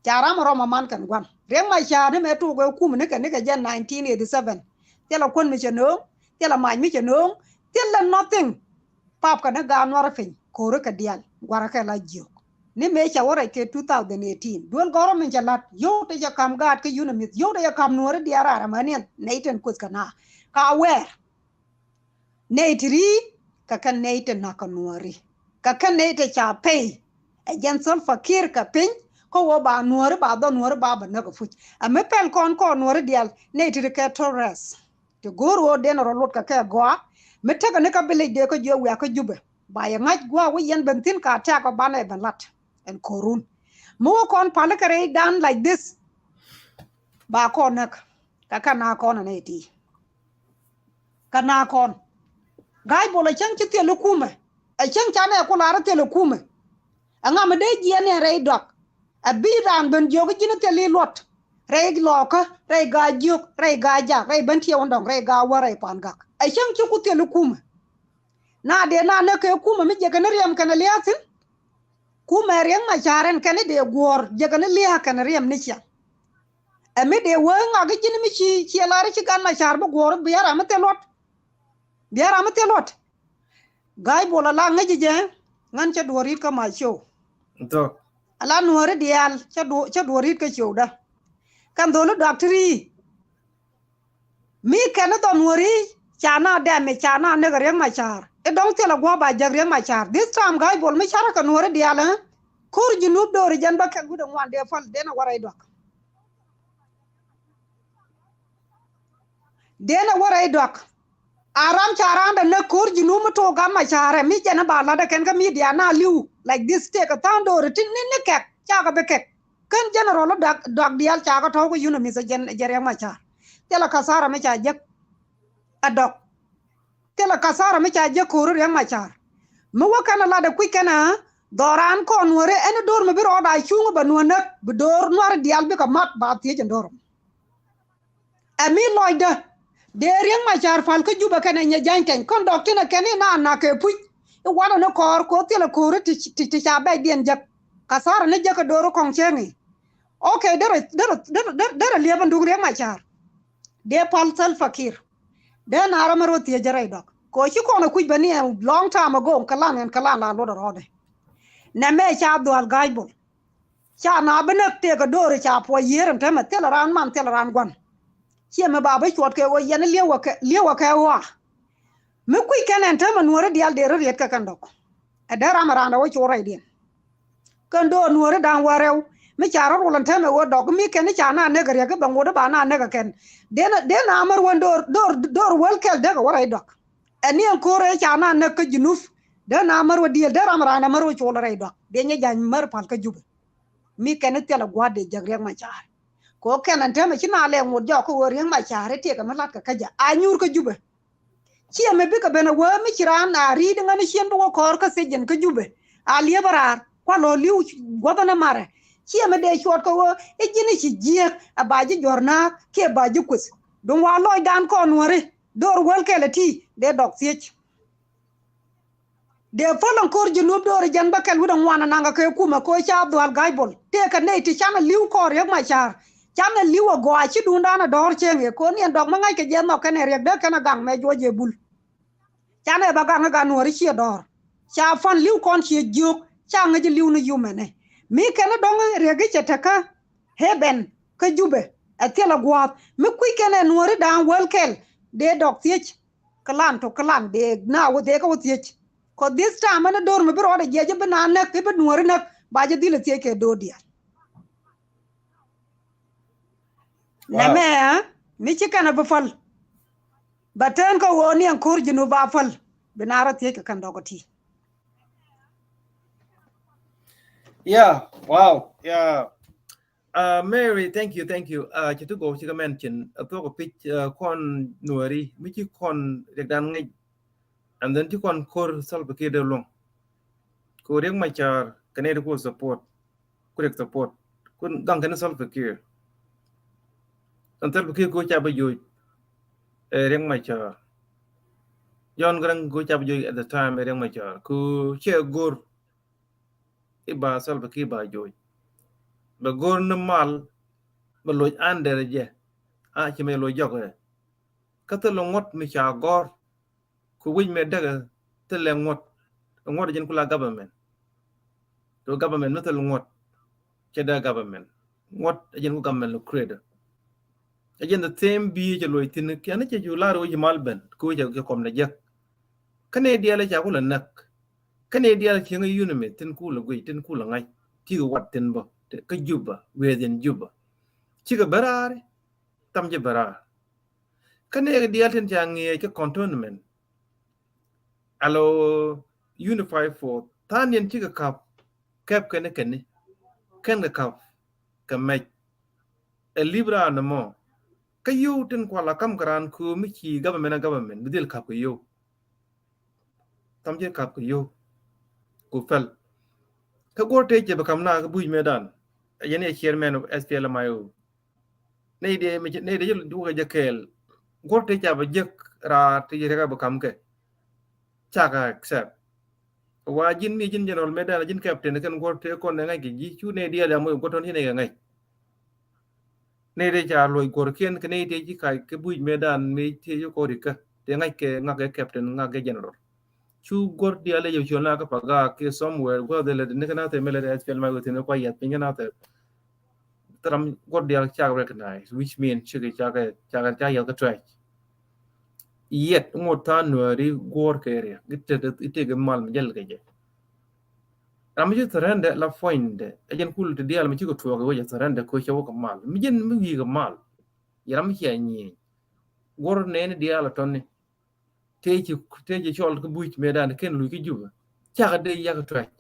Ca ram a rɔm a man kɛn guan. Riek Macar ni mɛ tuk ɛ kum ni kɛ, ni kɛ jɛn nineteen eighty seven. Thilɛ kuän mi cɛ no̱o̱ŋ, thilɛ mac mi cɛ no̱o̱ŋ, thilɛ nothing. Pap kɛ ni gaat nuarɛ piny ko̱ri kɛ diaal guarɛ kɛ la jiök. Ni mëë ca wä rɛc kɛ two thousand eighteen duel gɔrɔ min cɛ lat yio̱w te cɛ kam gaat kä unit mith yio̱w te cɛ kam Nuɔ̱ɔ̱ri diaal raar a mɛ niɛn nɛy tin kueth kɛ na ka wɛɛr. Nɛy ti ri kɛ kɛn nɛy ti nakä Nuɔ̱ɔ̱ri kɛ kɛn nɛy ti ca pɛy. Ɛ jɛn Salva Kiir kɛ piny kä wä ba Nuɔ̱ɔ̱ri ba dhɔ Nuɔ̱ɔ̱ri ba bɛ näk ɛ puc. Ɛ mi pɛl kɔn kɔn Nuɔ̱ɔ̱ri diaal nɛy ti ri kɛ terrorist. Ti go̱o̱r wä den rɔ luɔt kɛ kɛ gɔaa mi tekɛ ni kä bi lec dee kä jiɔ wiak kä Jubɛ ba yɛ ŋa̱c gua̱a̱ wä yɛn ben thi̱n ka tɛ̈k ɔ banɛ ben lat. Ɛn ko̱run mi wä kɔn pali kɛ rɛy dan like this. Ba kɔn näk kɛ kɛ na kɔn ɛ nɛy ti. Kä na kɔn Ga̱a̱c Bol ɛ cäŋ ci thil i̱ kumɛ. Ɛ cäŋ canɛ ku lar i̱ thil i̱ kumɛ. Ɛ ŋa mi dee jiɛɛn ni ɛ rɛy dɔak. Ɛ bi raan ben jiök i̱ ji̱n i̱ thil i̱ luɔt rɛy lɔɔkä rɛy gaa jiök rɛy gaa jak rɛy ben tiɛw in dɔ̱ŋ rɛy gaa wär rɛy pan gak. Ɛ cäŋ ci ku thil i̱ kumɛ. Na dee na näk kɛ kumɛ mi jiɛkɛ ni riɛm kɛn ɛ lia̱a̱ thi̱n. Kumɛ Riek Macar ɛn kɛn i̱ dee guɔ̱ɔ̱r jiɛkɛ ni lia̱a̱ kɛn ɛ riɛm ni ciaŋ. Ɛ mi dee wee ŋak i̱ ji̱n mi ci ciɛ lar i̱ ci Gat Macar bi guɔ̱ɔ̱r i̱ bia ram mi thil luɔt. Bia ram mi thil luɔt. Ga̱a̱c Bol a la ŋäc i̱ jɛ ŋän cä duɔ̱ɔ̱r ri̱t kä mac cio̱w. Ala nuɔri diaal cä duɔrit kä ciökdä. Kɛn dholi duak ti ri mi kɛn ni dhɔ nuɔri ca na dɛm mi ca na nek Riek Machar. I dɔŋ thilɛ guɔ ba jek Riek Machar. This time Gai Bol mi carä kɛ nuɔri diaal ɛ ko̱r Junub doori jɛn bä kɛn wi̱dɛ ŋuan dee päl dee na wä rɛy duak. Dee na wä rɛy duak. A ram ca randa näk ko̱r Junub mi tok gam Machar ɛ mi jɛn ba latdä kɛn kä media na li̱w like this tëëk a tha̱a̱ŋ doori ti ni ni kɛk ca kɛ bi kɛk. Kän general duak diaal ca kɛ tɔ̱w kä UNMISS jɛn jɛ Riek Machar. Thilɛ kasara mi ca jek a dɔk. Thilɛ kasara mi ca jek ko̱r Riek Machar. Mi wä kɛn a latdɛ kui̱ kɛn a dhɔran kɔn nuɔri ɛn do̱r mi bi rɔɔda cuŋ bɛ nuɔ näk bi do̱r nuɔri diaal bikɛ mat ba thiec in do̱r. Ɛ mi lɔcdä dee Riek Machar pal kä Jubɛ kɛnɛ nyɛ jany kɛny kɔn dɔk tinɛ kɛn in a nak kɛ puc. I wanɛ ni kɔɔr ko̱ thilɛ ko̱ri ti ca bɛcdiɛn jek. Kasara ni jek kɛ do̱r kɔŋ cɛŋ i̱. Okay, derɛ derɛ derɛ derɛ liep in duk Riek Machar. Dee pal Salva Kiir. Dee na ram rɔ thiec jɛ rɛy dɔk ko̱ ci kɔn a kuc bɛ ni ɛn long time ago kɛ lan ɛn kɛ lan la luɔt a rɔɔdɛ. Nɛ mɛ ca dhual Gai Bol. Ca na bi näk tëëk a do̱r ca puɔc yiër ɛn tämɛ thilɛ raan man thilɛ raan gua̱n. Ciɛ mi ba bi cuɔt kɛ ɣöö yɛn liewä kɛ ɣɔa. Mi kui̱ kɛn ɛn tämɛ nuɔ̱ri diaal dee ri riet kɛ kɛn dɔk. Ɛ dee ram ɛ raan dɛ wä cuɔt rɛydiɛn. Kɛn do̱r nuɔ̱ri da̱ŋ wä rɛw mi ca rɔ rol ɛn tämɛ ɣöö dɔk mi kɛn i̱ ca na näk ɛ riɛk i̱ bɛ ŋot i̱ ba na näk ɛ kɛn. Dee na mär wän do̱r do̱r do̱r wäl kɛl dee kɛ wä rɛy dɔk. Ɛ ni ɛn ko̱r ëë ca na näk kä Junub. Dee na mär wä diël dee ram ɛ raan ɛ mär wä cuɔt rɛy dɔk dee nyɛ ja̱ny mär pal kä Jubɛ. Mi kɛn i̱ thilɛ gua̱a̱r dee jek Riek Machar. Kɛ ɣöö kɛn ɛn täämɛ ci na lɛ ŋot jɔk kä ɣöö Riek Machar i̱ tiɛkɛ mi la̱tkɛ kä jɛ a nyuur kä Jubɛ. Ciɛ mi bikɛ ben a wee mi ci raan a ri̱i̱t iŋän i̱ ciën bi wä kɔɔr kä thiec jɛn kä Jubɛ. A liep a raar kua̱ lɔ li̱w guɔ̱thä ni marɛ. Ciɛ mi dee cuɔt kä ɣöö i̱ ji̱n i̱ ci jiääk a ba ji̱ juɔ̱r nääk kiɛ ba ji̱ kueth. Duŋ wa lɔcdan kɔn nuɔ̱ri do̱r wäl kɛl ɛ ti dee dɔk thiec. Dee päl ɛn ko̱r Junub do̱ri jɛn bä kɛl wi̱dɛ ŋuan anaŋ kɛ kɛ kumɛ ko̱ ca dhual Gai Bol tëëkɛ nɛy ti canɛ li̱w kɔɔr Riek Machar. Canɛ li̱w ɛ gɔaa ci duundan ɛ dɔ̱r cieŋ ëë ko̱n yɛn dɔk mi ŋa̱ckɛ jɛ nhɔk kɛnɛ Riek dee kɛn ɛ gaŋ mɛ juɔc ëë bul. Canɛ bä gaŋ ɛ gan nuɔ̱ri ciɛ dɔ̱r. Ca pan li̱w kɔn ciɛ jiök ca ŋäc li̱w ni yumɛnɛ. Mi kɛn ɛ dɔ̱ŋ Riek i̱ cɛ tekä heaven kä Jubɛ ɛ thilɛ gua̱a̱th mi kui̱ kɛn ɛ nuɔ̱ri da̱a̱ŋ wäl kɛl dee dɔk thiec. Kɛ lan tok kɛ lan dee na wä dhieekä wä thiec. Kɔ this time ɛn do̱r mi bi rɔɔdɛ jiɛc bi na näk i̱ bi nuɔ̱ri näk ba jɛ dhil ɛ thiec kɛ do̱r diaal. Nɛ mɛ mi ci kɛn ɛ bi päl. Bɛ tɛn kä ɣöö ni ɛn ko̱r Junub ba päl bi na rɔ thiec kɛ kɛn dɔk ɛ ti. Yeah, wow, yeah. Uh, Mary, thank you, thank you. Uh, ci ti gɔw ci kɛ mention a thuɔk a pic kɔn nuɔri mi ci kɔn Riek dan ŋäc. And then ci kɔn ko̱r Salva Kiir dee luɔ̱ŋ. Ko̱r Riek Machar kɛ nɛy ti ku support. Ku Riek support. Ku gaŋ kɛn Salva Kiir. And Salva Kiir ku ca bi joc. Riek Machar. John Garang ku ca bi joc at the time Riek Machar. Ku ciɛ go̱r. I̱ ba Salva Kiir ba joc. Bɛ go̱r ni mal bɛ loc an derɛ jɛ. A ci mɛ loc jɔk ɛ. Kä thil ŋuɔ̱t mi ca gɔ̱r. Ku wi̱c mɛ däkɛ thil lɛ ŋuɔ̱t. Ŋuɔ̱t jɛn ku la government. To government mi thil ŋuɔ̱t. Cɛ dee government. Ŋuɔ̱t jɛn ku government lo create. Ɛ jɛn the same bi cɛ loc thin kiɛn cɛ cu lar wi̱c mal ben. Ku cɛ kɔm na jek. Kä nɛy diaal ca ku la näk. Kä nɛy diaal cieŋ i̱ yun mi tin ku la guic tin ku la ŋa̱c. Cikɛ wat thin bä kä Juba within Juba. Cikɛ bä raar. Tam ci bä raar. Kä nɛy diaal tin ca ŋiɛc kä cantonment. Alo unified force tha̱a̱ŋ diɛn cikɛ ka̱p. Kɛp kɛn kɛn kɛn kɛ ka̱p kɛ mɛc. Ɛ lip raan ɛmɔ kä yio̱w tin kual a ka̱m kɛ raan köömi ci government a government bi dhil ka̱p kɛ yio̱w. Thɔm ci ka̱p kɛ yio̱w ku pɛl. Kä guɔ̱r tëë cɛ bi ka̱m na kä buc mëëdan. Yɛn yɛ chairman of S P L M I O. Nɛy dee mi nɛy dee jɛ wukɛ jɛ kɛɛl. Guɔ̱r tëë ca bi jek raar ti jɛ rɛk a bi ka̱m kɛ. Cakɛ accept. Wa ji̱n mi ji̱n general mëëdan ji̱n captain kɛn guɔ̱r tëë kɔn nɛ ŋa̱c kɛ ji̱ cu nɛy diaal ya moc guɔ̱r tɔn ci nɛy kɛ ŋa̱c. Nɛy tëë ca luɔc guɔ̱rkiɛn kɛ nɛy tëë ci kac kɛ buc mëëdan mi tëë ci kɔn rikä tëë ŋa̱c kɛ ŋa̱k kɛ captain ŋa̱k kɛ general. Cu guɔ̱r diaal ɛ jɛ col na kä Pagak kiɛ somewhere gua̱th ɛ lɛ ni kä nath ɛ mɛ lɛ ɛ S P L M I within ɛ kua yɛth piny kä nath ɛ. Thil ram guɔ̱r diaal cak recognize, which mean cikɛ cakɛ cakɛ cak yɛth kä tuɛc. Yet ŋot tha̱a̱ŋ Nuääri guɔ̱r kɛ riɛk itek itek mal mi jäl kɛ jɛ. Ram mi ci thurɛndɛ la puɔ̱nydɛ ɛ jɛn kul ti diaal mi cikɛ tuɔɔk ɛ wec ɛ thurɛndɛ kɛ cɛ wä kɛ mal mi jɛn mi wi̱i̱ kɛ mal. Yɛ ram mi cia nyieny guɔ̱r nɛɛni diaal ɛ tɔ̱ni. Tëë ci tëë ci cɔl kä buc mëëdan kɛn luc kä Jubɛ. Cakɛ dee yak tuac.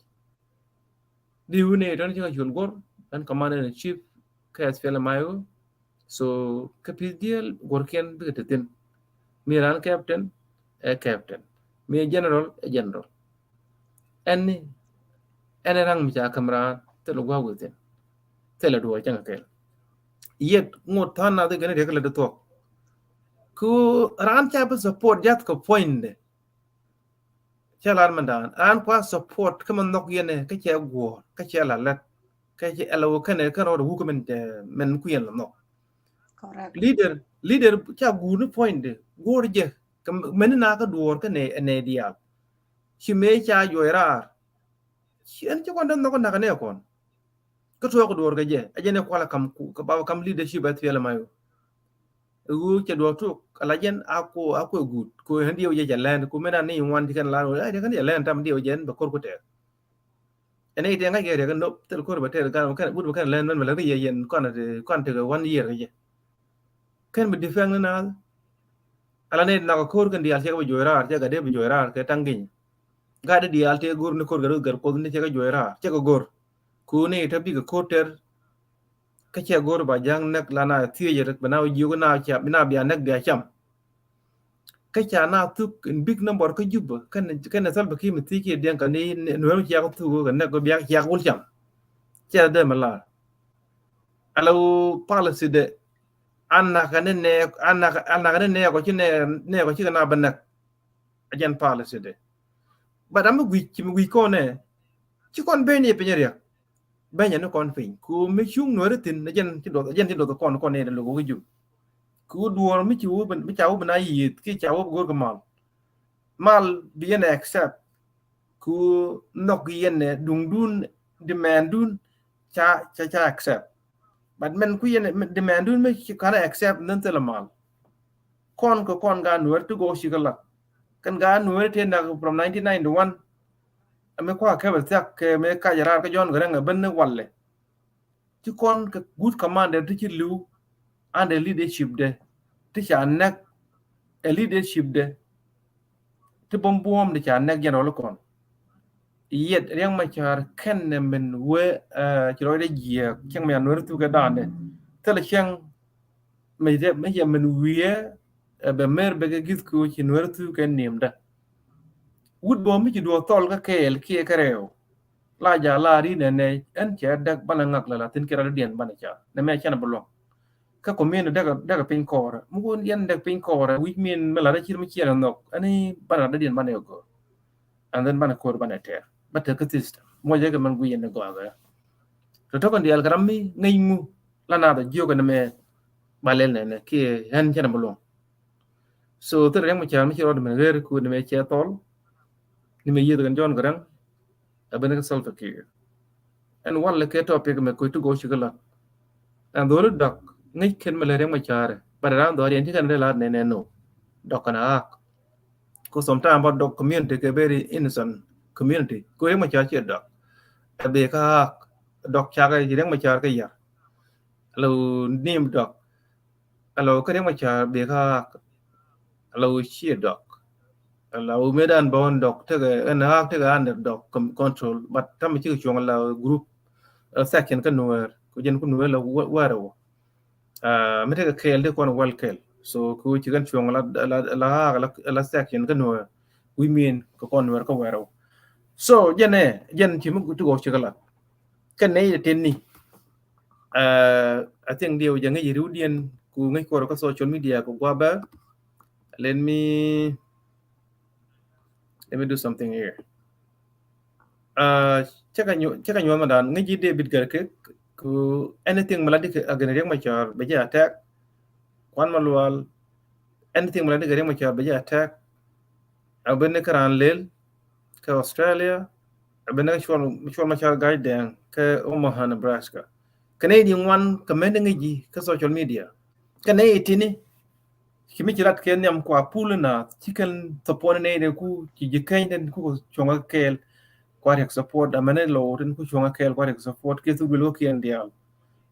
Di wunɛ tɔn ci kä col guɔ̱r ɛn commander in chief kä S P L M I O. So kä pi̱th diɛl guɔ̱rkiɛn bikɛ te thi̱n. Mi raan captain ɛ captain, mi general ɛ general. Ɛn ni ɛn ni raŋ mi ca käm raan thilɛ gua̱a̱k within. Thilɛ duɔɔc cäŋ kɛl. Yet ŋot tha̱a̱ŋ nath i̱ gɛn riɛk lɛ di thuɔ̱k. Ku raan ca bi support jath kɛ puɔ̱nydɛ. Cɛ lar mɛn daan raan kua support kä mɛ nhɔk yɛn ɛ kä cɛ guɔ̱ɔ̱r kä cɛ la lɛt kä cɛ ɛlɛ wä kɛnɛ kä rɔɔd wuk mɛn mɛn ku yɛn la nhɔk. Correct. Leader leader ca guur ni puɔ̱nydɛ guɔ̱ɔ̱r jɛ kɛ mɛn ni na kä duɔɔr kä nɛ nɛ diaal. Ci mëë ca juɔc raar. Ci ɛn ci kɔn dee nhɔk näk nɛ kɔn. Kä tuɔɔk duɔɔr kɛ jɛ ɛ jɛn ɛ kualɛ kam ku kɛ bapɛ kam leadership ɛ thiɛl ɛmɛ yo. Ɛ ɣöö cɛ duɔɔk tuk ala jɛn a ku a ku ɛ guut ku ɛn diɛw jɛ cɛ lɛn ku mɛn a ni ŋuan ti kɛn lar ɣöö ɛ jɛ kɛn jɛ lɛn tam diɛw jɛ ɛn bɛ kor ku tɛɛr. Ɛn ɛ itɛ ŋa̱c kɛ riɛk ɛn nop thil kor bɛ tɛɛr gan wut bɛ kɛn lɛn mɛn mɛ lɛ ri yɛ yɛn kɔn ti kɔn ti kɛ one year kɛ jɛ. Kɛn bi defend ni naath. Ala ni nak ko̱r kɛn diaal cɛ kɛ bi juɔc raar cɛ kɛ dee bi juɔc raar kɛ taŋ giny. Gat di diaal tëë go̱r ni ko̱r kɛ rut gɛr kuoth ni cɛ kɛ juɔc raar cɛ kɛ go̱r. Ku ni te bikɛ ko̱r tɛr. Kä cɛ go̱r ba ja̱ŋ näk la na thiec rek bi na jiök na cia bi na bia näk bia cam. Kä ca na thuk in big number kä Jubä kɛn kɛn Salva Kiir mi thiec kiɛ diɛŋ kɛ ni nuɛr mi cia kɛ thuk kɛ näk kɛ bia cia kɛ wul cam. Cɛ dee mi lar. Ala wä policy de an nakä ni nɛ an nakä an nakä ni nɛ kɔ ci nɛ nɛ kɔ ci kɛ na bä näk. A jɛn policy de. But am mi guic ci mi guic kɔn nɛ ci kɔn ben ni piny riɛk. Bɛnyɛ ni kɔn piny ku mi cuŋ nuɔri thin a jɛn ci duɔth a jɛn ci duɔth kɔn kɔn ni de logo ki jum. Ku duɔr mi ci wä mi ca wä bi na yieth ki ca wä bi go̱r kɛ mal. Mal bi yɛn accept ku nhɔk yɛn duŋdun demand dun ca ca ca accept. But mɛn ku yɛn demand dun mi ci kanɛ accept ni thilɛ mal. Kɔn kɛ kɔn ga nuɛr ti gɔw ci kɛ lak kɛn ga nuɛr ti nak from nineteen ninety one. Ɛmɛ kua kɛpɛ thiak kɛ mɛ kac raar kä John Garang ɛ ben ni walɛ. Ti kɔn kɛ good commander ti ci li̱w under leadership de ti ca nɛk ɛ leadership de ti buɔm buɔm di ca nɛk general kɔn. Yet Riek Machar kɛn nɛ min wee ci rɔcdɛ jiɛɛk cieŋ mi a nuɛr thukɛ daandɛ thilɛ cieŋ. Mi yɛ min wi̱i̱ ɛ bɛ mer bɛ kɛ gi̱th ku ci nuɛr thukɛ ni̱emdä. Wut bɔ mi ci duɔth thɔl kä kɛɛl kiɛ kä rɛw. La ja la ri nɛ nɛ ɛn cɛ däk banɛ ŋak lɛ la thin kɛ rat diɛn banɛ ca nɛ mɛ cɛn bi luɔ̱ŋ. Kä kɔ min däk däk piny kɔɔrɛ mi kun yɛn däk piny kɔɔrɛ wi̱c min mi la rɛ cir mi ciɛn nhɔk ɛn banɛ rat diɛn banɛ gɔ. And then banɛ ko̱r banɛ tɛɛr bä tek kä system muɔcɛ kɛ mɛn guic yɛn ni gɔakɛ. Tɔ tɔkɛn diaal kɛ ram mi ŋäc ŋu la naath a jiök ɛn mɛ ba lɛl nɛnɛ kiɛ ɛn cɛn bi luɔ̱ŋ. So thil Riek Machar mi ci rɔɔd min ɣer ku ni mɛ cɛ thɔl ni mɛ yieth kɛn John Garang. A ben kä Salva Kiir. Ɛn walɛ kɛ topic mɛ kui̱ ti gɔw ci kɛ lat. Ɛn dholi dɔk ŋäc kɛn mɛ lɛ Riek Machar ɛ bat ran dhɔriɛn ci kɛn dee lat nɛnɛ no. Dɔk kɛn a ɣak. Ku sometime ba dɔk community kɛ very innocent community ku Riek Machar ci dɔk. Ɛ bi kä ɣak dɔk cakɛ ci Riek Machar kɛ yar. Lo nim dɔk. Alo kä Riek Machar bi kä alo ciɛ dɔk. Alo mëë dan bä wän dɔk tekɛ ɛn haak tekɛ under dɔk control but tamɛ cikɛ cuɔ̱ŋ alo group section kä Nuɛɛr ku jɛn ku Nuɛɛr la wɛrɛ wä. Mi tekɛ kɛɛl di kɔn wäl kɛɛl so ku cikɛn cuɔ̱ŋ la haak la section kä Nuɛɛr. Wi̱i̱ mi̱i̱n kɛ kɔn Nuɛɛr kä wɛrɛ wä. So jɛn ɛ jɛn ci mi ti gɔk cikɛ la kɛ nɛy tin ni. I think diɛ wä jɛ ŋäc riwdiɛn ku ŋäc kɔr kä social media ku guabɛ. Let me let me do something here. Cɛ kɛ nyuɔth ma dan ŋäc ji̱ David Garkek ku anything mi la di a gɛn Riek Machar bɛ jɛ attack. Kuan Malual anything mi la di kɛ Riek Machar bɛ jɛ attack. A ben ni kä raan lel. kä Australia, a ben kä Cuɔl, Cuɔl Macar Ga̱a̱c Dɛŋ kä Omaha, Nebraska. Kɛ nɛy ti ŋuan kɛ mɛn ŋäc ji̱ kä social media. Kɛ nɛy tini ci mi ci lat kɛ nhiam kua pul na ci kɛn support nɛy ti ku ci ji̱ kɛny tin ku cuɔ̱ŋ kɛɛl kua riɛk support, amɛn ni low tin ku cuɔ̱ŋ kɛɛl kua riɛk support kɛ thuk duel kä kiɛn diaal.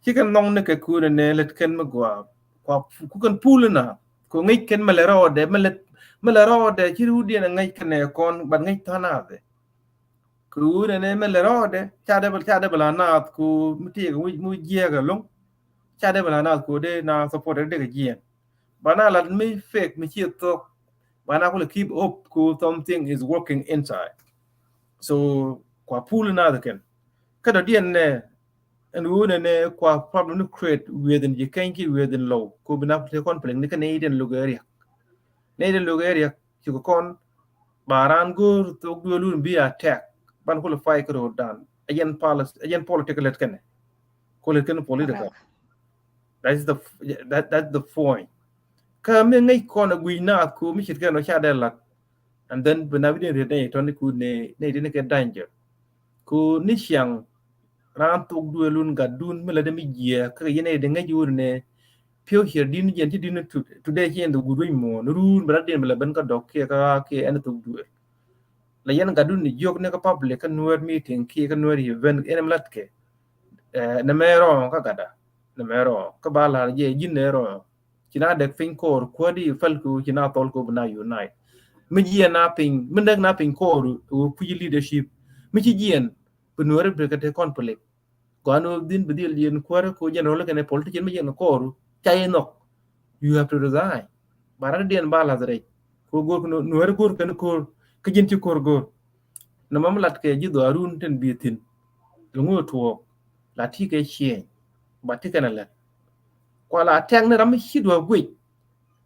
Ci kɛn nhɔŋ ni kɛ kun nɛ lät kɛn mi gua kua ku kɛn pul na ku ŋäc kɛn mɛ lɛ rɔɔdɛ, mɛ lɛ, mɛ lɛ rɔɔdɛ ci rudiɛn ŋäc kɛn nɛ kɔn, but ŋäc than other. Ku nɛnɛ mɛ lɛ rɔɔdɛ ca dee bɛ, ca dee bɛ la naath ku mi tiɛɛk mi, mi jiɛɛk ɛlɔ̱ŋ. Ca dee bɛ la naath ku dee na support dee kɛ jiɛɛn. Ba na lat mi fake mi ci thok. Ba na kulɛ keep up ku something is working inside. So kua pul naath kɛn. Kä dɔ̱diɛn nɛ ɛn ɣöö nɛnɛ kua problem ni create within ji̱ kɛny ki within low. Ku bi na kulɛ conflict ni kä nɛy diɛn luk area. Nɛy diɛn luk area. Ci kɛ kɔn ba raan go̱o̱r thok duel wun bi attack ban qualify kä ro̱o̱dan. Ɛ jɛn poli-, ɛ jɛn political lät kɛnɛ. Ku lät kɛnɛ political. That is the, that, that's the point. Kä mi ŋäc kɔn a guic naath ku mi ce̱tkɛ nɔ ca dee lat. And then bi na bi diɛn riet nɛy tɔni ku nɛ, nɛy tini kɛ danger. Ku ni ciaŋ raan thok duel wun gatdun mi lätdɛ mi jiɛɛk kä yɛn nɛy di ŋäc wun nɛ. Pi̱w ciɛ din jiɛn ci din tu-, today ci ɛn thok guut wec muɔ̱ɔ̱n ruun bɛ rat din bɛ lɛ ben kä dɔk kiɛ kä, kiɛ ɛn thok duel. La yɛn gatdun ni jiök ni kä public kä Nuer meeting kiɛ kä Nuer event ɛn mi lat kɛ. Ɛ, nɛ mɛ rɔɔŋ kä gatda. Nɛ mɛ rɔɔŋ kä ba la̱r jɛ ji̱n nɛ rɔɔŋ. Ci na dɛk piny kɔɔr kuädi fɛl ku ci na thɔl ku bi na unite. Mi jiɛn na piny, mi dɛk na piny kɔɔr wu kui̱ leadership. Mi ci jiɛn bi Nuɛri bi kɛ te conflict. Gɔaa ni wä dhin bi dhil jiɛn kuäri ku general kɛnɛ politician mi jiɛn kɔɔr ca yi nhɔk. You have to resign. Ba rat diɛn ba lath rɛc. Ku go̱r kɛ Nuɛri go̱r kɛn ko̱r kä ji̱n ci ko̱r go̱r. Nɔmɔ mi lat kɛ ji̱ dhɔaarun tin bi thi̱n. Luŋu tuɔɔk la ti kɛ ciɛny ba ti kɛn a lɛt. Kua la tɛk ni ram mi ci duɔ̱ɔ̱k guic.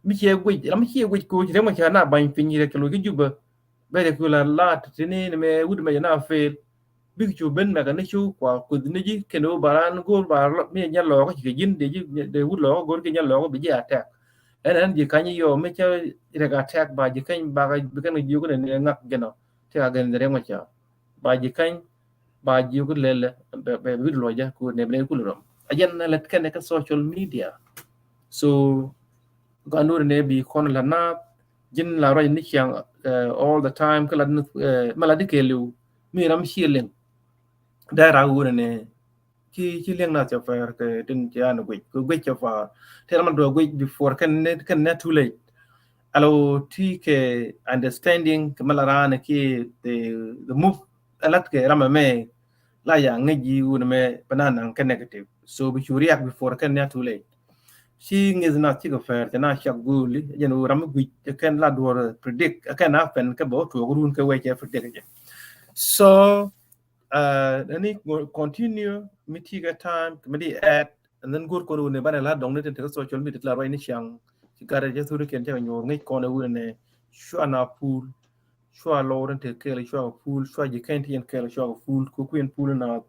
Mi ciɛ guic, ram mi ciɛ guic ko̱ ci rɛm kɛ na ba̱ny piny rɛ kɛ lo̱c kä Jubɛ. Bɛ rɛ kɛ la la ti ni mɛ wut mɛ jɛ na fail. Bik cu ben mɛ kɛ ni cu kua kuth ni ji̱ kɛn wä ba ran go̱r ba mi nyɛ lɔɔk ci kɛ ji̱n de ji̱ de wut lɔɔk go̱r kɛ nyɛ lɔɔk bi ji̱ attack. Ɛn ɛn ji̱ ka̱ny yɔ mi cɛ rɛk attack ba ji̱ kɛny ba bi kɛn ji̱ kɛn ŋak gɛnɔ. Ti ka gɛn rɛm kɛ ba ji̱ kɛny ba jiök lɛlɛ bɛ, bɛ wi̱r luɔcä ku nɛ bi nɛ kul rɔm. A jɛn na lɛt kɛnɛ kä social media. So gɔaa ni wä nɛ bi kɔn la na ji̱n la ruac ni ciaŋ, eh, all the time kä la ni, eh, mɛ la di kɛɛliw mi ram ci liŋ. Dee ra wunɛ nɛ ci, ci liŋ na cɛ fɛr kɛ tin ci an guic kɛ guic cɛ far. Tɛr ma dua guic before kɛn nɛ, kɛn nɛ too late. Alo ti kɛ understanding kɛ mɛ la ran ki the, the move a lat kɛ ram mɛ la ya ŋäc ji̱ wun mɛ bɛ na naŋ kɛ negative. So bi cu react before kɛn nɛ too late. Ci ŋi̱th na cikɛ fɛr cɛ na cak guli jɛn wun ram mi guic kɛn la duɔr predict kɛn a pɛn kɛ bɛ wä tuɔk run kɛ wecɛ predict jɛ. So uh, ni continue mi ti kɛ time mi di add and then go̱r kɔn wun ni banɛ la dɔŋ ni tin te kɛ social media ti la ruac ni ciaŋ ci gat rɛ jɛ thuri kɛn cɛ kɛ nyuur ŋic kɔn wun ni cua na pul. Cua lɔr in te kɛɛl cua pul, cua ji̱ kɛn ti in kɛɛl cua pul, ku kuin pul na.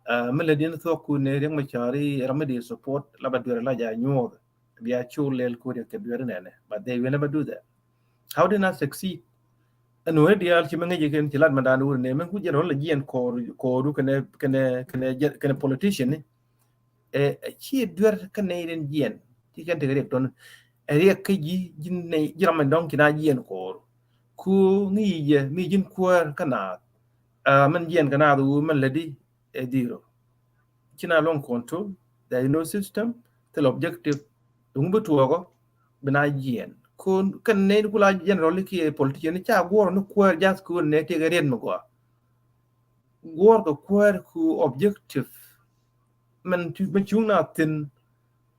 Uh, mi lɛ din thuɔk ku ne riɛŋ ma cari ram mi di support la ba duer la ja nyuɔth. Bia cu lɛl ku riɛk kɛ duer nɛnɛ. But they will never do that. How did I succeed? Ɛn wä ni diaal ci mi ŋäc kɛn ci lat ma dan wur ne mi ku jɛn rɔl la jiɛn kɔɔr, kɔɔru kɛnɛ, kɛnɛ, kɛnɛ, kɛnɛ politician ni. Ɛ, ci duer kä nɛy den jiɛn ti kɛn tekɛ riɛk tɔn. Ɛ riɛk kä ji̱, ji̱ nɛy, ji̱ ram mɛ dɔŋ ci na jiɛn kɔɔr. Ku ŋi̱i̱cɛ mi ji̱n kuäär kä naath. Ɛ, mɛn jiɛn kä naath wu mɛn lätdi ɛ dhiro. Ci na luɔ̱ŋ control, there is no system, thil objective. Duŋ bi tuɔɔkɔ bi na jiɛn. Ku kɛn nɛy ku la general kiɛ politician ca guɔr ni kuäär jath ku nɛ tekɛ riɛt mi gɔaa. Guɔ̱ɔ̱r kɛ kuäär ku objective. Mɛn cu, mɛn cuŋ na thi̱n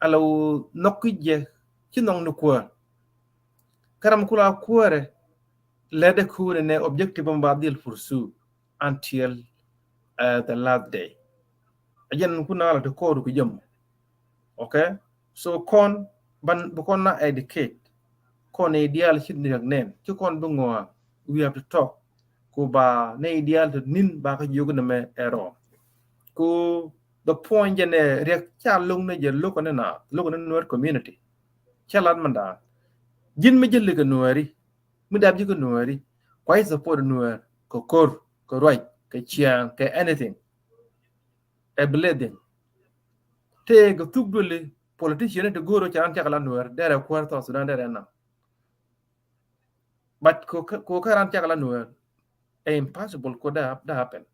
ala wä nhɔk ki jɛ ci nhɔk ni kuäär. Kä ram kula kuäärɛ lɛt ɛ kuäärɛ nɛ objective mɛ ba dhil pursue until, uh, the last day. A jɛn ku na la ti kɔɔr ku jɛ mɔ. Okay? So kɔn ban bi kɔn na educate kɔn ni diaal ci ni rak nɛn ci kɔn bi ŋɔa. We have to talk. Ku ba ni diaal ti nin ba ka jiök ni mɛ ɛ rɔɔ. Ku the point jɛ nɛ riɛk ca loŋ ni jɛ loŋ ni na loŋ ni Nuer community. Ca lat man da ji̱n mi jɛ lik Nueri mi dap ji̱ kɛ Nueri. Kua i̱ support Nuer kɛ ko̱r, kɛ ruac, kɛ ciaŋ, kɛ anything. Ɛ bi lɛ dhil tëë kɛ thuk duëli politician ti go̱o̱r ca ran cak la Nuɛr, derɛ kuäär South Sudan derɛ naŋ. But ko kä ran cak la Nuɛr, ɛ impossible ko da happen.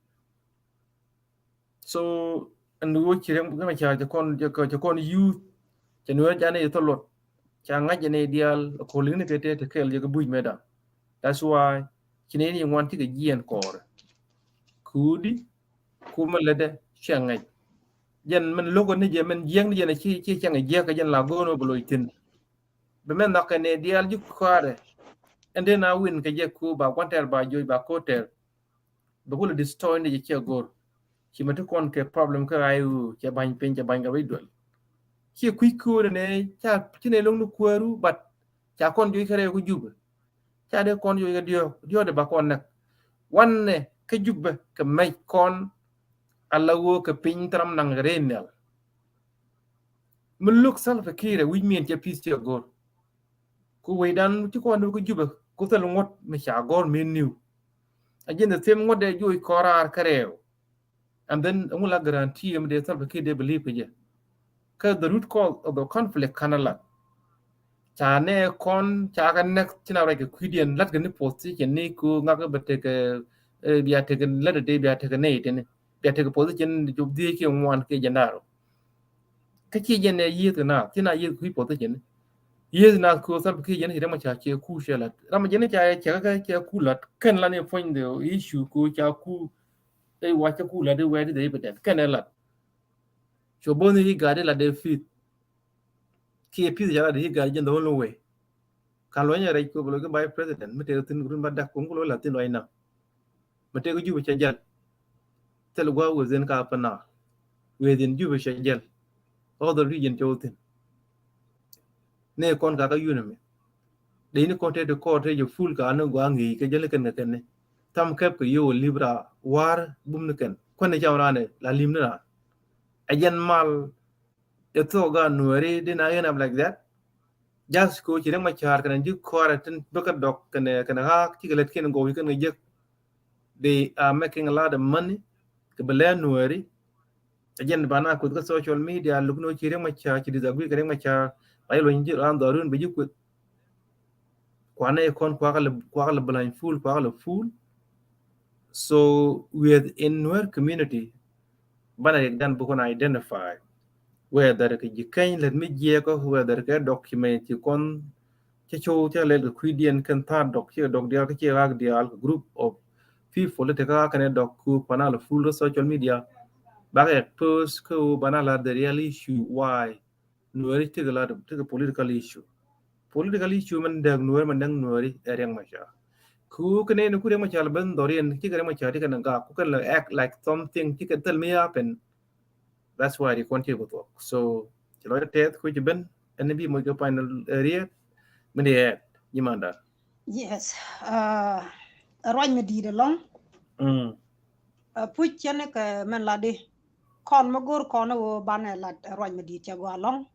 So ɛn ɣöö ci Riek Machar cɛ kɔn, cɛ kɔn youth, cɛ Nuɛr jani i̱ thɔ luɔt, ca ŋa̱c jɛ ni diaal, a koli ni kɛ tëë te kɛɛl jɛ kɛ buc mɛ da̱ŋ. That's why ci ni ni ŋuan cikɛ jiɛn kɔɔrɛ. Kudi ku mɛ lɛ dɛ cɛ ŋa̱c. Jɛn mɛn lo̱k ni jɛ, mɛn jiɛk ni jɛn ci, ci cɛ ŋa̱c jiɛk kɛ jɛn la go̱o̱n mɛ bɛ loc thi̱n. Bɛ mɛn nhɔk kɛ ni diaal ji̱ kɔɔrɛ. Ɛn dee na win kɛ jɛ ku ba gua̱n tɛr, ba joc, ba ko̱r tɛr. Bɛ kulɛ destroy ni jɛ ciɛ go̱r. Ci mɛ ti kɔn kɛ problem kä ɣa̱c ɣöö cɛ ba̱ny piny, cɛ ba̱ny kɛ rɛy duel. Ci kui̱ kööri ni ca ci ni lo̱ŋ ni kuääru, but ca kɔn joc kɛ rɛy ku Jubɛ. Ca dee kɔn joc kɛ diɔ̱k, diɔ̱k dee ba kɔn näk. Wanɛ kä Jubɛ kɛ mɛc kɔn ala ɣöö kɛ piny thil ram naŋ kɛ rɛy nhial. Mi lo̱k Salva Kiir ɛ wi̱c miɛn cɛ peace cɛ go̱r. Ku wecdan ci kɔn ni kä Jubɛ ku thil ŋuɔ̱t mi ca gɔ̱r mi niw. A jɛn the same ŋuɔ̱t dee joc kɔn raar kärɛw. And then ɛŋu la guarantee mi dee Salva Kiir dee believe kɛ jɛ. Kä the root cause of the conflict kanɛ lat. Ca nɛ kɔn ca kɛ näk ci na ruac kɛ kui̱diɛn, lat kɛ ni position ni ku ŋak bɛ tekɛ, eh, bia tekɛ lat dee bia tekɛ nɛy tini. Bia tekɛ position ni cop dhiec kiɛ ŋuan kiɛ jɛn da̱ŋ rɛw. Kä ci jɛn ɛ yieth kɛ naath, ci na yieth kui̱ position ni. Yieth naath ku Salva Kiir jɛn ci Riek Machar cɛ ku cɛ lat. Ram jɛn ca cɛ kä cɛ ku lat. Kɛn la ni puɔ̱ny the issue ku ca ku, eh, wa cɛ ku lat i̱ where is the evidence? Kɛn ɛ lat. Cɛ bo̱th ni i̱ gat i̱ lat dee peace. Kiɛ peace ca lat i̱ gat jɛn the only way. Kan luɔ̱ny ɛ rɛc ku bɛ loc kä vice president mi tëë thi̱n ku rin ba dak ku ŋu ku lo̱c la thi̱n luɔ̱ny na. Mi tëë kä Jubɛ cɛ jäl. Thil gua̱a̱th within ka Upper Nile. Within Jubɛ cɛ jäl. All the region cɛ wä thi̱n. Ni kɔn ka kä unit mi dee ni kɔn tëë ti kɔɔr tëë jɛ full ka ni gua̱a̱th ŋi̱i̱c kɛ jäl kɛn kɛ kɛn ni. Tham kɛp kɛ yio̱w li̱p raa wa̱a̱r bum ni kɛn. Kuäni cam raan ni la li̱m ni raan. Ɛ jɛn mal ɛ thok gaat Nuɛri dee na end up like that. Just ko ci Riek Machar kɛnɛ ji̱ kɔrɛ tin bä kä dɔk kɛnɛ, kɛnɛ ɣaak cikɛ lät kiɛn gɔw ci kɛn kɛ jek. They are making a lot of money. Kɛ bɛ lɛ Nuɛri. Ɛ jɛn ba na kuth kä social media luk ni ci Riek Machar, ci disagree kɛ Riek Machar. Ba yi luɔny ji̱ raan dhɔrun bɛ ji̱ kuth. Kuanɛ kɔn kuakä lɛ, kuakä lɛ blind fool, kuakä lɛ fool. So within Nuer community, banɛ riɛk dan bi kɔn identify. Whether kɛ ji̱ keny lät mi jiɛɛkä, whether kɛ document ci kɔn cä cow cä lɛl kɛ kui̱diɛn kɛn tha̱a̱r dɔk, ci dɔk diaal kä ci ɣaak diaal kɛ group of people ti kä ɣaak kɛn ɛ dɔk ku kuanɛ lɛ fool kä social media. Bakɛ expose kä ɣöö banɛ la the real issue why Nuɛri tekɛ la, tekɛ political issue. Political issue mɛn dääk Nuɛri, mɛn dääk Nuɛri ɛ Riek Machar. Ku kɛ nɛy ni ku Riek Machar ben dhɔriɛn, cikɛ Riek Machar cikɛ nɛ gak, ku kɛn lɛ act like something cikɛ thil mi happen. That's why ri kɔn cikɛ thuɔk. So ci lɔc tɛth ku ci ben ɛn bi moc kɛ final area. Min di ɛn nyi manda. Yes. Uh, ruac mi di̱i̱t ɛlɔ̱ŋ. Mm. Uh, puc cɛn kɛ mɛn la di. Kɔn mi go̱r kɔn ɣöö banɛ lat ruac mi di̱i̱t cɛ gɔaa ɛlɔ̱ŋ.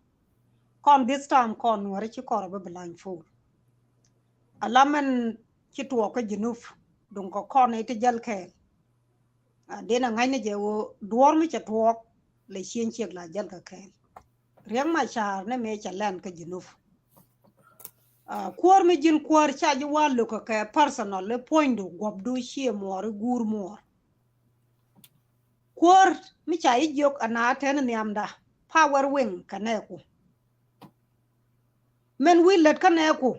Kɔn this time kɔn Nuɛri ci kɔr bi blind fool. Ala mɛn ci tuɔɔk kä Junub duŋ kɛ kɔn i̱ ti jäl kɛɛl. A, den a ŋa̱cni jɛ ɣöö duɔ̱ɔ̱r mi cɛ tuɔɔk lɛ cieŋ ciek la jäl kɛ kɛɛl. Riek Machar ni mëë cɛ lɛn kä Junub. A, kuäär mi ji̱n kuäär ca ji̱ wa lo̱k kɛ personal i̱ puɔ̱nydu guɔ̱pdu ciɛ muɔɔr i̱ guur muɔɔr. Kuäär mi ca ji̱ jiök ana tɛn nhiamda power wing kɛ nɛɛku. Mɛn wi̱i̱ lät kä nɛɛku.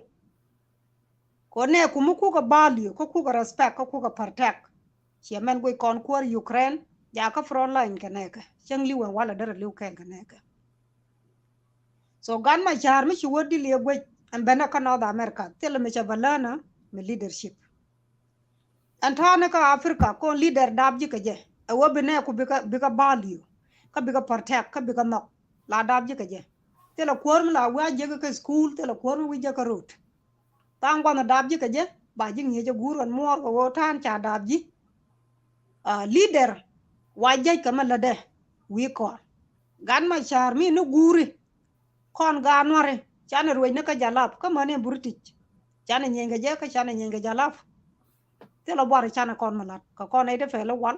Kɛ nɛɛku mi kukɛ value, kä kukɛ respect, kä kukɛ protect. Ciɛ mɛn guic kɔn kuäär Ukraine, jakä front line kɛ nɛɛkɛ. Cäŋ li̱w ɛn walɛ derɛ li̱w kɛɛl kɛ nɛɛkɛ. So gan Machar mi ci wä dil yɛ guec ɛn benɛ kä North America, thilɛ mi cɛ bä länä mi leadership. Ɛn ta̱a̱ ni kä Africa kɔn leader dap ji̱ kɛ jɛ. Ɛ wä bi nɛɛku bikɛ, bikɛ value, kä bikɛ protect, kä bikɛ nhɔk. La dap ji̱ kɛ jɛ. Thilɛ kuäär mi la wi̱i̱ a jek kɛ school, thilɛ kuäär mi wi̱i̱ jek kɛ road. Tha̱a̱ŋ gua̱nh dap ji̱ kɛ jɛ, ba ji̱ ŋi̱eec ɛ guur ɛn muɔɔr kɛ ɣöö ta̱a̱n ca dap ji̱. A, leader wa jɛc kɛ mɛ lätdɛ wi̱i̱ kɔn. Gan Machar mi ni guuri. Kɔn gaat Nuäri canɛ ruecni kä Jalap kä mäni British. Canɛ nyieny kɛ jɛ kä canɛ nyieny kɛ Jalap. Thilɛ buar canɛ kɔn mi lat kɛ kɔn nɛy ti pɛl i̱ wal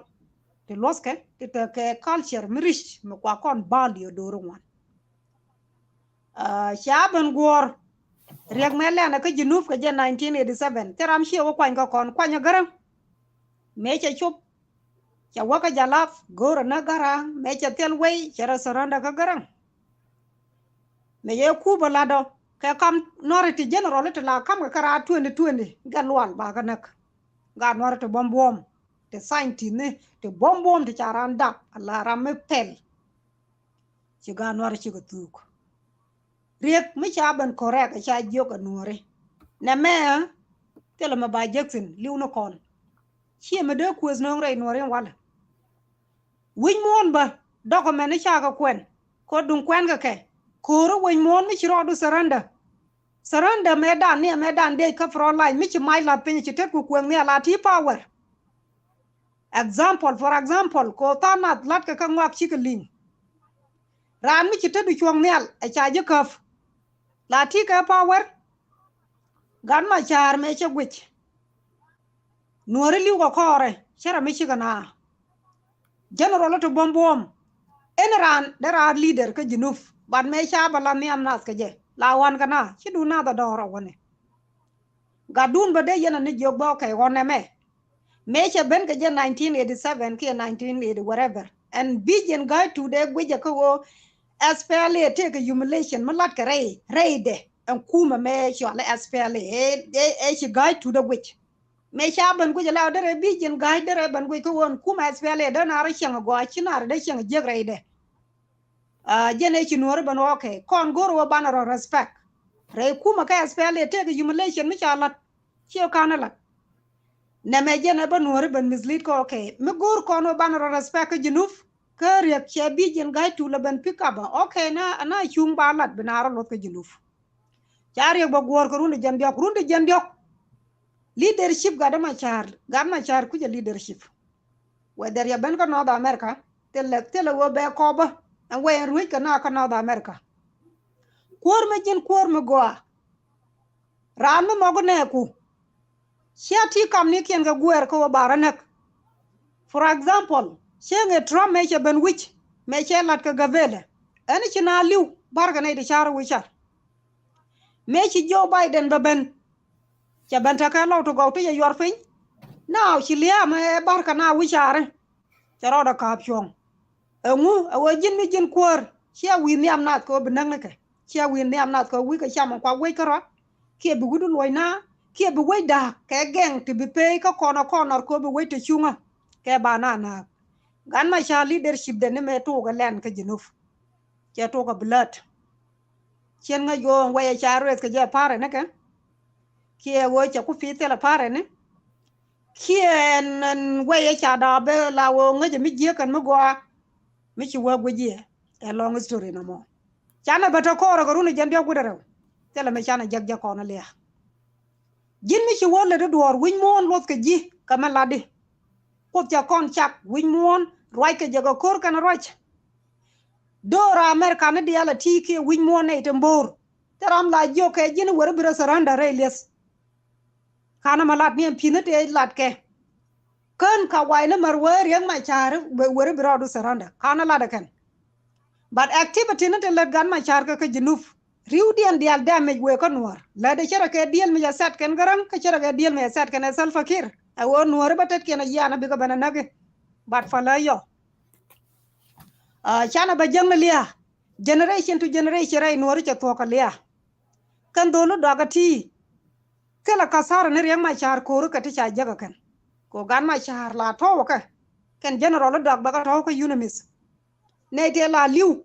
ti luɔthkɛ ti tekɛ culture mi rich mi kua kɔn value do̱r iŋuan. Ca ben guɔ̱ɔ̱r riɛk mɛ lɛnɛ kä Junub kɛ jɛ nineteen eighty seven, thil ram ciɛ wä kuany kä kɔn kuany ɛ Gäräŋ. Mëë cɛ cop cɛ wä kä Jalap go̱o̱rɛ näk Gäräŋ, mëë cɛ thil wei cɛ rɛ surrender kä Gäräŋ. Mëë cɛ kup ɛ latdɔ kɛ kam nɔri ti general ti la kam kɛ kä raar twenty twenty gɛ lual ba kä näk. Gaat nuɔri ti buɔm buɔm ti scientist ni ti buɔm buɔm ti ca ran dap a la ram mi pɛl. Ci gaat nuɔri cikɛ thuk. Riek mi ca ben correct ca jiök ɛ nuɔri. Nɛ mɛ thilɛ mɛ ba jek thin liw ni kɔn. Ciɛ mɛ dee kueth no̱o̱ŋ rɛy nuɔri in walɛ. Wi̱c muɔ̱ɔ̱n bä document ni ca kɛ kuɛn. Kɛ duŋ kuɛn kɛ kɛ ko̱o̱ri wi̱c muɔ̱ɔ̱n mi ci rɔɔdu surrender. Surrender mɛ dan ni mɛ dan dee kä front line mi ci mac lath piny ci tet ku kueŋ ni a la ti power. Example, for example, ko than nath lat kɛ kä ŋuak cikɛ liŋ. Raan mi ci te du cuɔ̱ŋ nhial ɛ ca ji̱ käp. La ti kɛ power. Gat ma ca̱a̱r mëë cɛ guic. Nuɔ̱ri li̱w kɛ kɔɔrɛ cɛ rɛ mi cikɛ na. General ti buɔ̱m buɔ̱m. Ɛn raan dee raar leader kä Junub. But mëë ca bä la nhiam nath kɛ jɛ la wan kɛ na ci du nath a dɔɔr a wani. Gat dun bä dee yɛn a ni jiök bä kɛ ɣɔn ɛmɛ. Mëë cɛ ben kɛ jɛ nineteen eighty seven kiɛ nineteen eighty whatever. Ɛn bi jɛn ga̱a̱c tu dee guicɛ kä ɣöö S P L A tëëkɛ humiliation mi latkɛ rɛy rɛydɛ. Ɛn kumɛ mëë cɔal S P L A ɛ ci ga̱a̱c tu dee guic. Mëë ca ben guic ala derɛ bi jɛn ga̱a̱c derɛ ben guic kä ɣöö ɛn kumɛ S P L A dee naar cieŋ a gɔaa ci naar dee cieŋ a jiäk rɛydɛ. Jɛn ɛ ci nuɔ̱ɔ̱ri ben ɣɔɔkɛ kɔn go̱o̱r ɣöö banɛ rɔ respect. Rɛy kumɛ kä S P L A tëëkɛ humiliation mi ca la̱t. Ciɛ ka̱n ɛ la̱t. Nɛmɛ jɛn ɛ bä nuɔ̱ɔ̱ri ben mislead kä okay mi go̱o̱r kɔn ɣöö banɛ rɔ respect kä Junub. Kä riɛk cɛ bi jɛn ga̱a̱c tul ɛ ben pick up ɛ okay na na cuŋ ba lat bi na rɔ luɔth kä Junub. Ca riɛk bä guɔ̱ɔ̱r kä run di jɛn diɔ̱k run di jɛn diɔ̱k. Leadership gat ma ca̱a̱r gat ma ca̱a̱r kucɛ leadership. Whether yɛ ben kä North America thilɛ thilɛ ɣöö bɛ kɔpä ɛn wee ɛn ruec kɛ na kä North America. Kuäär mi ji̱n kuäär mi gɔaa. Raan mi mɔk nɛɛku. Cia ti kamnikiɛn kɛ guɛɛr kä wä ba rɔ näk. For example, cieŋ ɛ Trump mëë cɛ ben wi̱c mëë cɛ lat kɛ Gambɛla. Ɛn ci na li̱w barkɛ nɛy ti car wi̱c car. Mëë ci Joe Biden bɛ ben. Cɛ ben tekɛ lɔw ti gɔw ti cɛ yuɔr piny. Now ci lia̱a̱ mɛ barkɛ na wi̱c cari. Cɛ rɔɔdɛ ka̱a̱p cuɔ̱ŋ. Ɛŋu ɛ ɣöö ji̱n mi ji̱n kuäär cia wi̱i̱ nhiam nath kɛ ɣöö bi näk ni kɛ cia wi̱i̱ nhiam nath kɛ ɣöö wi̱i̱ kɛ cam ɛn kuak wec kärɔa. Kiɛ bi wi̱du luɔ̱c na kiɛ bi wec da̱a̱k kɛ gɛŋ ti bi peei kä kɔn ɛ kɔn nɔr kɛ ɣöö bi wec te cuŋä. Kɛ ba na na̱a̱k gan ma ca leadership den ni mëë tuuk ɛ lɛn kä Junub. Cɛ tuɔk a blood. Cien ŋäc ɣöö ɛn wɛy ɛ ca rueth kɛ jɛ parent ni kɛ. Kiɛ ɣöö cɛ ku pi̱i̱th thilɛ parent ni. Kiɛ ɛn ɛn wɛy ɛ ca da̱a̱ ben la ɣöö ŋäc ɛ mi jiäk kɛn mi gɔaa. Mi ci wä guic jiɛ ɛ long history nɔmɔ. Canɛ bä te kɔɔrɛ kɛ run ɛ jɛn diɔ̱k wi̱dɛ rɛw. Thilɛ mi canɛ jɛk jɛ kɔn ɛ lia̱a̱. Ji̱n mi ci wä lät i̱ duɔ̱ɔ̱r wi̱c muɔ̱ɔ̱n luɔth kɛ ji̱ kɛ mi latdi. Kuoth ca kɔn cak wi̱c muɔ̱ɔ̱n ruac kɛ jɛ kɛ ko̱r kɛn ruac. Do̱r America ni diaal a ti kiɛ wi̱c muɔ̱ɔ̱n nɛy te mbo̱o̱r. Thil ram la jiök kɛ ji̱n i̱ weri bi rɔ surrender rɛy lieth. Ka̱n ɛmɛ lat ni ɛn pi̱n i̱ tëë lat kɛ. Kän ka wa̱i̱ ni mär wee Riek Machar weri bi rɔɔdu surrender ka̱n ɛ lat ɛ kɛn. But activity ni te lät Gat Machar kä kä Junub. Ri̱wdiɛn diaal damage wëë kä Nuɔ̱ɔ̱r. Lätdɛ cärɛ kɛ deal mi cɛ set kɛn Gäräŋ kä cärɛ kɛ deal mi cɛ set kɛn ɛ Salva Kiir. Ɛ ɣöö Nuɔ̱ɔ̱ri bä tetkiɛn ɛ yiaanä bikɛ ben ɛ näk i̱. But fa lä yɔ. Canɛ bä jäŋ ni lia̱a̱. Generation to generation rɛy Nuɔ̱ɔ̱ri cɛ thuɔ̱k kɛ lia̱a̱. Kɛn dho̱l i̱ dɔakä ti. Thilɛ kathara ni Riek Machar ko̱ri kɛ ti ca jäk ɛ kɛn. Kɛ ɣöö Gat Machar la tɔ̱w ɛ kɛ. Kɛn general i̱ dɔak bɛ kɛ tɔ̱w kä UNMISS. Nɛy tëë la li̱w.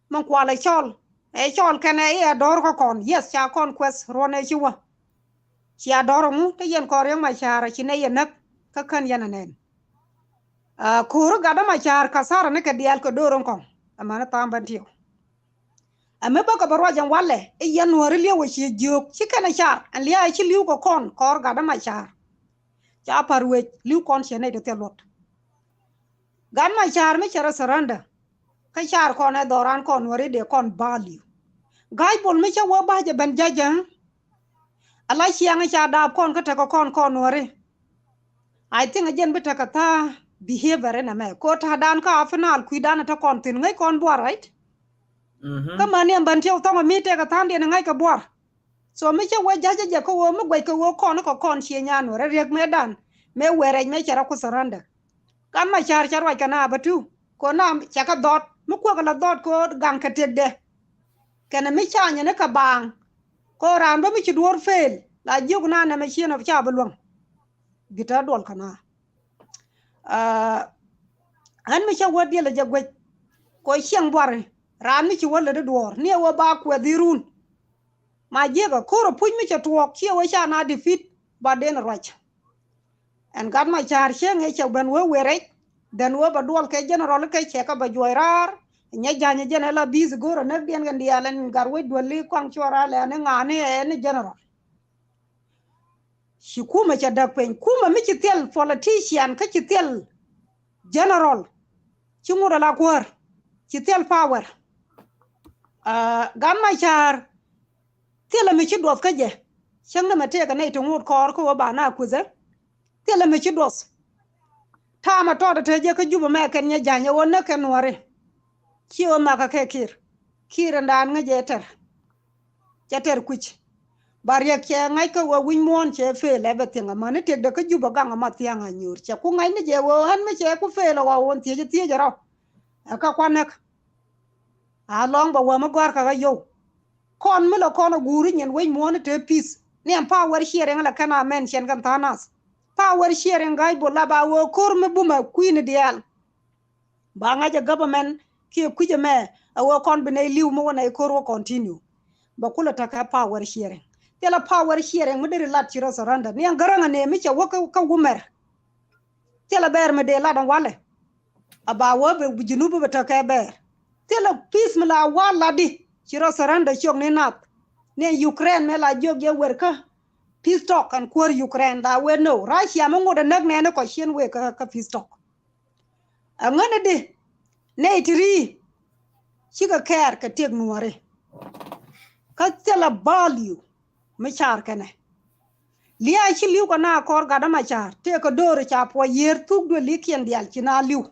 Min kualɛ cɔl ɛ cɔl kɛnɛ i̱ ɛ dɔ̱r kä kɔn. Yes, ca kɔn kuɛth ruɔ̱n ɛ ci wä. Cia dɔ̱r ɛŋu te yɛn kɔn Riek Machar ci nɛy yɛ näk kä kän yɛn ɛ nɛn. Ko̱ri Gat Machar kathara ni kɛ diaal kɛ do̱r in kɔŋ. Amäni tha̱a̱ŋ bän tiɛw. Ɛ mi bä kɛ bä ruac ɛn walɛ i̱ yɛn Nuɔ̱ɔ̱ri li̱w ɛ ci jiök ci kɛn ɛ car ɛn lia̱a̱ ci li̱w kɛ kɔn kɔr Gat Machar. Ca pa̱r wec li̱w kɔn ciɛ nɛy ti thil luɔt. Gat Machar mi cɛ rɔ surrender. Kä car kɔn ɛ dhɔran kɔn Nuɔ̱ɔ̱ri dee kɔn value. Ga̱a̱c Bol mi cä wä ba̱c ɛ ben judge. Ala ciaŋ ca daap kɔn kä tekɛ kɔn kɔn Nuɔ̱ɔ̱ri. I think a jɛn bi tekɛ tha̱a̱ behavior in ɛmɛ. Ko ta̱a̱ dan kä a final kui̱ dan a te kɔn thi̱n ŋäc kɔn buar, right? Mhm. Kä mäni ɛn bän tiɛw thɔŋ a mi tekɛ tha̱a̱n diɛn ŋäc kɛ buar. So mi cä wee ja̱cä jɛ kä wee mi guɛc kɛ wee kɔn kɛ kɔn cie nyan wee rɛ riek mëë dan mëë wee rɛc mëë cɛ rɛ ku surrender. Gan Macar cɛ ruac kɛ na bä tu ko na cɛ kɛ dhɔt mi kuäk kɛ la dhɔt ko gaŋ kɛ tëkdɛ. Kɛnɛ mi ca nyɛ ni kɛ baaŋ ko raan bä mi ci duɔ̱ɔ̱r fail la jiök na nɛmɛ cieen ɔ ca bi luäŋ. Bi tɛ duɔl kɛ na. Aa, ɣän mi cä wä diɛl jɛ guec ko ciɛŋ buari raan mi ci wä lät i̱ duɔɔr ni ɛ wä ba kuɛth i̱ run. Ma jiɛkɛ ko̱r ɛ puc mi cɛ tuɔɔk ciɛ wä ca na defeat ba den ruac. Ɛn Gat Macar cieŋ ɛ cɛ ben wee wee rɛc dhän wee bɛ duɔl kɛ general kɛ cɛ kɛ bɛ juɔc raar. Nyɛ ja̱ny jɛn ɛ la bi̱i̱th go̱o̱r ɛ näk diɛn kɛn diaal ɛn gat wec duäli kɔaŋ cuɔr a lɛ ni ŋa̱a̱ni ɛ ni general. Ci kumɛ cɛ däk piny kumɛ mi ci thil politician kä ci thil general. Ci ŋut ala kuäär ci thil power. Aa, Gat Macar thilɛ mi ci duɔth kä jɛ. Cäŋ ni mɛ tëëkɛ nɛy ti ŋut kɔɔr kä wä ba na kuthä. Thilɛ mi ci duɔth. Ta̱a̱ mɛ tɔɔt ɛ te jɛ kä Jubɛ mɛ kɛn nyɛ ja̱ny ɛ wä näk kɛn nuɔri. Ci wä makä kɛ Kiir. Kiir in daan ŋäc jɛ tɛr. Cɛ tɛr kui̱c. Ba riɛk cɛ ŋa̱c kä wä wi̱c muɔ̱ɔ̱n cɛ fail everything amäni tëkdɛ kä Jubɛ gaŋ ama thia̱ŋ a nyuur cɛ ku ŋa̱c ni jɛ wä ɣän mi cɛ ku fail ɛ wä wun thiec thiec rɔ. Ɛ kä kuan näk. A lɔŋ bɛ wä mi gɔ̱a̱r kä ɣä yio̱w. Kɔn mi lɛ kɔn a guuri nyin wec muɔ̱ɔ̱n te peace ni ɛn power sharing lɛ kɛn a mention kɛn tha̱a̱ŋ nath. Power sharing ga̱a̱c bol la ba wä ko̱r mi bumɛ kui̱ni diaal. Ba ŋa̱c ɛ government kiɛ kui̱c ɛmɛ ɛ wee kɔn bi nɛy li̱w mi wä nɛy ko̱r wä continue. Bɛ kulɛ tekɛ power sharing. Thilɛ power sharing mi deri lat ci rɔ surrender ni ɛn gäräŋ ɛ nɛɛ mi cɛ wä kä wumɛr. Thilɛ bɛɛr mi dee lat ɛn walɛ. A ba wä bi Junub bi tekɛ bɛɛr. Thilɛ peace mi la wä latdi ci rɔ surrender ciök ni nath. Ni ɛn Ukraine mi la jiök jɛ wer kä peace talk ɛn kuäär Ukraine la wee no Russia mi ŋot ɛ näk nɛɛni kɔ cien wee kä peace talk. Aŋäni di nɛy ti ri cikɛ kɛɛr kɛ tiek nuɔri. Kä thilɛ value mi car kɛnɛ. Lia̱a̱ ci li̱w kɛ na kɔr Gat Macar tëëkɛ do̱r ca puɔc yiër thuk duëlikiɛn diaal ci na li̱w.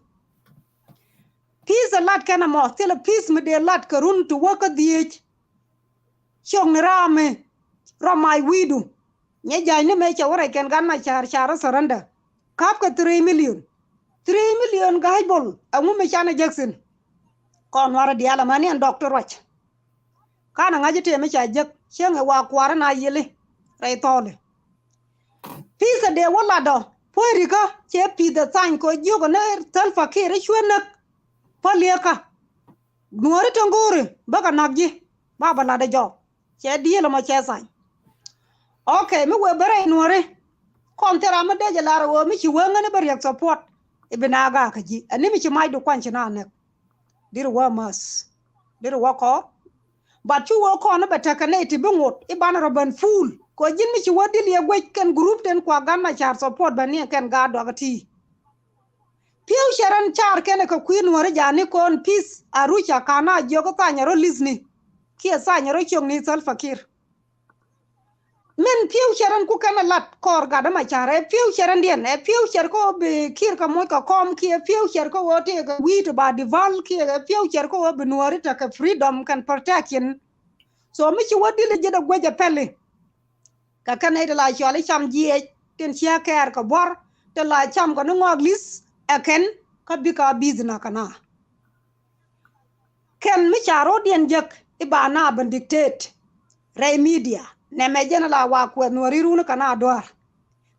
Peace ɛ lat kɛnɛ mɔ thilɛ peace mi dee lat kɛ run ti wä kä dhieec. Ciökni raami rɔ mac wi̱i̱du. Nyɛ ja̱cni mëë cɛ wä rɛc kɛn Gat Macar ca rɔ surrender. Ka̱pkɛ three million. Three million ga̱a̱c bol ɛŋu mi canɛ jek thi̱n. Kɔn nuarä diaal amäni ɛn dɔk ti ruac. Kanɛ ŋa̱c i̱ tëë mi ca jek cieŋ ɛ wa kua̱r in a yili rɛy thɔɔli. Peace ɛ dee wä latdɔ puɔ̱c rikä cɛ peace ɛ thany kɛ jiök ɛ ni Salva Kiir i̱ cuɛ näk. Päl yieekä. Nuɔ̱ɔ̱ri tin go̱o̱ri bäkɛ na̱k ji̱ ba bɛ lat ɛ jɔɔk. Cɛ diëël ɛmɔ cɛ thany. Ok, mi wëë bä rɛy nuɔ̱ɔ̱ri. Kɔn thil ram mi dee jɛ lar ɛ ɣöö mi ci wee ŋäni bä riɛk support i̱ bi na gaak kä ji̱ ɛni mi ci macdu kuany ci na näk. Diri wä mäth. Diri wä kɔɔr. But cu wä kɔn i̱ bɛ tekɛ nɛy ti bi ŋot i̱ banɛ rɔ ben full kɛ ji̱n mi ci wä dil yɛ guec kɛn group ten kua Gat Macar support bɛ ni kɛn gaat duakä ti. Pi̱w cɛ rɛn car kɛnɛ kɛ kui̱ nuɔ̱ri ja̱a̱ni kɔn peace a ruc a ka̱n a jiök i̱ thanyɛ rɔ li̱thni kiɛ thanyɛ rɔ ciökni Salva Kiir. Min pi̱w cɛ rɛn ku kɛnɛ lat kɔɔr Gat Macar ɛ pi̱w cɛ rɛn diɛn ɛ pi̱w cɛ rɛ kä ɣöö bi Kiir kɛ moc kɛ kɔm kiɛ pi̱w cɛ rɛ kä ɣöö tëëkɛ wi̱i̱ ti ba deval kiɛ ɛ pi̱w cɛ rɛ kä ɣöö bi nuɔ̱ri tekɛ freedom kɛn protection. So mi ci wä dil i̱ ji̱t ɛ guec ɛ pɛli. Kɛ kɛn nɛy ti la cɔal i̱ cam jiɛc tin ciɛ kɛɛr kɛ buɔ̱r ti la cam kɛ ni ŋɔak li̱th ɛ kɛn kä bikɛ a bi̱th na kɛ na. Kɛn mi ca ro̱diɛn jek i̱ ba na ben dictate rɛy media nɛmɛ jɛn la wa kuɛth nuɔ̱ri runi kɛ na dua̱a̱r.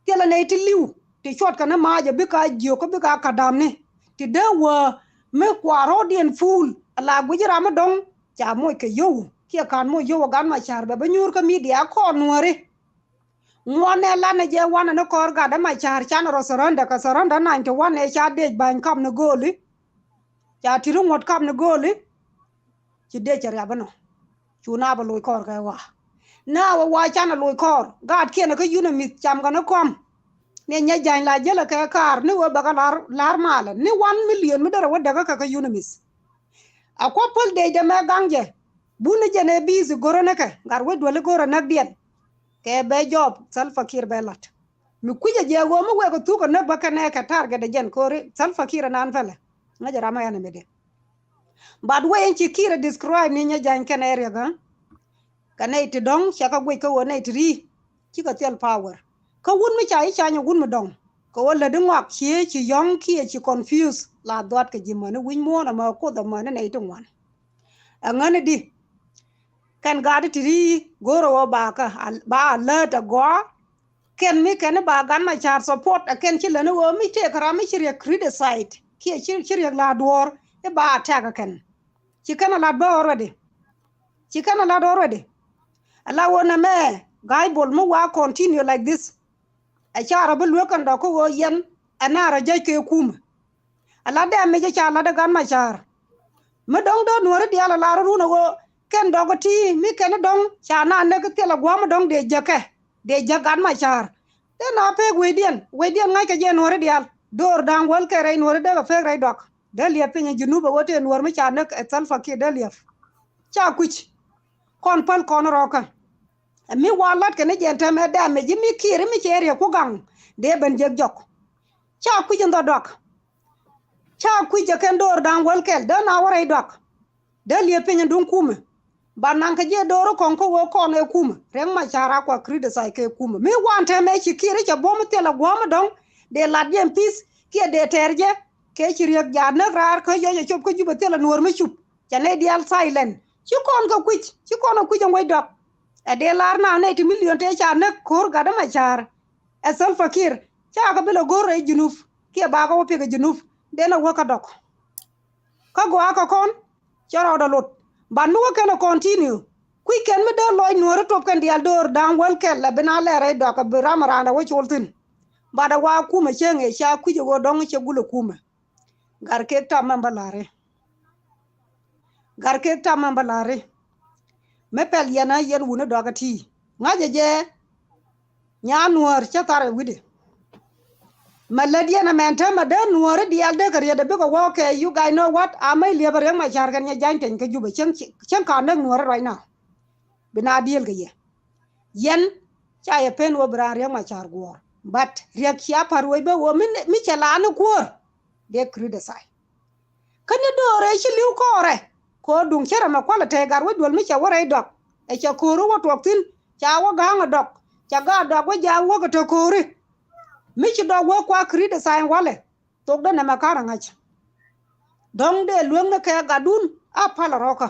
Thilɛ nɛy ti li̱w ti cuɔt kɛ ni mac ɛ bikɛ a jiök kä bikɛ a ka̱damni ti dee wä mi kua ro̱diɛn full ɛ la guic ram mi dɔ̱ŋ ca moc kɛ yio̱w kiɛ ka̱n moc yio̱w ɛ Gat Macar bɛ bi nyuur kä media kɔn nuɔ̱ri. Ŋuɔnɛ lanɛ jɛ wanɛ ni kɔr Gat Macar canɛ rɔ surrender kɛ surrender ninety one ɛ ca dec ba̱ny kap ni go̱o̱li. Ca ti̱ri ŋuɔ̱t kap ni go̱o̱li. Ci dec cɛ riap inɔ. Cu na bɛ loc kɔr kɛ wa. Na wä wa canɛ loc kɔr gat kiɛnɛ kä UNMISS cam kɛ ni kɔm. Ni nyɛ ja̱ny la jälɛ kɛ kaar ni wä bɛ kɛ lar, lar malɛ ni one million mi derɛ wä däkä kɛ kä UNMISS. A kuɔ päl dec dɛ mɛ gaŋ jɛ. Buni jɛ nɛ bi̱i̱thi go̱rä ni kɛ gat wä duäli go̱rä näk diɛn. Kɛ bɛ jɔɔp Salva Kiir bɛ lat. Mi kui̱cɛ jɛ ɣöö mi wek ɛ thuk ɛ näk bä kɛnɛ kɛ target ɛ jɛn ko̱ri Salva Kiir ɛ naan pɛlɛ. Ŋäcɛ ram ɛ enemy di. But wee in ci Kiir ɛ describe ni Nyɛ Ja̱ny kɛnɛ riɛk ɛ. Kɛ nɛy ti dɔ̱ŋ cɛ kɛ guic kä ɣöö nɛy ti ri cikɛ thil power. Kä wut mi ca i̱ cany ɛ wut mi dɔ̱ŋ kɛ ɣöö lätdi ŋɔak cië ci yɔ̱ŋ kiɛ ci confuse la dhuat kɛ ji̱ mäni wi̱c muɔ̱ɔ̱n ɛmɛ kuoth ɛmɛni nɛy ti ŋuan. Ɛ ŋäni di kɛn gaat ti ri go̱o̱rɛ ɣöö ba kɛ ba alert ɛ gɔaa. Kɛn mi kɛn i̱ ba Gat Macar support ɛ kɛn ci lätni ɣöö mi tëëkɛ ram mi ci riɛk criticize kiɛ ci ci riɛk la duɔ̱ɔ̱r i̱ ba attack ɛ kɛn. Ci kɛn a lat bä already. Ci kɛn a lat already. Ala wä nɛmɛ Ga̱a̱c Bol mi wa continue like this. Ɛ ca rɔ bi luek kɛn dɔk kä ɣöö yɛn ɛ na rɔ jäc kɛ kumɛ. Ala damage ca lat ɛ Gat Macar. Mi dɔ̱ŋ dee Nuɔ̱ri diaal a lar run ɛ ɣöö kɛn dɔk ɛ ti mi kɛn dɔ̱ŋ ca na näk thilɛ gua̱a̱m dɔ̱ŋ dee jäkɛ dee jäk Gat Macar. Dee na pek wecdiɛn wecdiɛn ŋa̱ckɛ jɛ Nuɔ̱ri diaal. Door da̱ŋ wäl kɛ rɛy Nuɔ̱ri dee kɛ pek rɛy dɔak. Dee liɛp piny ɛ Junub ɛ ɣöö tëë Nuɔ̱ɔ̱r mi ca näk ɛ Salva Kiir dee liɛp. Ca kui̱c. Kɔn päl kɔn rɔɔkä. Ɛ mi wa lat kɛn i̱ jɛn tɛmɛ damage i̱ mi Kiir i̱ mi cɛ riɛk ku gaŋ dee ben jek jɔk. Ca kui̱c in dhɔ dɔak. Ca kui̱c ɛ kɛn door da̱ŋ wäl kɛl dee na wä rɛy dɔak. Dee liɛp piny in duŋ kumɛ. Ba naŋ kɛ jiɛ do̱r kɔŋ kä wee kɔn ɛ kumɛ. Riɛk Macar a kua criticize kɛ kumɛ. Mi wan tɛmɛ ci Kiir i̱ cɛ buɔ̱m i̱ thilɛ gua̱a̱m i̱ dɔ̱ŋ. Dee lat jɛ in peace kiɛ dee tɛɛr jɛ. Kɛ ci riɛk jaat näk raar kä yɔc ɛ cop kä Jubɛ thilɛ Nuɔ̱ɔ̱r mi cup. Cɛ nɛy diaal silent. Ci kɔn kɛ kui̱c. Ci kɔn ɛ kui̱c ɛn wec dɔak. Ɛ dee lar na nɛy ti million tëë ca näk ko̱r Gat Macar. Ɛ Salva Kiir. Ca kɛ bi lɛ go̱r rɛy Junub. Kiɛ ba kɛ wä piɛk ɛ Junub. Dee na wä kä dɔk. Kä gɔaa kɛ kɔn cɛ rɔɔdɛ lot. But mi wä kɛn ɛ continue kui̱ kɛn mi dee lɔc Nuɔ̱ɔ̱ri top kɛn diaal do̱r da̱ŋ wäl kɛl ɛ bi na lɛr rɛy dɔak ɛ bi ram ɛ raan ɛ wä col thi̱n. But ɛ wa kumɛ cäŋ ɛ ca kui̱c ɛ ɣöö dɔ̱ŋ cɛ gul ɛ kumɛ. Gat Kek Tap mɛn bä la̱ri. Gat Kek Tap mɛn bä la̱ri. Mi pɛl yɛn ɛ yɛn wuni dɔak ɛ ti ŋa̱cɛ jɛ. Nyan Nuɔ̱ɔ̱r cä thar ɛ wi̱dɛ. Mɛ lät yɛn ɛmɛn te mɛ dee Nuɔ̱ɔ̱ri diaal dee kɛ riet ɛ bikɛ wä kɛ you guys know what? A mec liɛpɛ Riɛk Macar kɛn Nyɛ Ja̱ny teny kä Jubɛ cieŋ cieŋ ka näk Nuɔ̱ɔ̱ri right now. Bi na deal kɛ yɛ. Yɛn ca yɛ pen wä bi raan Riɛk Macar guɔ̱ɔ̱r. But riɛk cia pa̱r wec bä wä mi cɛ la ni kuäär. Dee criticize. Kä ni do̱rɛ ci li̱w kɔɔrɛ kɛ ɣöö duŋ cärɛ mɛ kualɛ tɛy gat wä duel mi cɛ wä rɛy dɔk. Ɛ cɛ ko̱ri wä tuɔk thi̱n ca wä ga̱a̱ŋ ɛ dɔk. Cɛ gaat dɔk wä jaak wä kɛ te ko̱ri. Mi ci dɔk wä kua criticize walɛ. Thok dee nɛmɛ ka̱n ɛ ŋa̱c. Dɔ̱ŋ dee lueŋni kɛ gatdun a pal ɛ rɔ̱kä.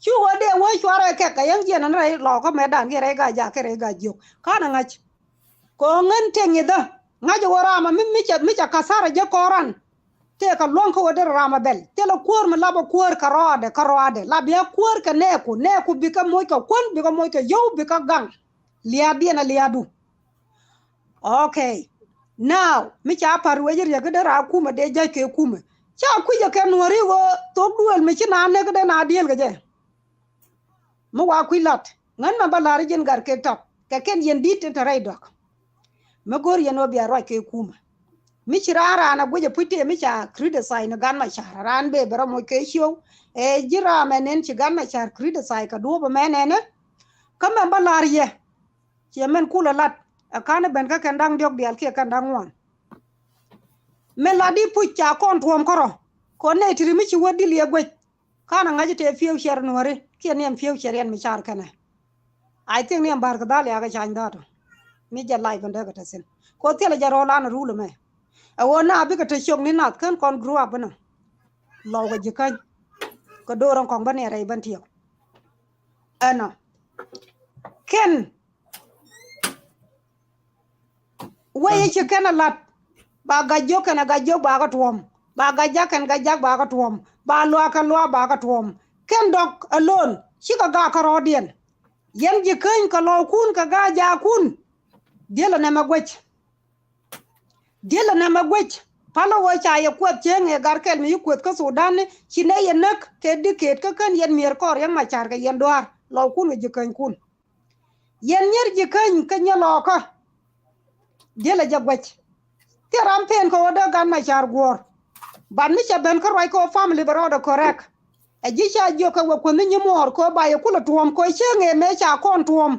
Cu ɣöö dee wä cuarɛ kɛ kɛ yäŋ jiɛn ɛn rɛy lɔɔkä mɛtdan kiɛ rɛy gaa jaak kiɛ rɛy gaa jiök ka̱n ɛ ŋa̱c. Kɛ ɣöö ŋän tëŋ i̱dhä ŋa̱c ɣöö ramɛ mi mi cɛ mi cɛ ka̱tharɛ jek kɔn ran. Tëëkɛ luäŋ kä ɣöö derɛ ramɛ bɛl thilɛ kuäär mi lapɛ kuäär kɛ rɔɔdɛ kɛ rɔɔdɛ la bia kuäär kɛ nɛɛku nɛɛku bikɛ moc kɛ kuän bikɛ moc kɛ yio̱w bikɛ gaŋ. Lia̱a̱diɛn ɛ lia̱a̱du. Okay. Now mi ca pa̱r wec riɛk kä derɛ a kumɛ dee jäc kɛ kumɛ ca kui̱cɛ kɛ Nuɔ̱ɔ̱ri ɣöö thok duëël mi ci naan näk kä dee na diëël kɛ jɛ. Mi wa kui̱ lat ŋän mɛ bä la̱r ji̱n Gat Kek Tap kɛ kɛn yɛn di̱t in te rɛy dɔak. Mi go̱r yɛn wä bia ruac kɛ kumɛ. Mi ci raan raan a guic a puc tëë mi ca criticize ni Gat Macar raan bee bɛ rɔ moc kɛ cio̱w. Ɛ ji̱ raam ɛ nɛn ci Gat Macar criticize kɛ duɔ̱ɔ̱p ɛmɛ nɛnɛ. Kä mɛ bä la̱r yɛ. Ciɛ mɛn kulɛ lat ɛ ka̱n ɛ ben kä kɛn da̱ŋ diɔ̱k diaal kiɛ kɛn da̱ŋ ŋuan. Mɛ lat di puc ca kɔn tuɔ̱ɔ̱m kärɔ̱ kɔn nɛy ti ri mi ci wä dil yɛ guec. Ka̱n a ŋa̱c tëë piëëw ciɛr Nuɔ̱ɔ̱ri kiɛ niɛm piëëw ciɛr yɛn mi car kɛnɛ. I think niɛm ba̱r kɛ dhal yakɛ cany dha̱a̱t ɔ. Mi jɛ live bändɛ kɛ te thi̱n kɛ ɣöö thilɛ jɛ rɔ̱ lan rul ɛmɛ. Ɛ ɣöö na bikɛ te ciök ni nath kän kɔn grow up inɔ. Lɔw kɛ ji̱ käny kɛ do̱r ɛn kɔŋ bä ni rɛy bän tiɛk. Ɛnɔ kɛn wee ci kɛn a lat. Ba gac jiök kɛn a gac jiök ba kɛ tuɔ̱ɔ̱m. Ba gac jak kɛn gac jak ba kɛ tuɔ̱ɔ̱m. Ba luaak kɛn luaak ba kɛ tuɔ̱ɔ̱m. Kɛn dɔk alone cikɛ gaak kärɔɔdiɛn. Yɛn ji̱ käny kɛ lɔɔkun kɛ gaak jaakun. Diël ɛ nɛmɛ guec. Diël ɛ nɛmɛ guec. Pal ɛ ɣöö ca yɛ kuɛth cieŋ ëë gat kɛl mi ci kueth kä Thudan ni ci nɛy yɛ näk kɛ dikëët kä kän yɛn mi̱eer kɔɔr yɛn macar kɛ yɛn duaar lɔɔkun kɛ ji̱ känykun. Yɛn nyier ji̱ käny kä nyɛ lɔɔkä. Diël ɛ jɛ guɛc. Thil ram pen kɛ ɣöö dee gan macar guɔ̱ɔ̱r. Ban mi cɛ ben kä ruac kɛ ɣöö family bɛ rɔɔdɛ correct. Ɛ ji̱ ca jiök kɛ wek kuänh ni nyimuɔɔr kɛ ɣöö ba yɛ kulɛ tuɔ̱ɔ̱m kɛ ɣöö cieŋ ëë mëë ca kɔn tuɔ̱ɔ̱m.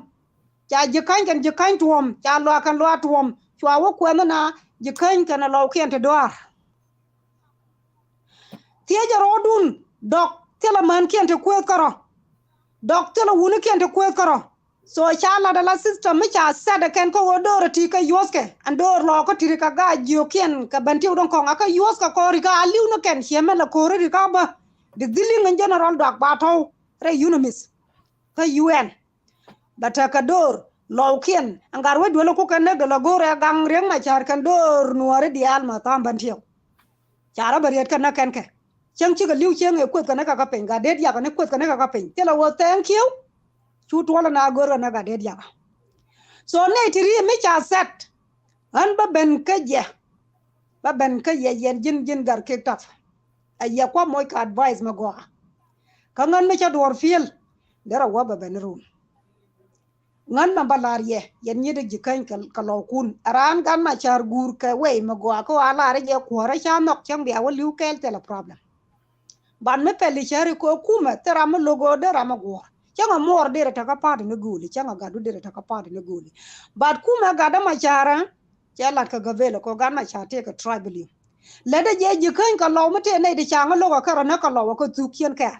Ca ji̱ käny kɛn ji̱ käny tuɔ̱ɔ̱m ca luaak kɛn luaak tuɔ̱ɔ̱m. Cua wä kuɛnh na ji̱ käny kɛnɛ lɔwkiɛn ti dɔaar. Thiecɛ rɔɔdun, dɔk thilɛ mänkiɛn ti kuëëth kärɔ̱. Dɔk thilɛ wunikiɛn ti kuëëth kärɔ̱. So ca lat ala system mi ca set ɛ kɛn kä ɣöö döör ɛ ti kä yuɔ̱thkɛ ɛn döör lɔɔkä ti ri kä gaa jiökiɛn kɛ Bentiu dɔ̱ŋ kɔŋ a kä yuɔ̱thkɛ kɔɔri kä a li̱w ni kɛn ciɛ mɛ lɛ ko̱ri ri kä bä. Di dhiliŋ in general duak ba tɔw rɛy UNMISS kä UN. Bɛ tekɛ döör lɔwkiɛn ɛn gat wec duel kukɛ näk dee lɔ go̱o̱rɛ gaŋ Riek Machar kɛn döör nuɔɔri diaal ma tha̱a̱ŋ Bentiu. Ca rɔ bɛ riet kɛ näk kɛn kɛ. Cäŋ cikɛ li̱w cäŋ ëë kueth kɛ näk kɛ kä piny gat det yak ni kueth kɛ näk kɛ kä piny thilɛ wä thank you. Cu tuɔl ɛn a go̱o̱r kɛ näk gat det yak. So nɛy ti ri mi ca set ɣän bä ben kä jɛ. Bä ben kä yɛ yɛn ji̱n ji̱n Gatkeek Tap. Ɛ yɛ kua̱ moc kɛ advice mɛ gɔaa. Kä ŋän mi cä duɔ̱ɔ̱r piël derɛ wä bɛ ben run. Ŋän mɛ bä la̱r yɛ yɛn nyiet ji̱ käny kɛ lɔwkun ɛ raan gan ma ca̱r guur kɛ wey mɛ gɔaa kä ɣöö a la̱r jɛ kuäärä ca nhɔk cäŋ bia wä li̱w kɛɛl thilɛ problem. Ban mi pɛli cäri kɛ kumɛ thil ram mi lo̱k ɣöö dee ram mi guɔ̱ɔ̱r cäŋ ɛ muɔɔr derɛ tekä party ni gööli cäŋ ɛ gatdu derɛ tekä party ni gööli. But kumɛ gatdä ma ca̱rä cɛ lat kɛ gabela kɛ gat ma ca̱r tëëkɛ tribalism. Lätdä jɛ ji̱ käny kɛ lɔw mi tëë nɛy ti ca̱ŋ lo̱k ɛ kärä näk kɛ lɔw ɛ kä thuk cien kɛɛr.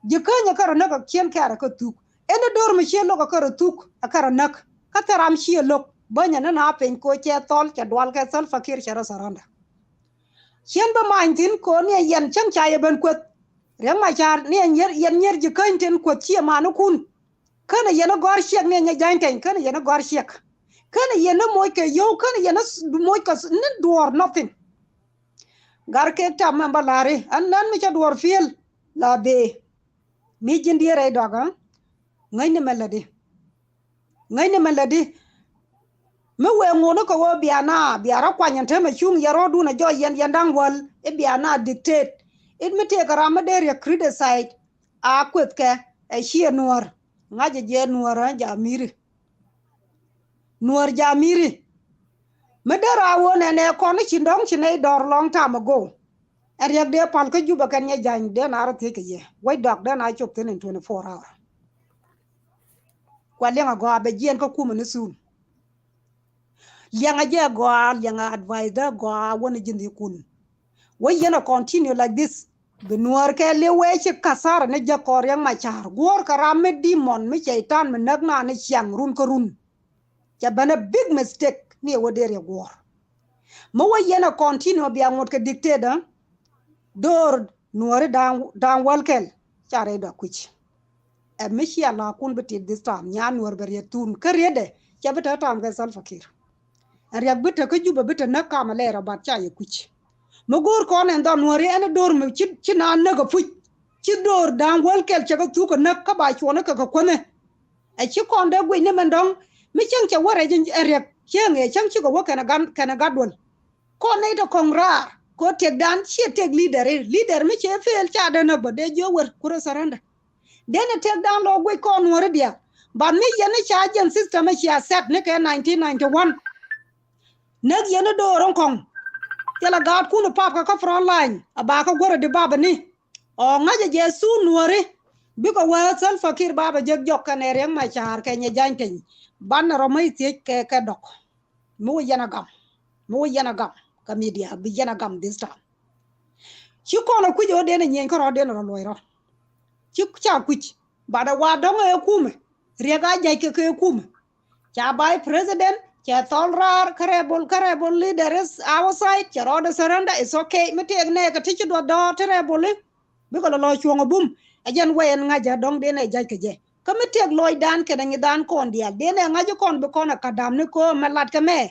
Ji̱ käny ɛ kärä näk ɛ cien kɛɛr ɛ kä thuk. Ɛn ɛ do̱r mi cië lo̱k ɛ kärä thuk ɛ kärä näk kä thil ram cië lo̱k bänyɛ ni na piny kɛ cɛ thɔl cɛ dual kɛ Salva Kiir cɛ rɔ surrender. Cien bä many thi̱n kɛ ɣöö ni ɛ yɛn cäŋ ca yɛ ben kueth. Riek Machar ni ɛ nyier yɛn nyier ji̱ käny tin kueth ciɛ manikun. Känɛ yɛn ɛ gɔ̱r ciɛk ni ɛ nyɛ ja̱ny tɛny känɛ yɛn ɛ gɔ̱r ciɛk. Känɛ yɛn ɛ moc kɛ yio̱w känɛ yɛn ɛ moc kɛ ni duɔ̱ɔ̱r nothing. Gatkeek Tap mɛn bä la̱ri ɛn nän mi cä duɔ̱ɔ̱r piël la bee. Mi ji̱n diee rɛy dɔak ɛ ŋäcni mɛ lätdi. Ŋäcni mɛ lätdi. Mi wëë ŋuɔ̱tni kɛ ɣöö bia na bia rɔ kuany ɛn täämɛ cuŋ yɛ rɔ̱ɔ̱dun ɛ jɔɔc yɛn yɛn da̱ŋ wäl i̱ bia na dictate. I̱ mi tëëkɛ ram mi dee riɛk criticize a kuethkɛ ɛ ciɛ nuäär. Ŋa̱cɛ jɛ nuäär ɛ ja̱ mi̱ri. Nuäär ja̱ mi̱ri. Mi dee raa wä nɛnɛ kɔn i̱ ci dɔ̱ŋ ci nɛy dɔ̱r long time ago. Ɛn riɛk dee pal kä Jubɛ kɛn nyɛ ja̱ny dee na rɔ thiec kɛ yɛ wec dɔak dee na cop thi̱n in twenty four hour. Kua liɛŋ agɔaa bɛ jiɛɛn kä kumɛ ni soon. Liɛŋɛ jɛ agɔaa liɛŋɛ advice dee agɔaa wä ni ji̱n dhikun. Wä yɛn a continue like this. Bi nuäär kɛ li̱w wee ci kathara ni jɛ kɔn Riek Machar guɔ̱ɔ̱r kɛ ram mi demon mi cɛy-tan mi näk naan ni ciaŋ run kä run. Cɛ ben a big mistake ni ɛ wä dee riɛk guɔ̱ɔ̱r. Mi wä yɛn a continue bia ŋot kɛ dictator. Döör nuääri da̱a̱ŋ wäl kɛl ca rɛy dɔak kui̱c. Ɛ mi cia la̱a̱kun bi tit this time nyan nuäär bɛ riet thun kä rietdɛ cɛ bi te tam kɛ Salva Kiir. Ɛn riɛk bi te kä Jubɛ bi te näk kam a lɛɛr a bat ca yɛ kui̱c. Mi go̱o̱r kɔn ɛn dhɔn nuääri ɛn a döör mi ci naan näk a puc. Ci döör da̱a̱ŋ wäl kɛl cɛ kɛ thuk kɛ näk kä ba cuɔni kɛ kɛ kuänh ɛ. Ɛ ci kɔn dee guic ni mɛn dɔ̱ŋ mi cäŋ cɛ wä rɛc ɛn riɛk cieŋ ɛ cäŋ cikɛ wä kɛnɛ gat duel. Kɔn nɛy tɔ kɔŋ raar kɛ ɣöö tëkdan ciɛ tëk leader i̱ leader mi cɛ fail ca dee näk bä dee jiök wer ku rɔ surrender. Denɛ tëkdan lɔ guic kɔn nuɔ̱ri diaal. But mi yɛn ni ca jɛn system ɛ cia set ni kɛ nineteen ninety one. Näk yɛn ni do̱r in kɔŋ. Thilɛ gaatkun pap kɛ kä front line a ba kä guäär a di bap ni. Ɔ ŋa̱cä jɛ thun nuɔ̱ri bikɛ wee Salva Kiir bap a jek jɔk kɛnɛ Riek Machar kɛ nyɛ ja̱ny teny. Banɛ rɔ mäc thiec kɛ kɛ dɔk. Mi wä yɛn a gam mi wä yɛn a gam kɛ media bi yɛn a gam this time. Ci kɔn a kui̱c ɣöö den a nyieny kärɔ̱ den a rɔ luɔ̱c rɔ. Ci ca kui̱c. Bat a wa dɔ̱ŋ ɛ kumɛ Riek a ja̱c kɛ kɛ kumɛ. Ca vice president cɛ thɔl raar kä rebel kä rebel leader is outside cɛ rɔɔdɛ surrender is okay mi tëëk nɛɛkɛ ti ci duɔth dɔ̱ɔ̱r ti rebel i̱. Bikɛ lɔ lɔ cuɔ̱ŋ a bum ɛ jɛn wɛy ɛn ŋa̱cä dɔ̱ŋ den ɛ ja̱c kɛ jɛ. Kä mi tëëk lɔcdan kɛnɛ ŋi̱than kɔn diaal den ɛ ŋa̱cä kɔn bi kɔn ɛ ka̱t da̱a̱m ni köö mɛ lat kɛ mɛ.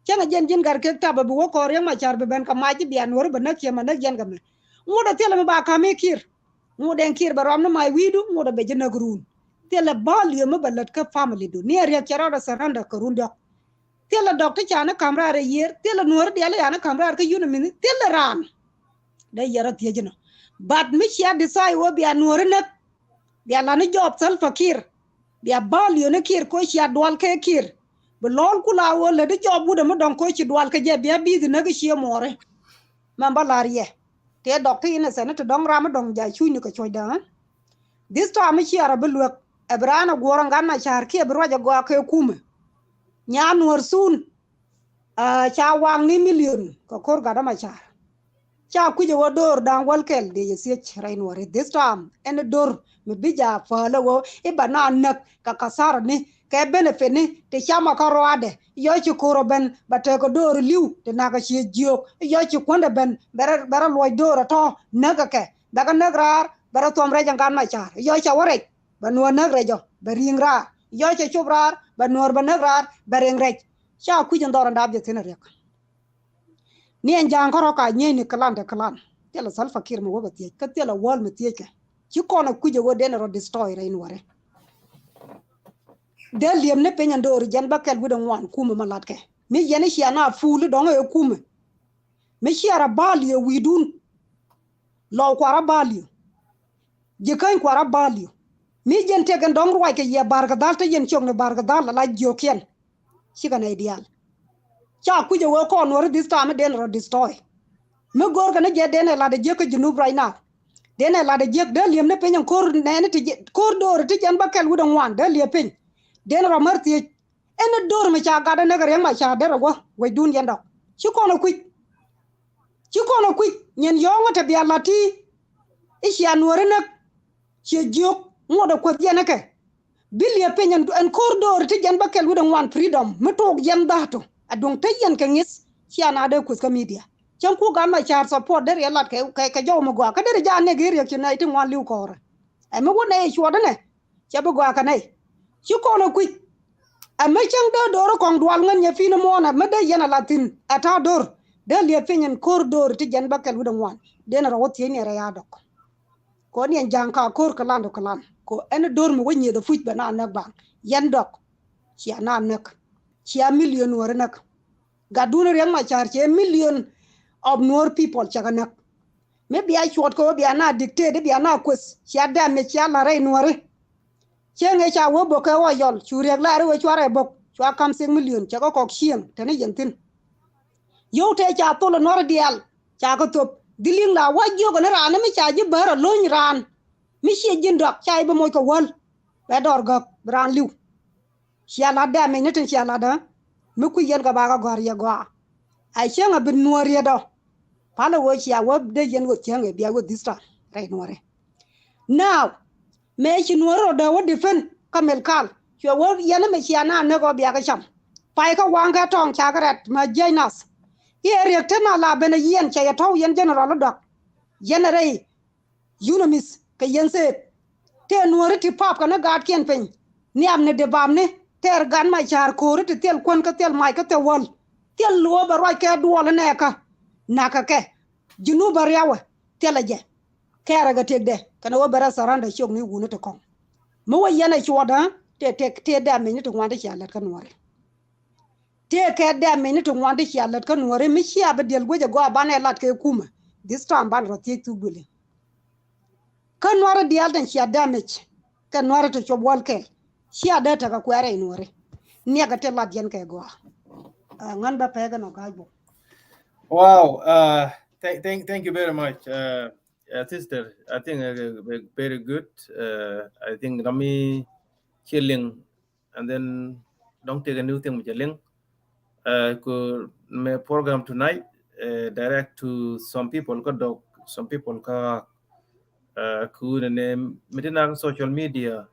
Cäŋ a jɛn ji̱n Gatkeek Tap a bi wä kɔɔr Riek Machar bi ben kɛ mac ci bia nuɔ̱ri bɛ näk ciɛ mɛ näk yɛn kɛ mɛ. Ŋuɔ̱t a thilɛ mi ba ka̱m i̱ Kiir. Ŋuɔ̱t ɛn Kiir bɛ rɔm ni mac wi̱i̱du ŋuɔ̱t a bɛ ji̱ näk run. Thilɛ bal yio̱ mi bɛ lät kä family du ni a Riek cɛ rɔɔdɛ surrender kɛ run diɔ̱k. Thilɛ dɔk ti ca ni ka̱m raar ɛ yiër thilɛ nuɔ̱ri diaal i̱ ca ni ka̱m raar kä yun ɛ mi̱ni thilɛ raan. Dee yɛr a thiec inɔ. But mi cia decide wä bia nuɔ̱ri näk. Bia la ni jɔɔp Salva Kiir. Bia bal yio̱ ni Kiir ko̱ cia dual kɛ Kiir. Bi lɔl kula wä lät i̱ jɔɔp wut ɛ mi dɔ̱ŋ ko̱ ci dual kɛ jɛ bia bi̱i̱thi näk i̱ cie muɔ̱ri. Mɛn bä la̱r yɛ tëë dɔk ti innocent ni ti dɔ̱ŋ ram mi dɔ̱ŋ ja̱ cunyni kɛ cuɔ̱cdä. This time mi ciɛ rɔ bi luek ɛ bi raan ɛ guɔ̱r ɛn gat Machar kiɛ bi ruac ɛ gɔaa kɛ kumɛ. Nyan nuɔ̱r thun. Ca waŋ ni million kɛ ko̱r gat dämacaar. Ca kui̱c ɛ ɣöö do̱r da̱ŋ wäl kɛl dee yɛ thiec rɛy nuɔri. This time ɛn do̱r mi bi jaak päl ɛ ɣöö i̱ bɛ naath näk kɛ kathara ni kɛ benefit ni ti camɛ kä ruaadɛ. Yɔc ci ko̱r ɛ ben bɛ tekɛ do̱r li̱w ti nakä ciɛ jiök. Yɔc ci kuändɛ ben bɛ rɔ luɔc do̱r ɛ tɔ̱ näk kɛ kɛ bɛ kɛ näk raar bɛ rɔ thuɔ̱m rɛc ɛn gat macaar. Yɔc cɛ wä rɛc bɛ nuɔ̱ɔ̱r näk rɛc ɔ bɛ ri̱i̱ŋ raar. Yɔc cɛ cop raar bɛ nuɔ̱ɔ̱r bɛ näk raar bɛ ri̱i̱ŋ rɛc. Ca kui̱c in dhɔr in daap jɛ thi̱n a riɛk. Ni ɛn ja̱a̱ŋ kärɔ̱ ka nyieyni klan te klan. Thilɛ Salva Kiir mi wä bɛ thiec kä thilɛ wäl mi thiec kɛ. Ci kɔn a kui̱c a ɣöö den a rɔ destroy rɛy nuɔri. Dee liep ni piny ɛn do̱r jɛn bä kɛl wi̱dɛ ŋuan kumɛ ma latkɛ mi yɛn i̱ cia na fuul i̱ dɔ̱ŋ ɛ kumɛ. Mi cia rɔ bal yɛ wi̱i̱dun. Lɔw kuarä baliu. Ji̱ käny kuarä baliu. Mi jɛn tëk ɛn dɔ̱ŋ ruac kɛ yɛ bar kɛ dhal te yɛn ciök ni bar kɛ dhal ala jiökiɛn. Cikɛ nɛy diaal. Ca kui̱c ɛ wee kɔn nuɔri this time den rɔ destroy. Mi go̱o̱r kɛ ni jɛ den ɛ lat ɛ jiäk kä Junub right now. Den ɛ lat ɛ jiäk dee li̱em ni piny ɛn ko̱r nɛɛni ti ko̱r do̱o̱ri ti jɛn bä kɛl wi̱dɛ ŋuan dee li̱em piny. Den rɔ mär thiec. Ɛn do̱r mi ca gat ɛ näk ɛ Riɛk Macar derɛ wä wecdun yɛn dɔk. Ci kɔn ɛ kui̱c. Ci kɔn ɛ kui̱c nyin yɔ̱ɔ̱ŋä te bia lat ti. I̱ cia nuɔ̱ɔ̱ri näk. Ciɛ jiök ŋuɔ̱t ɛ kuäth yɛn ɛ kɛ. Bi liɛ piny ɛn ko̱r do̱r ti jɛn bä kɛl wi̱dɛ ŋuan freedom mi tok yɛn dha̱a̱tu. Ɛ duŋ te yɛn kɛ ŋi̱th cia na dee kuäth kä media. Cäŋ ku gat Macar support derɛ yɛ lat kɛ jɔw mi gɔaa kä derɛ jaa nɛk i̱ riɛk ci nɛy ti ŋuan li̱w kɔɔrɛ. Ɛ mi wä nɛy cuɔt ɛnɛ. Cɛ bi gɔaa kɛ nɛy. Ci kɔn ɛ kui̱c. Ɛ mi cäŋ dee do̱r kɔŋ dual ŋän nyɛ pi̱n muɔ̱ɔ̱n ɛ mi dee yɛn ɛ la thi̱n ɛ ta̱a̱ do̱r. Dee liɛ piny ɛn ko̱r do̱r ti jɛn bä kɛl wi̱dɛ ŋuan. Dee ni rɔ wä thiec ni ɛ rɛy a dɔk. Kɔ ni ɛn ja̱a̱ŋ ka ko̱r kɛ lan dɔk kɛ lan kɔ ɛn do̱r mi wä nyieth ɛ puc bɛ na näk baŋ. Yɛn dɔk. Cia na näk. Cia million nuɔ̱ɔ̱ri näk. Gatdun Riɛk Macar cɛ million of Nuer people cɛ kɛ näk. Mi bia cuɔt kɛ wä bia na dictate bia na kueth cia damage cia la rɛy nuɔri. Cieŋ ëë ca wä bök kɛ wä yɔl cu riɛk laari wä cua rɛy bök cua kam six million cɛ kɛ kɔk cieŋ te ni yɛn thi̱n. Yio̱w tëë ca thol ɛ nuɔri diaal ca kɛ thop dhili̱ŋ la wä jiök ɛ ni raan ni mi ca ji̱ bär ɛ lo̱ny raan. Mi ciɛ ji̱n dɔak ca i̱ bi moc kɛ wäl bɛ dɔɔr gäk bi raan li̱w. Cia lat damage ni tin cia lat ɛ mi kui̱ yɛn kɛ bakɛ gɔ̱a̱r yɛ gɔaa. A cieŋ a bi nuɔ̱ɔ̱r yɛ dɔ. Palɛ wee cia wee dee yɛn wee cieŋ ɛ bia wee this time rɛy nuɔ̱ɔ̱ri. Now mëë ci nuɔ̱ɔ̱ri rɔ dee wee defend kä Malakal cuɛ wee yɛn mëë cia na näk ɔ bia kɛ cam. Pay kä waŋ kɛ tɔŋ ca kɛ rɛt ma jiɛc nath. I̱ ɛ riɛk te na la ben ɛ yɛn cɛ yɛ tɔ̱w yɛn general i̱ dɔak. Yɛn ɛ rɛy UNMISS kɛ yɛn thëëp. Tëë nuɔ̱ɔ̱ri ti pap kɛ ni gaatkiɛn piny nhiamni dee bapni tɛɛr gat Macar ko̱ri ti thil kuän kä thil mac kä thil wäl. Thil luɔ̱ɔ̱p ɛ ruac kɛ duɔl inɛɛkä. Nakä kɛ Junub bä riawɛ thilɛ jɛ. Kɛɛrɛ kɛ tëkdɛ kɛnɛ wä bɛ rɛ tharanda ciök ni wuni ti kɔŋ. Mi wä yɛn ɛ cuɔt ɛ tëë tëë tëë damage ni ti ŋuan ti cia lät kä nuɔ̱ɔ̱ri. Tëëkɛ damage ni ti ŋuan ti cia lät kä nuɔ̱ɔ̱ri mi cia bi diɛl guec ɛ gɔaa banɛ lat kɛ kumɛ. This time banɛ rɔ thiec thuk duëli. Kä nuɔ̱ɔ̱ri diaal tin cia damage kɛ nuɔ̱ɔ̱ri ti cop wäl kɛl. Cia dee tekɛ kuɛɛrɛ i̱ nuɔ̱ɔ̱ri niɛkɛ ti lat yɛn kɛ gɔaa. Ŋän bä pɛɛkɛ nɔ ga̱a̱c bok. Wow, uh, thank, thank, thank you very much, uh, uh, sister. I think uh, very good. Uh, I think let me chilling and then don't take a new thing with a link. Uh, ku mɛ program tonight uh, direct to some people kä dɔk, some people kä uh, ku ne ne mi ti na social media,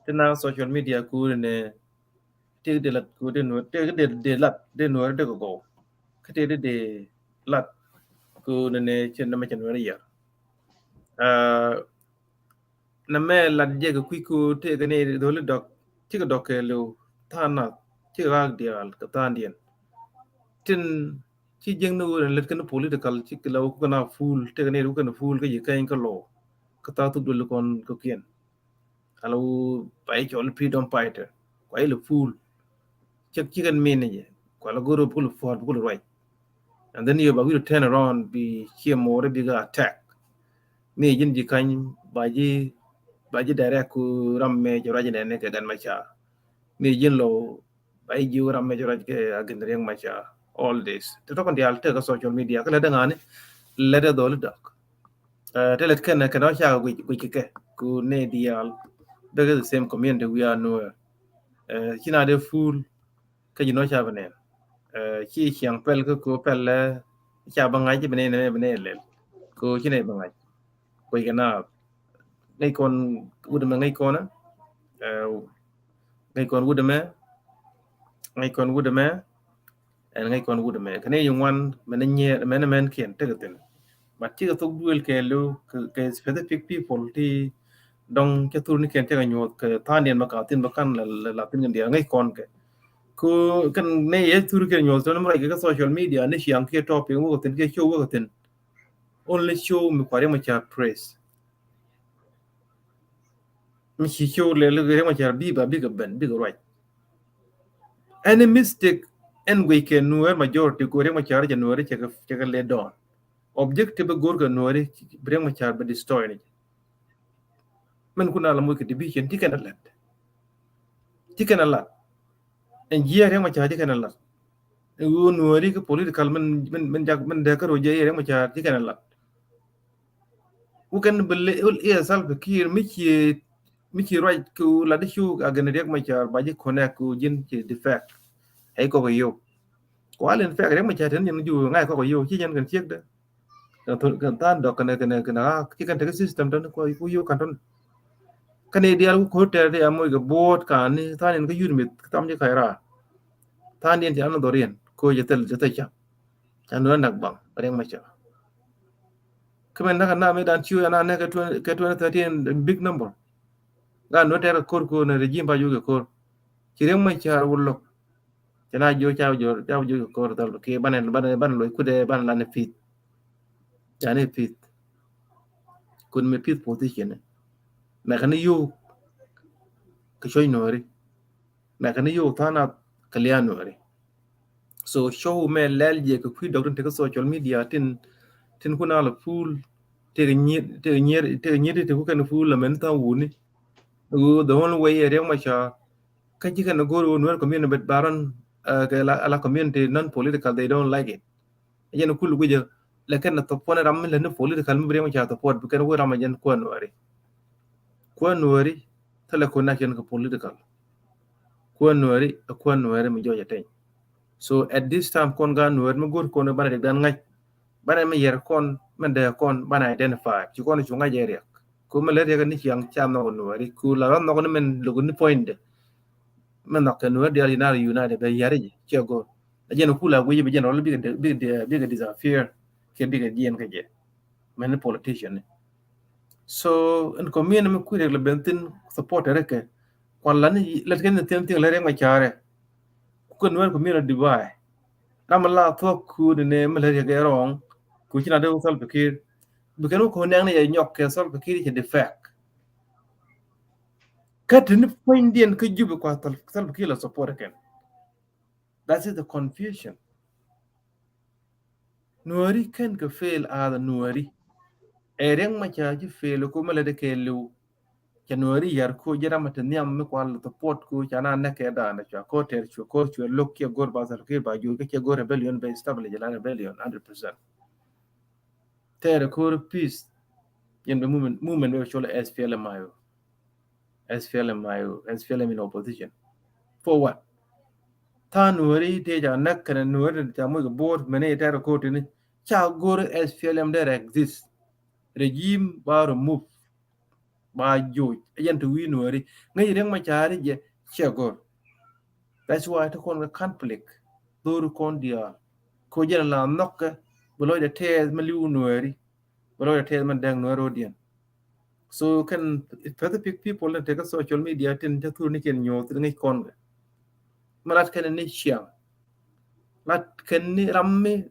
ti na social media ku ne ne ti de lat ku de nuɔr ti de de lat de nuɔr de ko ko. Kä ti de de lat ku ne ne chen na ma chen wɛrɛ yar. Uh, na mɛ lat jɛ kɛ kui̱ ku tëëkɛ ni dholi dɔk cikɛ dɔk kɛ liw tha̱a̱ŋ nath cikɛ ɣaak diaal kɛ tha̱a̱ŋdiɛn. Tin ci jiäkni ɣöö lät kɛn political cikɛ la wä kukɛ na full tëëkɛ ni wä kɛn full kä ji̱ kɛny kä lɔ kä tha̱a̱ŋ thuk dholi kɔn kɔ̱kiɛn. Ala wä ba i̱ cɔl freedom fighter kua ilɛ full. Cäk cikɛn min ni jɛ kua la go̱r bi kul puɔ̱t bi kul ruac. And then yɛ ba wi̱i̱ turn around bi ciɛ mo̱o̱r bi kɛ attack. Mi ji̱n ji̱ ka̱ny ba ji̱ ba ji̱ direct ku ram mɛ jɛ ruac nɛn ni kɛ gan ma ca. Mi ji̱n lo ba ji̱ ji̱ ram mɛ jɛ ruac kɛ agin Riek Machar. All this te tɔkɔn diaal te kä social media kä lɛ däŋa̱ni lɛ dɛ dholi dɔk. Te lɛ kɛn kɛn ɔ ca guic guic kɛ kɛ ku ne diaal. Bɛ kɛ the same community we are nowhere. Ci na dee full kä ji̱ nɔ ca bi nɛn. Ci ciaŋ pɛl kä ko pɛl lɛ ca bä ŋa̱c bi nɛy nɛ bi nɛy lɛl ko ci nɛy bä ŋa̱c. Kuec kɛ na ŋäc kɔn wut ɛmɛ ŋäc kɔn ŋäc kɔn wut ɛmɛ ŋäc kɔn wut ɛmɛ ɛn ŋäc kɔn wut ɛmɛ kɛ nɛy yi ŋuan mɛn nyɛ mɛn mɛn kiɛn tekɛ thin. But cikɛ thok duël kɛ lo kɛ specific people ti dɔŋ cä thur ni kɛn cä kɛ nyuɔth kɛ tha̱a̱ŋdiɛn bä ka thin bä kan la thin kɛn diɛn ŋäc kɔn kɛ. Ku kɛn nɛ yɛ thur kɛ nyuɔth tɔn mi ruac kɛ kɛ social media ni ciaŋ kiɛ topic wä kɛ thin kiɛ show wä kɛ thin. Only show mi kua̱r yɛ mɛ ca praise. Mi ci show lɛ lɛ Riek Machar bi ba bikɛ ben bikɛ ruac. Any mistake ɛn guic kɛ Nuer majority ko Riek Machar jɛ Nuer cɛ kɛ lɛ dɔn. Objective go̱r kɛ Nuer Riek Machar bɛ destroy ni. Mɛn kun a la moc kɛ division ti kɛn a lat. Ti kɛn a lat. Ɛn jiɛ Riek Machar ti kɛn a lat. Ɛn ɣöö Nuer Riek political mɛn mɛn mɛn jak mɛn dee kärɔ jiɛ Riek Machar ti kɛn a lat. Wä kɛn bɛ lɛ iɛ Salva Kiir mi ci mi ci ruac kɛ wä lat i̱ cu a gɛn Riek Machar ba ji̱ connect kɛ wä ji̱n ci defect. Ɛy kɔk i̱ yio̱w. Kual in fact Riek Machar tɛn ji̱n ju ŋa̱c kɔk i̱ yio̱w ci ji̱n kɛn ciek dɛ. Kɛn than dɔk kɛn kɛn kɛn a ci kɛn tekɛ system tɛn ku yio̱w kan tɔn. Kɛn i̱ diaal ku ko̱r tɛr ti a moc kɛ bo̱o̱t kan ni than in kä yut mith kä tham ji̱ kac raar. Than diɛn ci an dhoriɛn ko̱ jɛ thil jɛ thil cam. Ca nuɛ nak baŋ Riek Machar. Kä mɛn nak a nam i̱ dan ciu ana nɛ kɛ twenty thirteen big number. Gaa nuɛ tɛr kɛ ko̱r ko̱r nɛ regime ba yuk kɛ ko̱r. Ci Riek Machar wul lo̱k. Ci na jiö ca jiö ca jiö kɛ ko̱r thal kɛ banɛ banɛ banɛ loc kudɛ banɛ lan i̱ pith. Ca ni pith. Kun mi pith position. Mɛ kɛ ni yuk kɛ cuɔ̱c nuɔri. Mɛ kɛ ni yuk than a kɛ lian nuɔri. So show mɛ lɛl jɛ kɛ kui̱ dɔk tin tekɛ social media tin tin kun a la full tekɛ nyiet tekɛ nyiet tekɛ nyiet tekɛ kɛn full la mɛn than wuni. The only way Riek Machar kä ci kɛn go̱r wun Nuer community bet baron kɛ la community non political they don't like it. Jɛn kul guijä lɛ kɛn thop puɔn ram mi lɛ ni political mi bi Riek Machar support bi kɛn wä ram jɛn kuan nuɛri. Kuan nuɛri thilɛ connection kɛ political. Kuan nuɛri a kuan nuɛri mi jɔc a teny. So at this time kɔn gan nuɛri mi go̱r kɔn banɛ rik dan ŋa̱c banɛ mi yɛr kɔn mi dee kɔn banɛ identify ci kɔn cu ŋa̱c ɛ riɛk. Ku mi lɛ riɛk ni ciaŋ ca nhɔk nuɛri ku la rɔ nhɔk ni min luk ni point de. Mi nhɔk kɛ nuɛri dial united united bɛ yɛr i̱ ciɛ go̱r. A jɛn kula guic bi jɛn rɔl bikɛ bikɛ bikɛ disappear kɛ bikɛ jiɛn kɛ jɛ. Mɛn ni politician ni. So in community mi kui̱ rek lɛ ben thin support rek kɛ kuan la ni lɛ kɛ ni thin thin lɛ rek ma carɛ. Ku kɛ nuɛr community divide. Ram la thuɔk ku ni ne mi lɛ rek rɔŋ ku ci na de Salva Kiir. Bi kɛn wä ko nɛŋ ni yɛ nyɔk kɛ Salva Kiir cɛ defect. Kä ti ni puɔ̱nydiɛn kä Juba kua Salva Kiir la support kɛn. That is the confusion. Nuɛri kɛn kɛ fail a the nuɛri. Ɛ Riek Machar ci fail ko mɛ lɛ de kɛ liw. Cɛ nuɛri yar ko jɛ ram te nhiam mi kual support ko ca na nɛkɛ daanɛ cua ko tɛr cua ko cua lok kiɛ gor ba Salva Kiir ba jur kɛ cɛ gor rebellion bɛ establish la rebellion hundred percent. Tɛɛrɛ ko̱r peace. Yɛn bɛ movement, movement bɛ cɔl S P L M I O. S P L M I O, S P L M in opposition. For what? Than nuɛri tëë ca näk kɛnɛ nuɛri ca moc kɛ bo̱o̱r mɛni tɛɛrɛ ko̱r tini ca go̱r S P L M dee exist. Regime ba remove. Ba joc. Ɛ jɛn ti wi̱i̱ nuɛri. Ŋäc Riek Machar jɛ cɛ go̱r. That's why ti kɔn kɛ conflict. Dhori kɔn diaal. Ko jɛn la nhɔkɛ bi lɔcdɛ tɛɛth mi li̱w nuɛri. Bi lɔcdɛ tɛɛth mi dɛŋ nuɛri rodiɛn. So kɛn Pacific people ni tekɛ social media tin ca thur ni kɛn nyuɔth ni ŋäc kɔn kɛ. Mi lat kɛn ni ciaŋ. Lat kɛn ni ram mi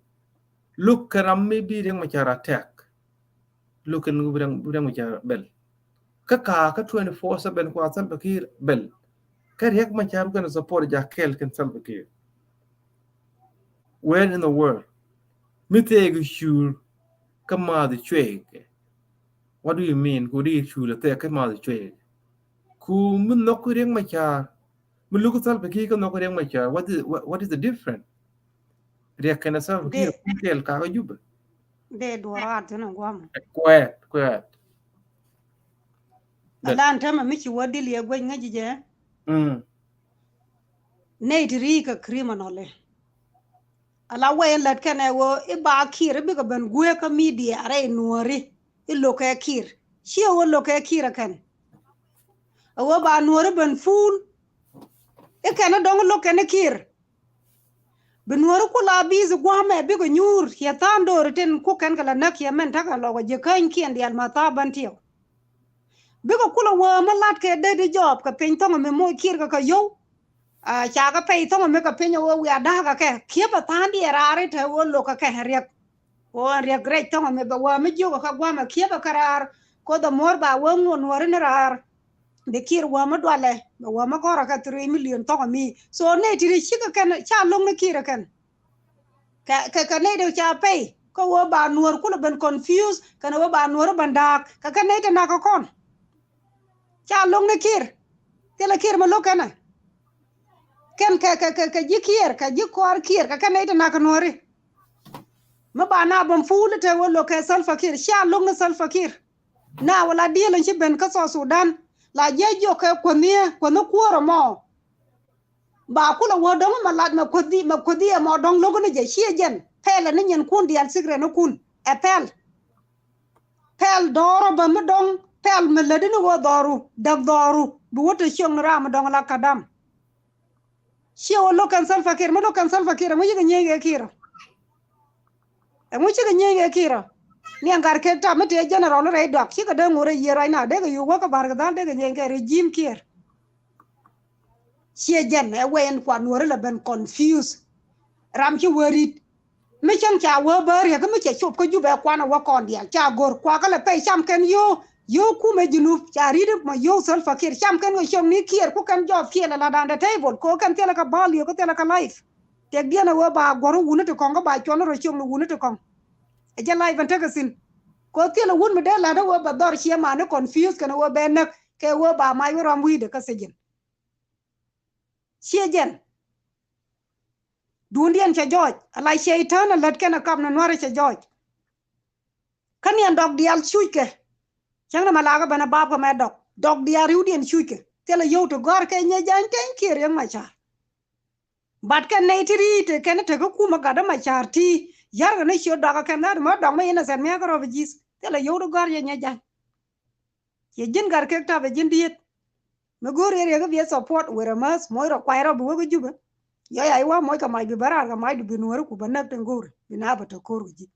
luk kɛ ram mi bi Riek Machar attack. Luk kɛn bi Riek Machar bɛl. Kä kaa kä twenty four seven kua Salva Kiir bɛl. Kä Riek Machar kɛn support ja kɛl kɛn Salva Kiir. Where in the world? Mi thɛɛk cuul kä maath cuɛɛk. What do you mean? Ku di cuul thɛɛk kä maath cuɛɛk. Ku mi nhɔk Riek Machar. Mi luk Salva Kiir kä nhɔk Riek Machar. What is, what, what is the difference? Riek kɛnɛ Salva Kiir kɛɛl kakä Juba. Dee duɔraat tini guam. Quiet, quiet. Alan tämɛ mi ci wä dil yɛ guec ŋäc jɛ. Mm. Nɛy ti ri kɛ criminal. Ala wee in lät kɛn ɛ ɣöö i̱ ba Kiir i̱ bikɛ ben guee kä media rɛy Nuɔ̱ɔ̱ri i̱ lo̱kɛ Kiir. Ciɛ ɣöö lo̱kɛ Kiir ɛ kɛn. Ɛ ɣöö ba Nuɔ̱ɔ̱ri ben fuul i̱ kɛn i̱ dɔ̱ŋ i̱ lo̱k kɛn i̱ Kiir. Bi Nuɔ̱ɔ̱ri kula bi̱i̱th gua̱a̱mɛ bikɛ nyuur ciɛ tha̱a̱ŋ do̱ri tin kuk kɛn kɛ la näk ciɛ mɛn ta̱kɛ lɔk ɛ ji̱ käny kiɛn diaal ma tha̱a̱ bän tiɛw. Bikɛ kulɛ wee mi lat kɛ dee di jɔɔp kɛ piny thɔŋ mi moc Kiir kɛ kɛ yio̱w. Ca kɛ pɛy thɔŋ mi kɛ piny ɛ wee wiaa da̱a̱kä kɛ kiɛp ɛ tha̱a̱ŋ diɛ raar i̱ te wee lo̱k kɛ kɛ riɛk. Wee riɛk rɛc thɔŋ mi bɛ wee mi jiök kɛ gua̱a̱mɛ kiɛp ɛ kɛ raar. Koth ɛ muɔ̱ɔ̱r ba wee ŋuɔ̱n Nuɔ̱ɔ̱ri ni raar. Bi Kiir wee mi dualɛ bɛ wee mi gɔ̱rä kɛ three million thɔŋ mi. So nɛy ti ri cikɛ kɛn ca lo̱ŋ ni Kiir ɛ kɛn. Kɛ kɛ kɛ nɛy dee ca pɛy kä wee ba Nuɔ̱ɔ̱r kulɛ ben confuse kɛn wee ba Nuɔ̱ɔ̱r ben da̱a̱k kɛ kɛ nɛy te nak kɛ kɔn. Ca lo̱ŋ ni Kiir. Thilɛ Kiir mi lo̱k kɛnɛ. Kɛn kɛ kɛ kɛ kɛ ji̱ Kiir kɛ ji̱ kɔaar Kiir kɛ kɛ nɛy te nak kɛ Nuɔ̱ɔ̱ri. Mi ba na ben fuul i̱ te wee lo̱k kɛ Salva Kiir ca lo̱ŋ ni Salva Kiir. Na wala diɛl in ci ben kä South Sudan la jiɛ jiɔk kɛ kuäthniɛ kuäthni kuäärä mɔ. Ba kulɛ wä dɔ̱ŋ mɛ lat mɛ kuäthi mɛ kuäthi ɛmɔ dɔ̱ŋ lo̱k ni jɛ ciɛ jɛn pɛl ɛn ni nyɛn kun diaal secret ni kun ɛ pɛl. Pɛl dɔɔrɔ bä mi dɔ̱ŋ pɛl mi lätdi ni wä dhɔru däk dhɔru bi wä te ciöŋ ni ram mi dɔ̱ŋ la kadam. Ciɛ wä lo̱k kɛn Salva Kiir mi lo̱k kɛn Salva Kiir ɛŋu cikɛ nyieny kɛ Kiir ɔ. Ɛŋu cikɛ nyieny kɛ Kiir ɔ. Ni ɛn gat kek tap mi tëë general rɛy dɔak cikɛ dee ŋot rɛy yiëë ruacna dee kɛ yuk wä kä Bar Kɛ Dhal dee kɛ nyieny kɛ regime Kiir. Ciɛ jɛn ɛ wee in kuan Nuɔ̱ɔ̱ri lɛ ben confuse. Ram ci wee ri̱t mi cäŋ ca wee bä riɛk mi cɛ cop kä Jubɛ kuan ɛ wä kɔn diaal ca go̱r kuakä lɛ pɛy cam kɛn yio̱w yio̱w kumɛ Junub ca ri̱t mɔ yio̱w Salva Kiir cam kɛn kɛ cio̱ŋ ni Kiir ku kɛn jɔɔth Kiir lɛ la da̱a̱n dɛ table ko kɛn thilɛ kɛ bal yio̱w kä thilɛ kɛ life. Tëkdiɛn ɛ wee ba guɔ̱r wuni ti kɔŋ kä ba cuɔn rɔ cio̱ŋ ni wuni ti kɔŋ. Ɛ jɛ life ɛn tekɛ thi̱n. Ko thilɛ wun mi dee la̱t ɛ wee bɛ dhɔr ciɛ mani confuse kɛn ɛ wee bɛ näk kɛ wee ba mac wä ram wi̱i̱dɛ kä sijin. Ciɛ jɛn. Duundiɛn cɛ jɔɔc ala cɛy tään ɛ lät kɛn ɛ kap ni Nuäärä cɛ jɔɔc. Kä niɛn dɔk diaal cuckɛ. Cäŋ ni mɛ lakä ben ɛ bapkɛ mɛ dɔk dɔk diaal riwdiɛn cuckɛ thilɛ yio̱w ti gɔ̱a̱r kɛ nyɛ jany teny Kiir Riek Macar. Bat kɛn nɛy ti ri̱i̱t kɛn tekɛ kumä gat ɛ Macar ti. Ya̱rkɛ ni ciöt dɔakä kɛn gat mɛ dɔk mɛ innocent miakä rɔ bi ji̱th thilɛ yio̱w ti gɔ̱a̱r yɛ nyɛ jany. Ciɛ ji̱n gat kek tap ɛ ji̱n diet. Mi go̱o̱r yɛ riɛk i̱ bi ɛ support wër ɛ mäth moc rɔ kuay rɔ bi wek i̱ Jubɛ. Yɔc a i̱ wa moc kɛ mac bi bä raar kɛ mac du bi Nuääri ku bä näk tin go̱o̱ri bi na bä te ko̱o̱r kɛ ji̱.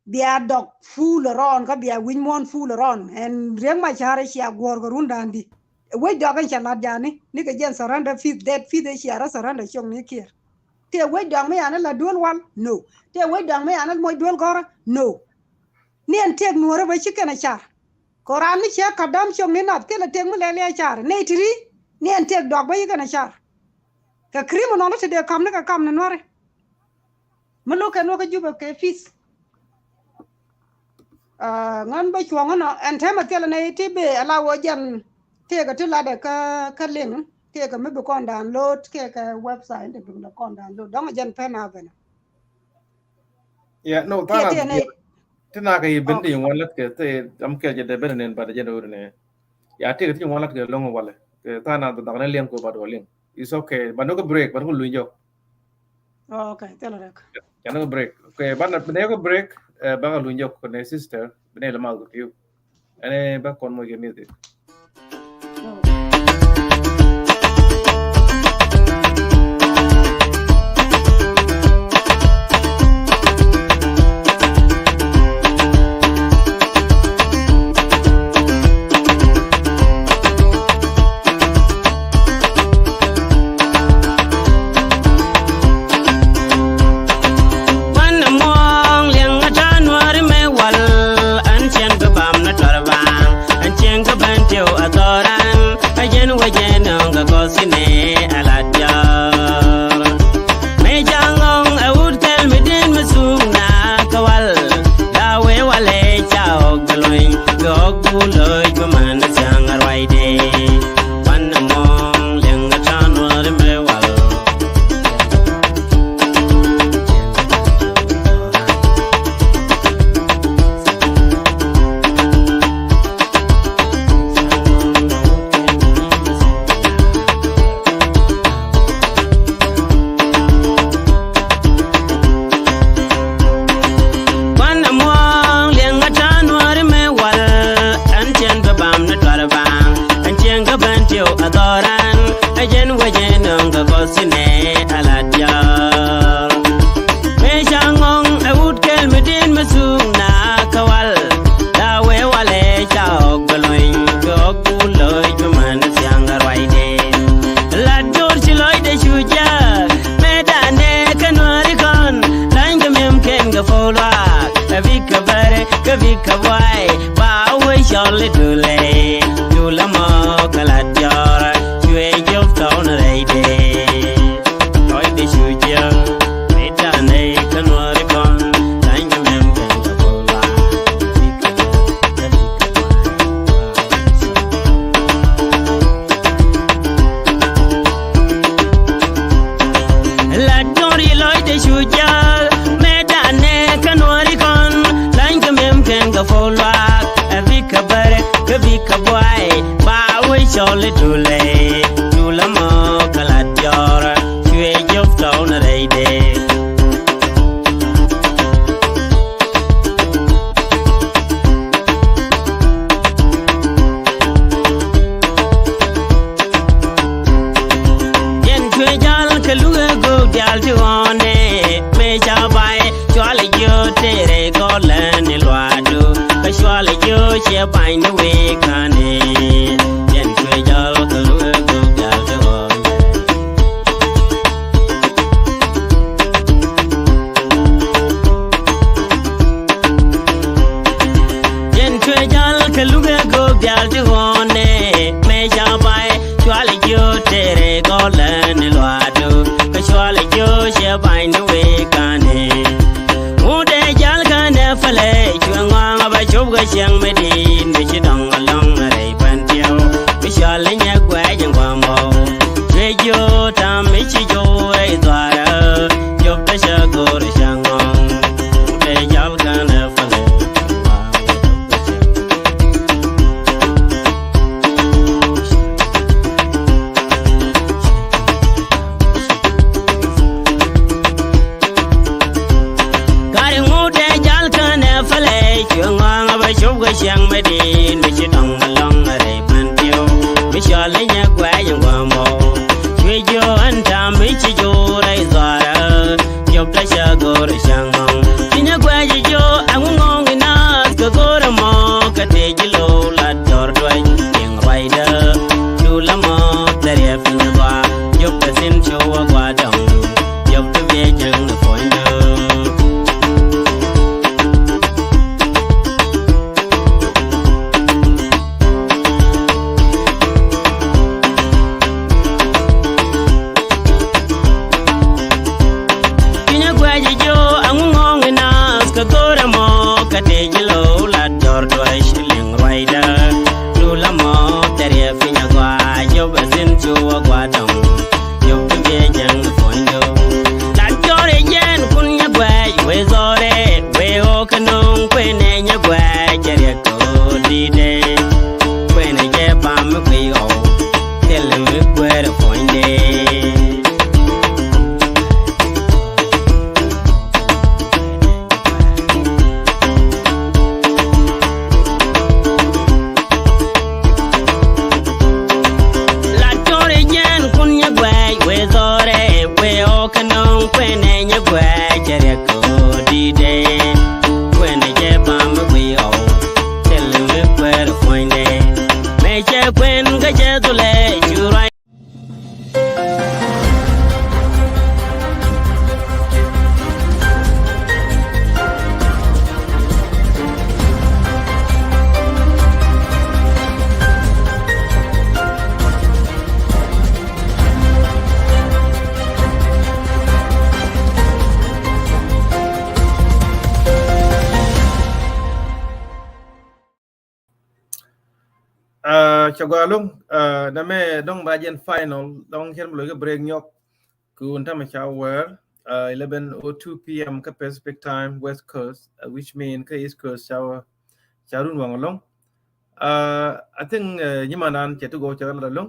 Bia dɔk full around kä bia wi̱c muɔ̱ɔ̱n full around ɛn Riek Macar i̱ cia guɔ̱ɔ̱r kɛ run da̱a̱n di. Ɛ wec dɔak in ca lat jani ni kɛ jɛn surrender fifth date fifth i̱ cia rɔ surrender cio̱ŋ ni Kiir. Tëë wec dɔaŋ mi yan la duel wal? No. Tëë wec dɔaŋ mi yan moc duel gɔrä? No. Ni ɛn tëëk Nuɔrä bä ci kɛn a car. Kɛ raan mi ciɛ kä dam ciök ni nath thilɛ tëëk mi lɛl ya car nɛy ti ri. Ni ɛn tëëk dɔak bä ci kɛn a car. Kɛ criminal ti dee kam ni kɛ kam ni Nuɔrä. Mi lo̱k kɛ nuɔk kä Jubɛ kɛ peace. Ŋän bä cuɔ̱ŋ nɔ ɛn tɛmɛ thilɛ nɛy ti bee ala wä jɛn. Tëëkɛ ti latdɛ kä kä link tëëkɛ mi bi kɔn download tëëkɛ website ti bi kɔn download dɔ̱ŋ jɛn pɛn a ben. Yeah, no, tëë tëë nɛ. Ti na kɛ yi ben ti yi ŋuan lat kɛ ti am kɛ jɛ dɛ ben nen ba dɛ jɛ dɛ wuri nɛ. Ya tëëkɛ ti yi ŋuan lat kɛ lɔŋ walɛ kɛ tha na dɔk nɛ liɛŋ ko ba dɔ liɛŋ. It's okay. Ba nɔ kɛ break ba nɔ kɛ luny jɔk. Oh, okay, thilɛ rɛk. Ya nɔ kɛ break. Okay, ba nɔ kɛ break. Ba kɛ luny jɔk kɛ nɛ sister bi nɛ lɛ ma kɛ piu. Ɛn ɛ bä kɔn moc kɛ music. Kä buay ba wä cɔl i̱ dulɛ, dulɛ mɔ kä la diɔr, cuɛ jop tɔn rɛy dee. Lɔcdɛ cu jiäk, mi danɛ kä nuɔri kɔn, lany kä mɛm kɛn kä bol ba. La dɔr i̱ lɔcdɛ cu jiäk, mɛ danɛ kä nuɔri kɔn, lany kä mɛm kɛn kä pol luaak. Ɛ bikɛ bär kä bikɛ buay, ba wä cɔl i̱ dulɛ, dulɛ mɔ kä la diɔr, cuɛ jop tɔn rɛy dee. Yɛn cuɛ jal kɛ lukɛ gök dial ti ɣɔnɛ, mɛ ca bay cual jiö tere gɔlɛ ni luadu, kɛ cual jiö cɛ bany ni wek kanɛ. Yɛn cuɛ jal kɛ lukɛ gök dial ti ɣɔnɛ. Yɛn cuɛ jal kɛ lukɛ gök dial ti ɣɔnɛ, mɛ ca bay cual jiö tere gɔlɛ ni luadu, kɛ cual jiö cɛ bany ni wek kanɛ. Ŋut dee jal känɛ pälɛ cuɛ ŋɔaŋ a ba cop kɛ cieŋ mi di̱i̱t mi ci dɔŋ alɔŋ rɛy pɛn tiɛw. Mi cɔl i̱ nyɛ guɛc in gua̱a̱m bɔw. Cuɛ jiö tam mi ci jiö rɛy dhuaarä. Jop tä cä go̱o̱r cä ŋɔŋ. Ŋut dee jal känɛ pälɛ. Kari ŋut dee jal känɛ pälɛ cuɛ ŋɔaŋ a ba cop kɛ cieŋ mi di̱i̱t mi ci dɔŋ alɔŋ rɛy pɛn tiɛw. Mi cɔl i̱ nyɛ guɛc in gua̱a̱m bɔw. Cuɛ jiö ɛn tam mi ci jiö rɛy dhuaarä. Jop tä cä go̱o̱r cä ŋɔŋ. Ci nyɛ guɛc jiö ɛŋu ŋɔŋ i̱ naath kɛ go̱o̱r ɛmɔ kɛ tëë ji̱ lo̱w la dɔr duäc. Liŋ ruacdä cu la mɔ thɛriɛ piny gɔaa. Jop kä thi̱n cu wä gua̱a̱ dɔŋdu. Jop kä biɛ jäŋ ni puɔ̱nydu. Kinyɛ guɛc jiö aŋu ŋɔŋ i̱ naath kɛ go̱o̱r ɛmɔ kɛ tëë ji̱ lo̱w la dɔr duäc. Liŋ ruacdä du la mɔ thɛriɛ piny agɔaa. Jop ɛ thi̱n cu wä gua̱a̱ dɔŋ. Jop kä biɛ jäŋ ni puɔ̱nydu. La jɔr ɛ jɛn kun nyɛ guɛc wee dhɔrɛ wee ɣɔɔ kɛ no̱o̱ŋ kuënɛ nyɛ guɛc cɛ riɛk kɛ ɣöö di̱i̱tɛ. Kuënɛ jɛ pam mi guiy ɣɔw thilɛ mi kuäär ɛ puɔ̱nydɛ. La tɔrɛ jɛn kun nyɛ guɛc wee dhɔrɛ wee ɔɔk kɛ nɔŋ kuɛnɛ nyɛ guɛc cɛ riɛk kɛ ɣöö di̱i̱tɛ. Kuɛnɛ jɛ pam mi guiy ɔw thilɛ mi kuäär ɛ puɔ̱nydɛ. Mëë cɛ kuɛn kä cɛ dhulɛ cu ruac. Ah, cɛ gɔaa lo̱ŋ, ah, nɛmɛ dɔ̱ŋ ba jɛn final, dɔ̱ŋ cɛn bi loc kɛ break nyɔk. Kun tämɛ ca wäär, ah, eleven oh two p m kä Pacific time, West Coast, ah, which mean kä East Coast ca, ca run waŋ lo̱ŋ. Ah, I think, ah, nyimandan cɛ ti gɔw cɛ lat lo̱ŋ.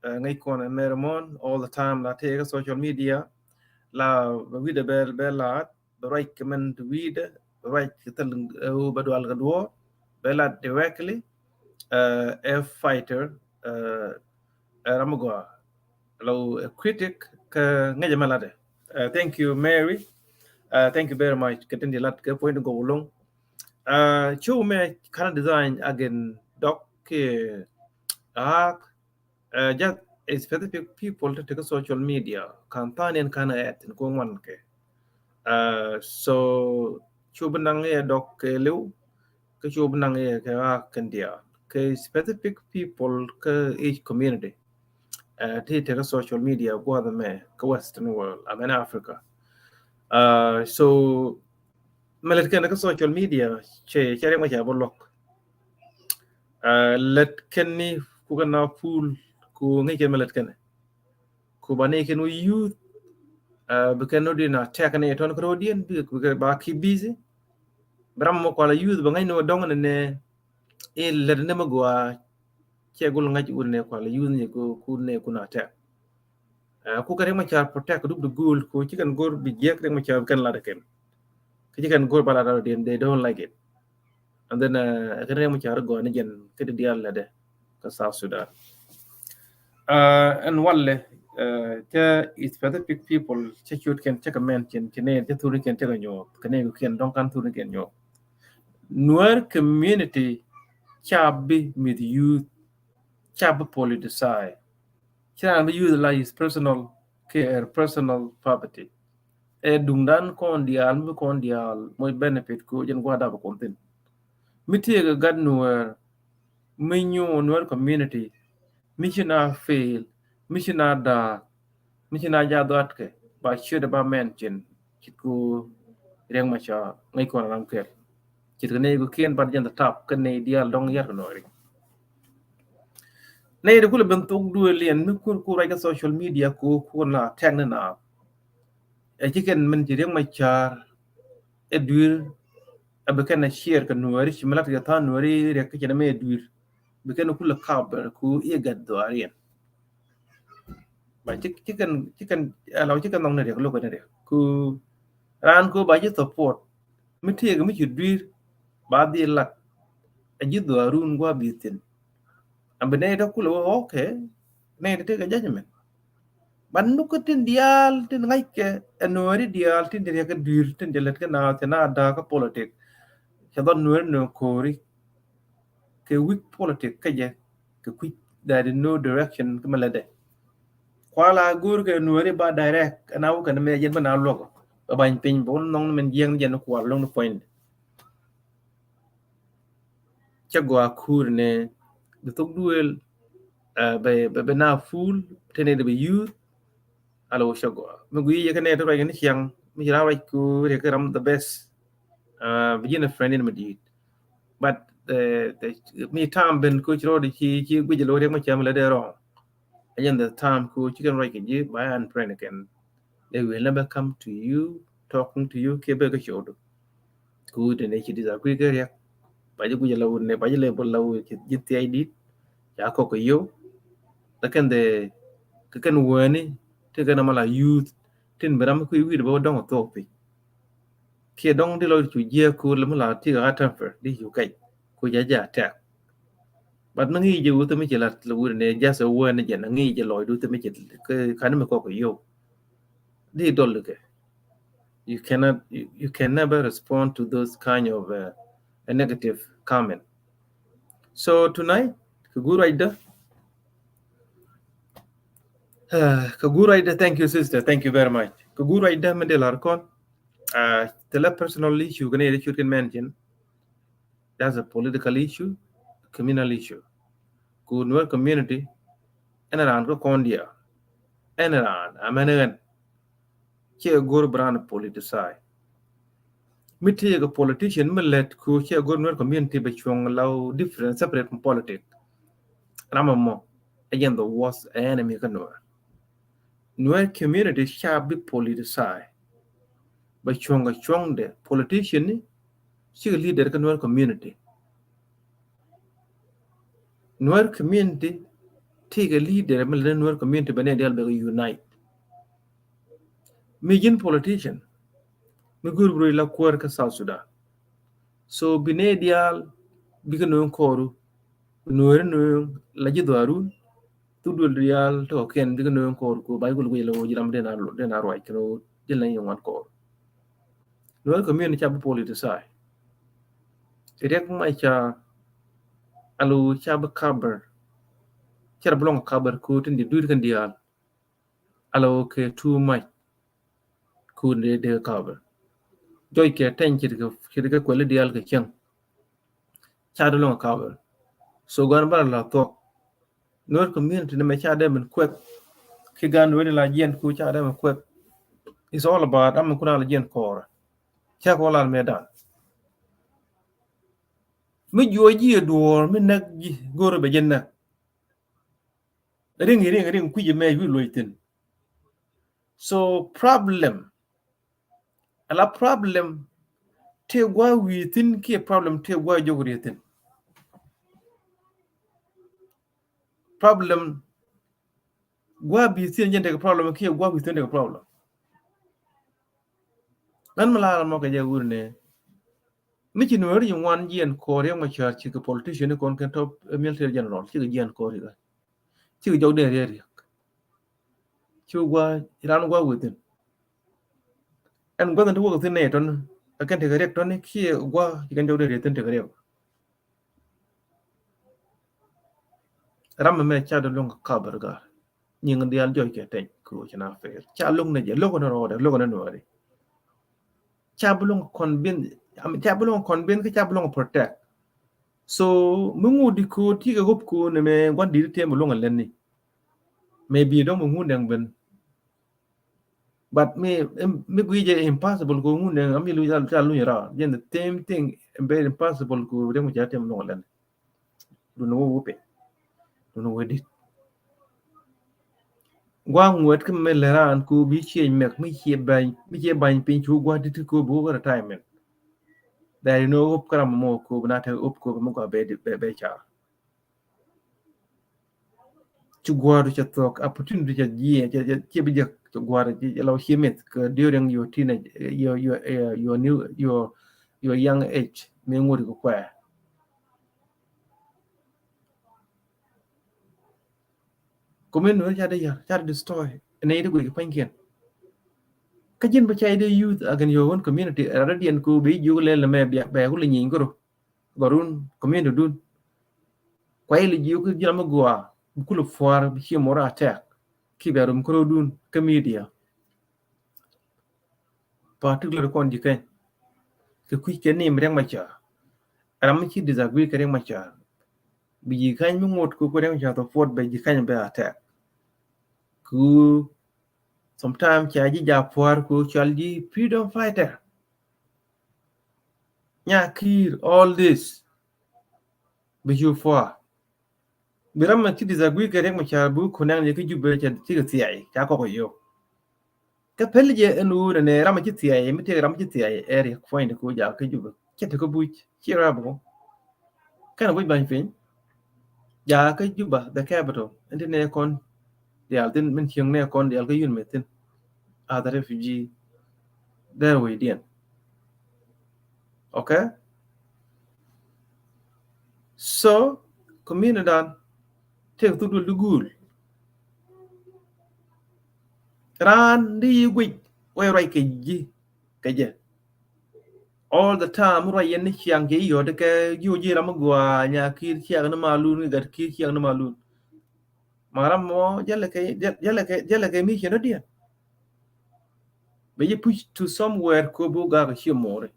Ah, ŋäc kɔn ɛ mɛr mɔn all the time la tëë kä social media. La bɛ wi̱dɛ bɛ, bɛ laat, bɛ ruac kɛ mɛn ti wi̱i̱dɛ, bɛ ruac kɛ thil, eh, bɛ dual kɛ duɔ̱ɔ̱r, bɛ lat directly, eh, ɛ fighter, eh, ɛ ram mi gɔaa. Lɔ, eh, critic kɛ ŋäcɛ mɛ latdɛ. Eh, thank you, Mary. Eh, thank you very much. Kɛ tin di lat kɛ point gɔw lo̱ŋ. Eh, show mɛ kana design again dɔk kɛ ak Eh, just specific people ti ti kä social media kan than in kan ɛ tin ko ŋuan kɛ. Eh, so cu bi naŋ yɛ dɔk kɛ liw kä cu bi naŋ i̱ kɛ ɣa̱a̱k kɛn diaal kɛ specific people kä each community. Ti tekɛ social media gua̱a̱th ɛmɛ kä Western world, amɛn Africa. So mɛ lät kɛn kä social media cɛ cɛ riɛk mɛ cɛ bä luɔk. Lät kɛn ni ku kɛn na puul ku ŋäc kɛn mɛ lät kɛn ku ba ni kɛn wä youth. Bi kɛn nɔ di na tɛk ni tɔn kɛ rɔdiɛn bi ba ki busy. Bi ram mɔ kuala youth ba ŋäc ni wä dɔŋ ni nɛ in lät ni mɛ gua cɛ gul ŋäc wun ni kuala youth ni ku ni ku na tɛk. Ku kɛ riɛk mɛ ca protect dup di gul ku ci kɛn gor bi jiɛk riɛk mɛ ca bi kɛn lat kɛn. Ki ci kɛn gor ba lat rɔdiɛn, they don't like it. And then kɛ riɛk mɛ ca rɔ gɔni jɛn kɛ di dial lät dɛ kä South Sudan. Ɛn walɛ cɛ specific people cɛ ciöt kɛn cɛ kɛ mɛn cin cɛ nɛ cɛ thurni kɛn cɛ kɛ nyuɔth kɛ nɛ kiɛn dɔŋ kan thurni kɛn nyuɔth. Nuer community ca bi mith youth, ca bi politicize. Ci ran bi youth la his personal care, personal property. Ɛ duŋdan kɔn diaal mi kɔn diaal moc benefit ko jɛn gua̱a̱ dap kɔn thin. Mi tiek gat Nuer mi nyuur Nuer community mi ci na fail, mi ci na da̱a̱k, mi ci na ja̱ dhua̱tkɛ ba ciötdɛ ba mɛn cin. Cit ku riɛk mɛ ca ŋäc kɔn ram kɛl. Cit kɛ nɛy ku kiɛn bat jɛn the top kɛ nɛy diaal dɔŋ yar kɛ Nuɛri. Nɛy di kulɛ ben thok duëël yɛn mi kur kur ruac kɛ social media ku kun la tɛk ni na. Ɛ ci kɛn min ci riɛk mɛ car ɛ dui̱r. Ɛ bi kɛn ɛ share kɛ Nuɛri ci mi lat kɛ tha̱a̱ŋ Nuɛri riɛk kɛ cɛn ɛ mɛ ɛ dui̱r. Bi kɛn kulɛ cover ku i̱ gat dhuaar yɛn. Ba ci ci kɛn ci kɛn ɛ la ci kɛn nhɔk ni riɛk lo̱k kɛn riɛk ku raan ku ba ci support. Mi tiek mi ci dui̱r ba dhil lat. Ɛ ji̱ dhuaarun gua̱a̱ bi thi̱n. Ɛ bi nɛy tɔ kulɛ wä okay. Nɛy tɔ tekɛ judgment. Ba nukä tin diaal tin ŋa̱ckɛ ɛ Nuɛri diaal tin ti riɛk kɛ dui̱r tin ti lät kɛ na thi̱n a da̱a̱k kä politik. Cɛ dhɔt Nuɛri nööŋ ko̱ri kɛ weak politik kä jɛ kɛ kui̱c that is no direction kä mɛ lätdɛ. Kual a go̱o̱r kɛ Nuɛri ba direct ɛn a wä kɛn mɛ jɛn bä na luɔk bɛ bany piny bɛ wä nɔŋ ni mɛn jiɛŋ ni jɛn ni kual loŋ ni puɔ̱nydɛ. Cɛ gɔaa kuur ni bi thok duëël bɛ bɛ na full teni di bi youth. Alo cɛ gɔaa mi gui yɛ kɛ nɛ ti ruac kɛ ni ciaŋ mi ci ram ruac ku riɛk kɛ ram the best. Bi ji̱n a friend in mi di̱i̱t. But mi tam ben ko ci rɔɔd ci ci guic lo riɛk mi cɛ mi lɛ dee wrong. Again the time ko ci kɛn ruac kɛ ji̱ ba an friend kɛn. They will never come to you, talking to you kiɛ bɛ kɛ cɔwdu. Ku wut ni ci disagree kɛ riɛk. Ba ji̱ guic la wut ni ba ji̱ lɛ bol la wut ci ji̱ thiac dit. Ca kɔk kɛ yow. Lakin the kɛ kɛn wäni ti kɛn a mala youth tin bi ram kui̱ wi̱i̱d bä wä dɔŋ a thuɔk pi̱c. Kiɛ dɔŋ di lɔc cu jiɛk ku lɛ mi la ti ka temper di cu kɛc ku jɛ jɛ attack. But mi ŋi̱i̱c jɛ wuth mi ci lat lɛ wut ni just a word ni jɛ na ŋi̱i̱c jɛ lɔc duth mi ci kani mi kɔk yow. Di dɔl kɛ. You cannot, you, you can never respond to those kind of a negative comment. So tonight kɛ guur ruacdä. Kɛ guur ruacdä, thank you sister, thank you very much. Kɛ guur ruacdä mi dee lar kɔn. Thilɛ personal issue kɛ ni yɛ di cut kɛn mention. That's a political issue, communal issue. Ku Nuer community ɛn raan kä kɔn diaal. Ɛn raan amɛn ɣän. Ciɛ go̱r bi raan politicize. Mi ti kɛ politician mi lät ku ciɛ go̱r Nuer community bɛ cuɔ̱ŋ law different separate from politics. Ram ɛmɔ ɛ jɛn the worst enemy kä Nuer. Nuer community ca bi politicize. Bɛ cuɔ̱ŋ kɛ cuɔ̱ŋdɛ politician ni cikɛ leader kä Nuer community. Nuer community tikɛ leader mi lɛ Nuer community bɛ nɛ dial bɛ kɛ unite. Mi ji̱n politician mi go̱r bi rɔy la kuäär kä South Sudan. So bi nɛ dial bikɛ nööŋ kɔɔru Nuer nööŋ la ji̱ dhuaarun. Thuk duël diaal ti kɔ̱kiɛn bikɛ nööŋ kɔɔr ku ba ji̱ kul guic la wä ji̱ ram den a ruac kɛn wä ji̱ la nyi ŋuan kɔɔr. Nuer community ca bi politicize. Riɛk ma ca alo ca bi cover. Ca bi lɔŋ cover ku tin di dui̱r kɛn diaal. Alo kɛ too much. Ku ni dee cover. Jɔc kɛ tɛny ci kɛ kuɛli diaal kɛ cieŋ. Ca dee loŋ a cover. So gua̱n bara la thuɔk. Nuer community ni mɛ ca dee min kuɛk. Ki gan wen la jiɛn ku ca dee min kuɛk. It's all about am mi kuna la jiɛn kɔɔrɛ. Ca kɔ la mɛ dan. Mi juɔ jiɛ duɔɔr mi näk ji̱ go̱rɛ bɛ jiɛ näk. Riŋ, riŋ, riŋ kui̱c mɛ wi̱i̱ luɔc thi̱n. So problem. Ala problem tëë gua̱a̱ wi̱i̱ thi̱n kiɛ problem tëë gua̱a̱ jok ri̱i̱ thi̱n. Problem gua̱a̱ bi̱i̱ thi̱n jɛn tekɛ problem kiɛ gua̱a̱ wi̱i̱ thi̱n tekɛ problem. Ɣän mi la̱r mɔ kɛ jɛ wur ni mi ci Nuɛri ji̱ ŋuan jiɛn kɔɔr Riek Machar cikɛ politician ni kɔn kɛn top military general cikɛ jiɛn kɔɔr Riek. Cikɛ jɔk den riɛk riɛk. Ci gua̱a̱ ran gua̱a̱ wi̱i̱ thi̱n. Ɛn gua̱a̱ thi̱n ti wäk thi̱n nɛy tɔn ɛ kɛn tekɛ riɛk tɔn kiɛ gua̱a̱ ci kɛn jɔk den riɛk thi̱n tekɛ riɛk. Ram mɛ ca dee loŋ kɛ cover gar. Nyiŋ diaal jɔc kɛ tɛny kɛ ɣöö ci na fail. Ca loŋ ni jɛ, loŋ ni rɔɔdɛ, loŋ ni Nuɛri. Ca bi loŋ convince, am, ca bi loŋ convince kä ca bi loŋ protect. So mi ŋut di ko̱o̱t ti kɛ hope ko̱o̱t ni mɛ gua̱n di̱t tëë mi loŋ a lɛn ni. Maybe dɔ̱ŋ mi ŋut nɛŋ ben. But mi, mi gui jɛ impossible ko ŋun nɛ ami lu ca luny ra. Jɛn the same thing, very impossible ko Riek Machar tɛm nɔŋ lɛn. Dun wä wä piny. Dun wä dit. Gua̱ ŋuɛt kä mɛ lɛ raan ko bi ciec mɛk mi cie bany, mi cie bany piny cu gua̱ dit ko bi wä retirement. There is no hope kä ram mɔ ko bi na te hope ko bi mɛ gua̱ bɛ, bɛ, bɛ car. Ci gua̱a̱r du cɛ thuɔ̱k, opportunity cɛ jiɛ, cɛ, cɛ, cɛ bi jɛ, cɛ gua̱a̱r cɛ, cɛ la wä ci mith kɛ during your teenage, your, your, eh, your new, your, your young age, mi ŋut kɛ kuɛ. Community ca dee yar, ca dee destroy. Nɛ yit guic kɛ pa̱nykiɛn. Kä ji̱n bä ca dee youth again your own community. Radian ku bi jiuk lɛl mɛ bia, bɛ ku lɛ nyiny kuro. Gɔrun community dun. Kuay li jiök ji̱n ram mi gɔaa bi kulɛ pua̱a̱r bi cie mor attack. Ki bɛ rum kärɔ̱dun kä media. Particular kɔn Ji̱ Käny kɛ kui̱c kɛ nim Riek Machar. Ram mi ci disagree kɛ Riek Machar, bi Ji̱ Käny mi ŋot ku ku Riek Machar support bɛ Ji̱ Käny bɛ attack. Ku sometimes ca ji̱ ja pua̱a̱r ku cɔal ji̱ freedom fighter. Nya Kiir, all this. Bi cu pua̱a̱r. Bi ram mi ci disagree kɛ Riek Machar bi ku nɛŋ jɛ kä Jubɛ cɛ cikɛ thia̱a̱c ca kɔk yio̱k. Kä pɛl jɛ ɛn ɣöö nɛ ram mi ci thia̱a̱c mi tëëk ram mi ci thia̱a̱c ɛ Riek puɔ̱ny de ku jaak kä Jubɛ cɛ te kä buc ci rap kɔ. Kɛn buc bany piny jaak kä Juba, the capital, ɛn ti nɛ kɔn diaal thin min cieŋ nɛ kɔn diaal kä yun mɛ thin. As a refugee dee wecdiɛn. Okay. So community dan tëk thuk duël di guul. Raan di yi guic wec ruac kɛ ji̱ kɛ jɛ. All the time ruac yɛn ni ciaŋ kɛ yɔt kɛ ji̱ wä ji̱ ram mi gɔaa Nya Kiir ciak ni malun, kɛ gat Kiir ciak ni malun. Ma ram mɔ jälɛ kɛ, jälɛ kɛ, jälɛ kɛ mi cien rɔ diɛn. Bɛ ji̱ push to somewhere ko bi wä gak cie mɔɔri.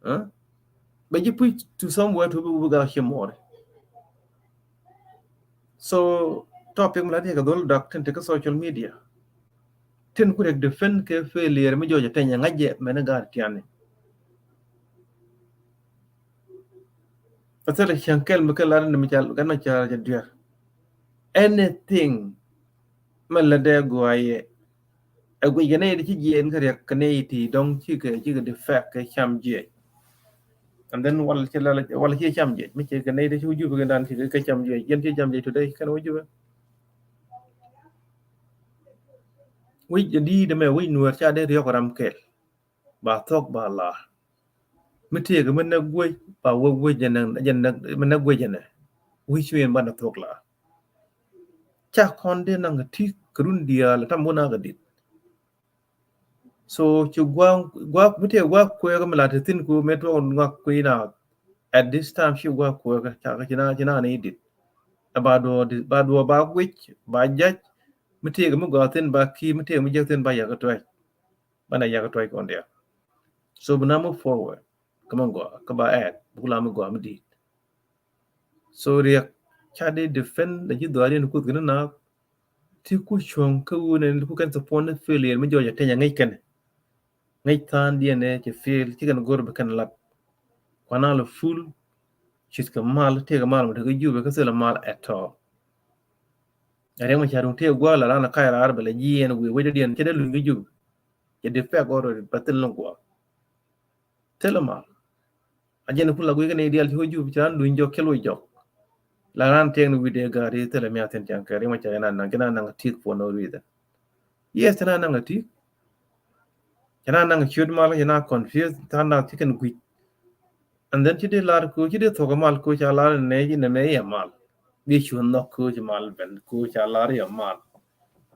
Huh? Bɛ ji̱ push to somewhere to bi wä gak cie mɔɔri. So topic mi la ti kɛ dhol dak tin ti kä social media. Tin ku rek defend kɛ failure mi jɔɔc a teny a ŋa̱c jɛ mɛn a gaat tiani. A thil a cieŋ kɛl mi kɛ lar ni mi ca gan ma ca ca duer. Anything mɛ lɛ dee guayɛ. Ɛ guic kɛ nɛy ti ci jiɛɛn kä riɛk kɛ nɛy ti dɔ̱ŋ cikɛ, cikɛ defect kɛ cam jiɛc. And then wal ci lɛ, wal ci cam jiɛc mi ci kɛ nɛy ti ci wä Jubɛ kɛ dan ci kɛ cam jiɛc. Yɛn ci cam jiɛc today kɛn wä Jubɛ. Wi̱c di dee mɛ wi̱c Nuɛr ca dee riɔk ram kɛl. Ba thuɔk ba la. Mi tëëkɛ mi näk guec ba wä guec jɛn, jɛn mi näk guec jɛn. Wi̱c cuɛ banɛ thuɔk la. Ca kɔn dee naŋ kɛ ti kɛ run diaal tam wä na kɛ dit. So ci gua̱a̱k, gua̱a̱k mi tëëkɛ gua̱a̱k kueekä mi la te thi̱n ku mi tuɔk ŋuak kui̱ na. At this time ci gua̱a̱k kueekä ca kɛ ci na, ci na ni dit. Ɛ ba duɔ, ba duɔ ba guec ba jac mi tëëkɛ mi gɔaa thi̱n ba ki mi tëëkɛ mi jek thi̱n ba yak kɛ tuɛc. Banɛ yak tuɔc kɔn diaal. So bi na move forward. kä mɛ gɔaa kä ba ɛɛk buk la mi gɔaa mi di̱i̱t. So riɛk ca di defend la ji̱ dhuaar yɛn kuth kɛn na ti ku cuɔ̱ŋ kä wun ɛn ku kɛn support ni failure mi jɔɔc a teny a ŋäc kɛn. Ŋäc tha̱a̱ŋ diɛn ɛ cɛ fail ci kɛn go̱r bi kɛn lat. Kuana la full cit kɛ mal tëëkɛ mal mɛ tekɛ Jubɛ kä thilɛ mal at all. Ɛ riɛk mɛ ca duŋ tëëkɛ gua̱a̱k la ran a kac raar bɛ lɛ jiɛɛn wi̱i̱ wecdä diɛn cɛ dee luny kä Jubɛ. Cɛ di pɛk already ba thil ni gua̱a̱k. Thilɛ mal. A jɛn ku la gui̱ kɛ ni dial ci wä Jubɛ ci ran luny jɔk kɛl wä jɔk. La ran tëëk ni wi̱i̱ dee ga̱a̱r i̱ thilɛ mi a thi̱n can kɛ riɛk mɛ ca jɛn a naŋ jɛn a naŋ a ti̱i̱k puɔn no ri̱thɛ. Yes, cɛ na naŋ a ti̱i̱k. Cɛ na naŋ a ciöt mal cɛ na confuse tha̱a̱ŋ na ci kɛn gui̱c. And then ci dee lar ku ci dee thuɔk a mal ku ca lar nɛ ci nɛ mɛ iɛ mal. Bi cuɔ̱n nhɔk ku ci mal ben ku ca lar iɛ mal.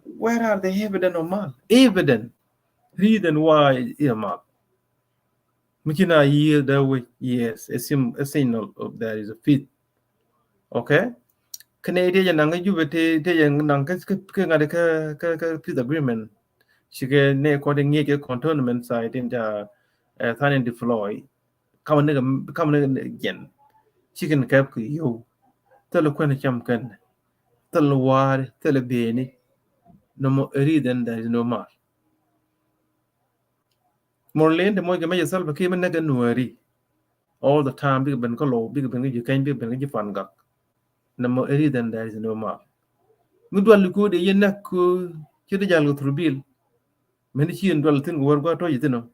Where are the evidence of mal? Evidence. Reason why iɛ mal. Mi ci na yiëë dee wec, yes, a sim-, a signal of there is a peace. Okay? Kɛnɛ i̱ tiecɛ naŋ kä Jubɛ ti tiecɛ naŋ kä, kä, kä ŋa̱t kä, kä, kä peace agreement. Cikɛ nɛ kɔn ti ŋi̱eec kɛ cantonment site in ca, eh, than in deploy. Kam ni kɛ, kam ni kɛ jɛn. Cikɛn kɛp kɛ yow. Thil kuɛn cam kɛn. Thil waari, thil beni. Nɔmɔ eri then there is no mar. Murlin ti moc kɛ mecɛ Salva Kiir mi näk kɛ Nuääri. All the time bikɛ ben kä Lou, bikɛ ben kä Jikäny, bikɛ ben kä Ji̱ Pangak. Nɔmɔ eri then there is no mar. Mi dual di ko̱o̱d i̱ yɛ näk ko̱o̱ ci di jal kɛ through bill. Meni ci yɛn dual thi̱n kɛ wär gua̱a̱th tɔ̱ ci thi̱n ɔ.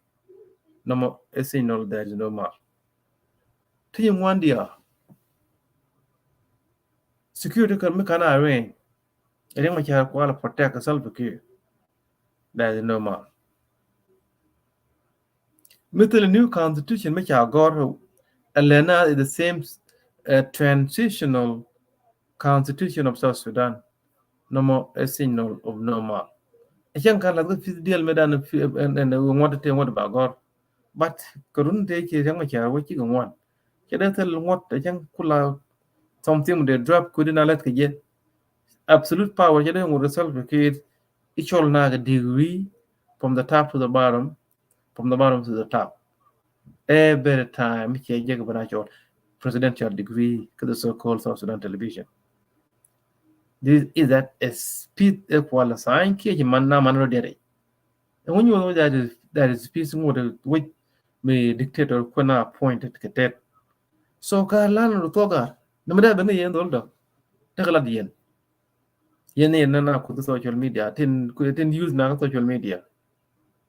Nɔmɔ a signal there is no mar. Ti ci ŋuan diaal. Security kɛ mi kan a arrange. Riɛk Macar kual a protect kɛ Salva Kiir. There is no mar. Mi thil new constitution mi ca gɔr, ɛ lɛ na is the same, uh, transitional constitution of South Sudan. Nɔmɔ a signal of no mar. Ɛ cäŋ kan lath kä peace deal mi dan ɛn, ɛn, ɛn ŋuɔ̱t te ŋuɔ̱t ba gɔr. But kɛ run te ci Riɛk Macar wä cikɛ ŋuan. Cɛ dee thil ŋuɔ̱t ɛ cäŋ kula something de drop kudi na lɛt kɛ jɛ. Absolute power cɛ dee ŋuɔ̱t kɛ Salva Kiir i̱ cɔl na kɛ degree from the top to the bottom, from the bottom to the top. Every time cɛ jɛ kɛ bɛ na cɔl presidential degree kä the so-called South Sudan television. This is that a speech ɛ kual a sign kiɛ ci man na man rɔ diɛrɛ. Ɛŋu nyuɔth wec that is, that is peace ŋot wec mi dictator kuɛ na appointed kɛ tɛt. So ka lan ru thok gar ni mi dee ben ni yɛn dhol dɔ. Tekɛ lat yɛn. Yɛn ni yɛn na na kuth social media tin, tin use na social media.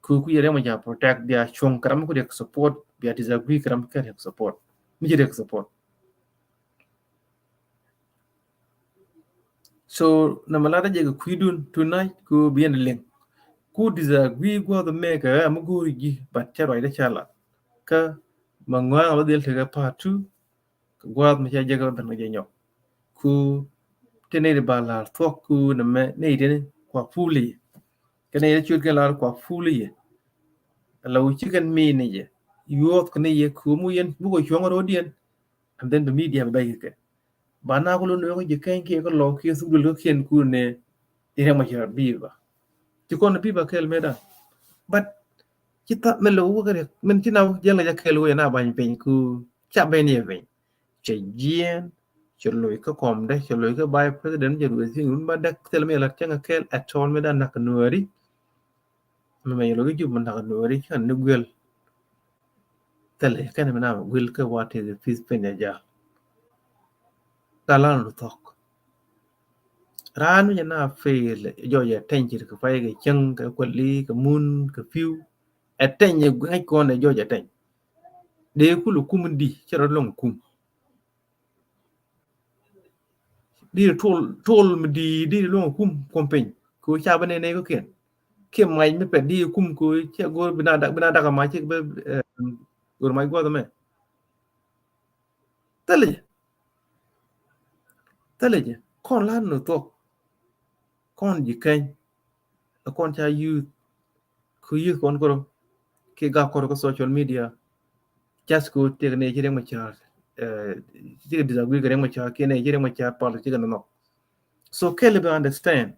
Ku ku yɛ Riɛk Macar protect bia cuɔ̱ŋ kɛ ram ku dee support, bia disagree kɛ ram kɛ dee support. Mi ci dee support. So nɔmɔ lat a jɛ kɛ kui̱dun tonight ku bi yɛn liŋ. Ku disagree gua̱th mɛ kɛ ɣä mi go̱o̱ri ji̱, but cɛ ruacdä ca lat. Kä ma ŋɔaŋ a bä dhil tekɛ part two. Kɛ gua̱th mi ca jɛ kɛ bä ben kɛ jɛ nyɔk. Ku ti nɛy ti ba la̱r thuɔ̱k ku nɛmɛ nɛy ti ni kua puli yɛ. Kɛ nɛy ti ciöt kɛn la̱r kua puli yɛ. Ala wu ci kɛn mi ni jɛ. Yuɔth kɛ ni yɛ ku mu yɛn bukɛ cuɔ̱ŋ ro̱diɛn. And then the media bɛ bɛc kɛ. Ba na ku lun wek ji̱ keny kiɛ kä lɔk kiɛ thuk duël kä kiɛn kun ni Riɛk Macar biba. Ci kɔn biba kɛl mɛ da. But ci tha mɛ lɛ wek riɛk min ci na wek jiɛn la ja kɛl wek na bany piny ku ca ben yɛ piny. Cɛ jiɛn cɛ loc kä kɔmdɛ cɛ loc kä vice president cɛ loc thi̱n wun ba däk thil mɛ lat cäŋ kɛl at all mɛ da nak Nuääri. Mi mɛ yɛl wä kä Jubɛ mi nak Nuääri ci kɛn ni guiɛl. Thilɛ kɛn mi na mɛ guiɛl kä wa tëë kɛ peace piny a jal. Ka lan ru thɔk. Raan mi jɛ na fail jɔɔc a teny cir kɛ pay kɛ cäŋ kɛ kuali kɛ mun kɛ pi̱w. Ɛ teny ɛ ŋäc kɔn ɛ jɔɔc a teny. Dee kul kum di cɛ rɔ lɔŋ kum. Di tuɔl, tuɔl mi di, di luɔŋ kum, kum piny. Ko ca bä nɛy nɛy ko kiɛn. Kiɛ mac mi pɛt di kum ko ca go̱r bina dak, bina dak a mac cik bä, eh, go̱r mac guɔth mɛ. Thilɛ jɛ. Thilɛ jɛ. Kɔn lan ni thuɔk. Kɔn ji̱ keny. Ɛ kɔn ca youth. Ku youth kɔn kɔrɔ kiɛ gak kɔrɔ kä social media. Just ku tëëk ni ci Riɛk Macar, eh, ci kɛ disagree kɛ Riɛk Macar kiɛ ni ci Riɛk Macar pal ci kɛ nɔnɔ. So kɛl bi understand.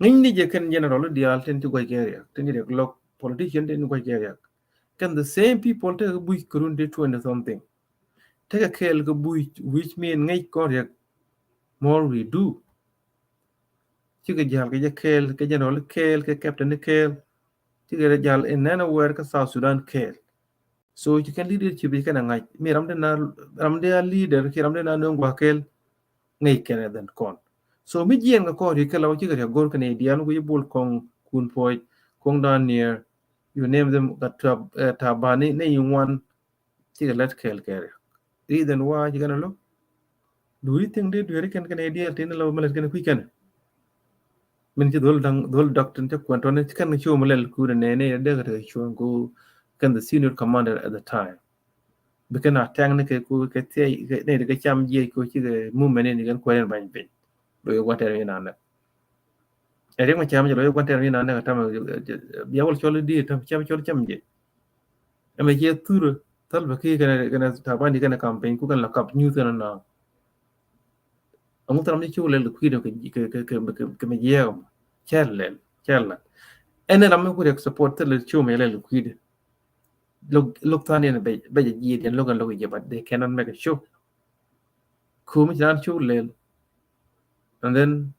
Ŋi̱ny ni jɛ kɛn general diaal tin ci guac kɛ riɛk, tin ci riɛk lɔk politician tin ci guac kɛ riɛk. Kɛn the same people tekɛ buc kɛ run ti twenty something. Tekɛ kɛɛl kɛ buc, which mean ŋäc kɔn riɛk more we do. Cikɛ jal kɛ jɛ kɛɛl, kɛ general kɛɛl, kɛ captain kɛɛl. Cikɛ jal in anywhere kä South Sudan kɛɛl. So ci kɛn leadership ci kɛn a ŋa̱c mi ram dee na, ram dee a leader ki ram dee na nööŋ gua̱a̱k kɛɛl. Ŋäc kɛn ɛ dhɛn kɔn. So mi jiɛn kɛ kɔn ri kɛ la wä cikɛ riɛk go̱r kɛn ɛ diaal wä ci Bol Kɔŋ, Kun Puɔc, Kɔŋ Daniel, you name them, kɛ Tab-, eh, Tabani, ni yi ŋuan. Cikɛ lät kɛɛl kɛ riɛk. Reason why ci kɛn a lo̱k. Do you think dee dueeri kɛn kɛn ideal tin la mɛ lät kɛn kui̱ kɛn? Min ci dhol daŋ, dhol dɔk tin cä kuɛn tɔni ci kɛn kɛ show mɛ lɛl ku nɛ nɛ dee kɛ tɛ show ku kɛn the senior commander at the time. Bi kɛn a tɛŋ ni kɛ ku kɛ thiɛy kɛ nɛ kɛ cam jiɛc ku cikɛ movement ni kɛn kuɛn bany piny. Lo yɛ gua̱n tɛr mi na nɛ. Ɛ riɛk mɛ cam jɛ lo yɛ gua̱n tɛr mi na nɛ kɛ tam bia wal cɔl di tam cam cɔl cam jiɛc. Ɛmɛ ciɛ thurä Salva Kiir kɛnɛ, kɛnɛ Tabani kɛnɛ campaign ku kɛn la kap nyuth kɛnɛ na. Ɛŋu thil ram ni cuk lɛl kɛ kui̱dɛ kɛ, kɛ, kɛ, kɛ, kɛ, kɛ mi jiɛɛk mɔ. Cɛl lɛl, cɛl lɛl. Ɛn ram mi ku riɛk support thil lɛl cuk mi lɛl kɛ kui̱dɛ. Look, look than in bɛ, bɛ jɛ jiɛɛk diɛn look and look jɛ, but they cannot make a show. Kumi ci ran cuk lɛl. And then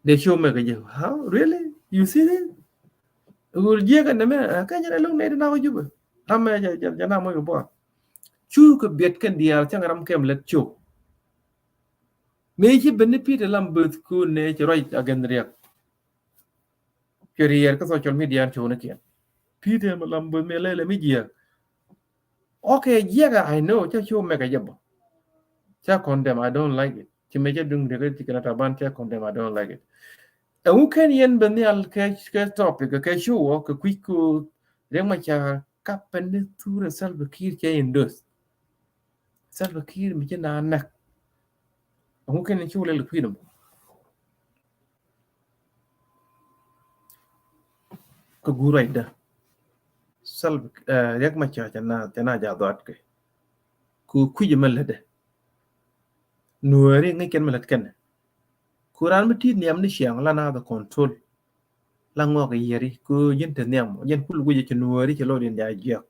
they show me kɛ jɛ. How? Really? You see this? Wul jiɛk ɛn dɛmɛ, ɛ, kɛ jɛ na look nɛ di na wä Jubɛ. Ram mɛ jɛ, jɛ, jɛ na mɔ jɛ bɔ. Cu kɛ biɛt kɛn diaal cäŋ ram kɛm lät cok. Mëë ci ben ni Peter Lambert ku nɛ ci ruac agɛn riɛk. Ci riɛr kä social media an cok ni kiɛn. Peter Lambert mëë lɛlɛ mi jiɛk. Okay, jiɛk, I know, cä cok mɛk a jɛ bɔ. Cä condemn, I don't like it. Ci mëë cä duŋ riɛk ci kɛn a Taban cä condemn, I don't like it. Ɛŋu kɛn yɛn ben nhial kɛ, kɛ topic kɛ show kɛ kui̱ ku Riɛk Macar kapɛ ni thurɛ Salva Kiir cɛ endorse. Salva Kiir mi ci na näk. Ɛŋu kɛn in ci wä lɛl kui̱dɛ mɔ. Kɛ guur ruacdä. Salva, eh, Riɛk Macar cɛ na, cɛ na ja dhuat kɛ. Ku kui̱c mɛ lätdɛ. Nuääri ŋäc kɛn mɛ lät kɛn. Ku raan mi ti̱i̱t nhiam ni ciaŋ la na the control. La ŋɔk yieri ku ji̱n te nhiam, ji̱n kul guic ci nuääri ci lɔɔdiɛn ja jiɛk.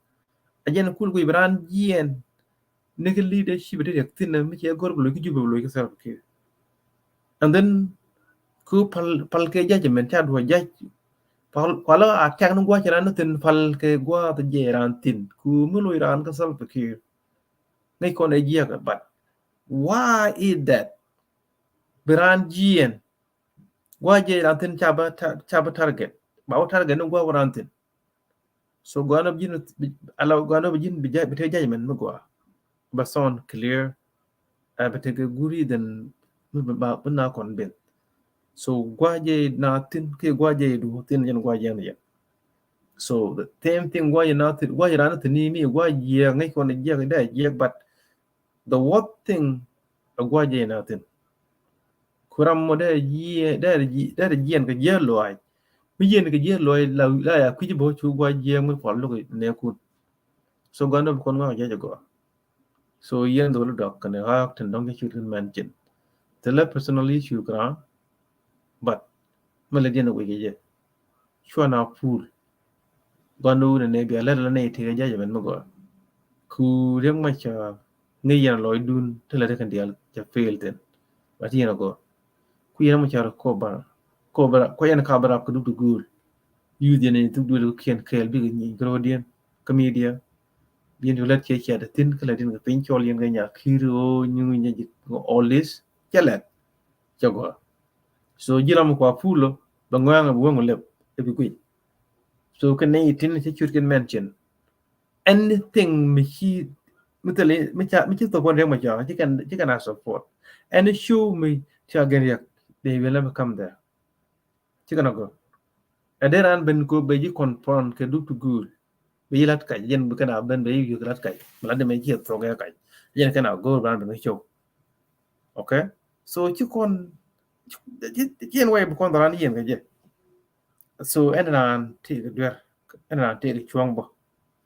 A ji̱n kul guic bi raan jiɛn ni ki leadership ti riɛk thi̱n mi ci go̱r bi loc ki Jubɛ bi loc ki Salva Kiir. And then ku pal, pal kɛ judgment ca duɔ judge. Pal, kualä a tɛk ni gua̱c raan ni thi̱n pal kɛ gua̱a̱th jɛ raan thi̱n. Ku mi loc raan ki Salva Kiir. Ŋäc kɔn ɛ jiɛk, but why is that? Bi raan jiɛn. Gua̱a̱th jɛ raan thi̱n ca ba ta-, ca ba target. Ba wä target ni gua̱a̱th raan thi̱n. So gua̱a̱th nɔ bi ji̱n, ala gua̱a̱th nɔ bi ji̱n bi judge, bi te judgment mi gua̱a̱th. Ba sound clear. Ɛ bi tekɛ guri then mi ba, bi na kɔn ben. So gua̱a̱th jɛ na thi̱n kiɛ gua̱a̱th jɛ du thi̱n jɛn gua̱a̱th jɛ ni jɛn. So the same thing gua̱a̱th jɛ na thi̱n, gua̱a̱th jɛ raan thi̱n ni mi gua̱a̱th jɛ ŋäc kɔn jiɛk dee jiɛk, but the worst thing a gua̱a̱th jɛ na thi̱n. Ku ram mɔ dee jiɛ, dee jiɛ, dee jiɛn kɛ jiɛ luaac. Mi jiɛn kɛ jiɛ luaac la, la ya kui̱c bä cu gua̱a̱th jiɛ mi kual luk nɛɛkun. So gua̱a̱th nɔ bi kɔn ŋa̱k jɛ jɛ gɔaa. So yɛn dholi dɔk kɛnɛ ɣaak tin dɔ̱ŋ kɛ cut kin mɛn cin. Thilɛ personal issue kɛ raan, but mi lɛ diɛn a wec kɛ jɛ. Cua na pul. Gua̱n wun nɛ bia lɛt la nɛ itek a judgment mi gɔaa. Ku Riɛk Macar ŋäc yɛn a lɔcdun ti lɛ ti kɛn diaal ca fail thin. Ba ti yɛn a gɔaa. Ku yɛn a Macar kɔ bara, kɔ bara, kɔ yɛn ka bara kɛ duk ti guul. Youth yɛn in thuk duel kɛ kiɛn kɛɛl bikɛ nyiny kɛ ro̱o̱diɛn kä media. Bi yɛn ti lɛt cɛ ciat thin kä lɛ tin kɛ piny cɔl yɛn kɛ nya kir o nyuŋ nyɛ jik all this. Cɛ lɛt. Cɛ gɔaa. So ji̱ ram kua pul lɔ bɛ ŋɔaŋ bɛ wäŋ lɛp ɛ bi guic. So kɛ nɛy tin cɛ cut kɛn mention. Anything mi ci, mi thil, mi ca, mi ci thop kɔn Riɛk Macar, ci kɛn, ci kɛn a support. Any show mi ca gɛn Riɛk, they will never come there. Ci kɛn a gɔ. Ɛ dee raan ben ko bɛ ji̱ confront kɛ duk ti guul. Bɛ ji̱ lat kac, jɛn bi kɛn a ben bɛ ji̱ yuk lat kac. Bɛ lat dee mɛ ji̱ thok kɛ kac. Jɛn kɛn a go̱o̱r raan ben kɛ show. Okay? So ci kɔn, ci, ci, ci ɛn way bi kɔn dhɔran yɛn kɛ jɛ. So ɛn raan tëëk duer, ɛn raan tëëk cuɔ̱ŋ bä.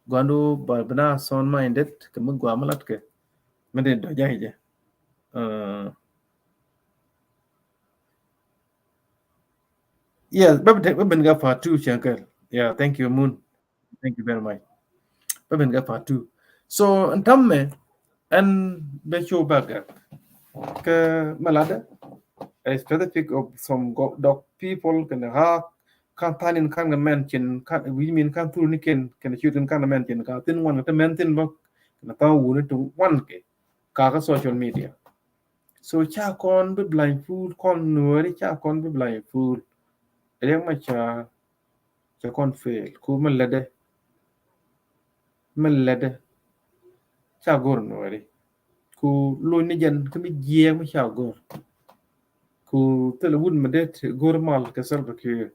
Guandu ba bi na sound minded kɛ mi gua mi lat kɛ. Mi dee dɔ̱ ja̱ jɛ. Uh, yes, bä bi, bä bi ni ka part two cɛ kɛ. Yeah, thank you, Moon. Thank you very much. Bä ben kɛ part two. So ɛn täämɛ ɛn bɛ show back kä mɛ latdä a specific of some dɔk people kɛn ɣa̱a̱k ka̱n tha̱a̱ŋ in ka̱n kɛ mɛn cin ka̱n wi̱i̱ min ka̱n thur ni kɛn kɛn ciöt in ka̱n kɛ mɛn cin ka̱n thi̱n ŋuan kɛ te mɛn thi̱n bä kɛn tha̱a̱ŋ wuni ti ŋuan kɛ ka̱ kä social media. So ca kɔn bi blindfold kɔn Nuääri ca kɔn bi blindfold. Riɛk Macar cɛ kɔn fail ku mi lätdɛ mi lätdɛ ca go̱r Nuääri. Ku lony ni jɛn kä mi jiɛɛk mi ca go̱r. Ku thilɛ wut mi det go̱r mal kɛ Salva Kiir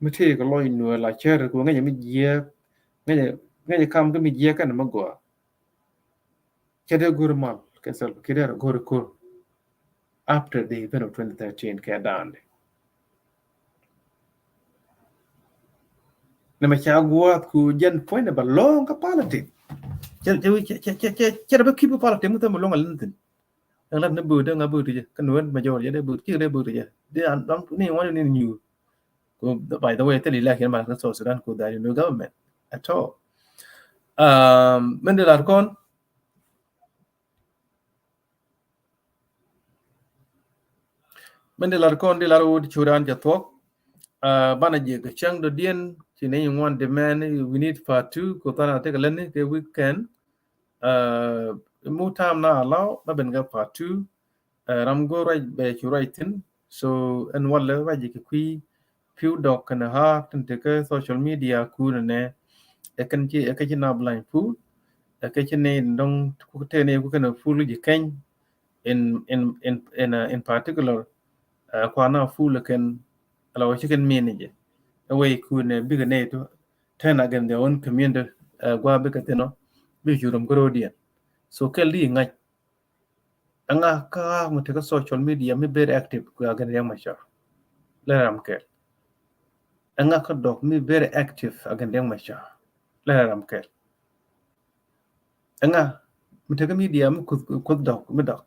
mi tëë kɛ lɔc Nuäär la cär ku ŋäcɛ mi jiɛɛk ŋäcɛ kam kä mi jiɛɛk kɛn mi gɔaa. Cɛ dee go̱r mal kɛ Salva Kiir dee rɔ go̱r ko̱r after the event of twenty thirteen kɛ da̱a̱n di. Nɛ mɛ ca gua̱a̱th ku jɛn puɔ̱ny nɛ ba lɔ̱ŋ kä politic. Cɛ cɛ cɛ cɛ cɛ cɛ dee bä keep politic mi thɛm ba lɔ̱ŋ a lin thin. Dee lat ni bööt dee ŋa bööt ti jɛ kä Nuäär majority dee bööt kiɛ dee bööt ti jɛ dee an dɔm ni ŋuan ni nyuur. Ku by the way thil election ma kä South Sudan ku there is no government at all. Um, min di lar kɔn Min di lar kɔn di lar wut curan jɛ thuɔk. Uh, banɛ jiɛ kɛ cäŋ dɔ̱diɛn ci ni ŋuan di mɛn we need part two ku than a tekɛ lɛni kɛ weekend. Uh, mu tam na allow ba ben kɛ part two. Uh, ram go̱r ruac bɛ cu ruac thi̱n. So ɛn walɛ ruac jɛ kɛ kui̱ pi̱w dɔk kɛnɛ ɣa̱a̱k tin te kä social media kunɛ nɛ. Ɛ kɛn ci ɛ kɛ ci na blindfold ɛ kɛ ci ni dɔŋ ku te ni ku kɛnɛ fool ji̱ kɛny. In in in in, uh, in particular, uh, kuana fool kɛn ala wä ci kɛn mean jɛ. Ɛ wee kunɛ bikɛ ni to turn against their own community. Uh, gua bikɛ thin ɔ bikɛ cu rom kä ro̱diɛn. So kɛl di ŋa̱c. Ɛŋa kä ɣa̱a̱k mi te kä social media mi very active kɛ against Riɛk Macar? Lɛ ram kɛl. Ɛŋa kä dɔk mi very active against Riɛk Macar? Lɛ ram kɛl. Ɛŋa mi te kä media mi kuth kuth dɔk mi dɔk?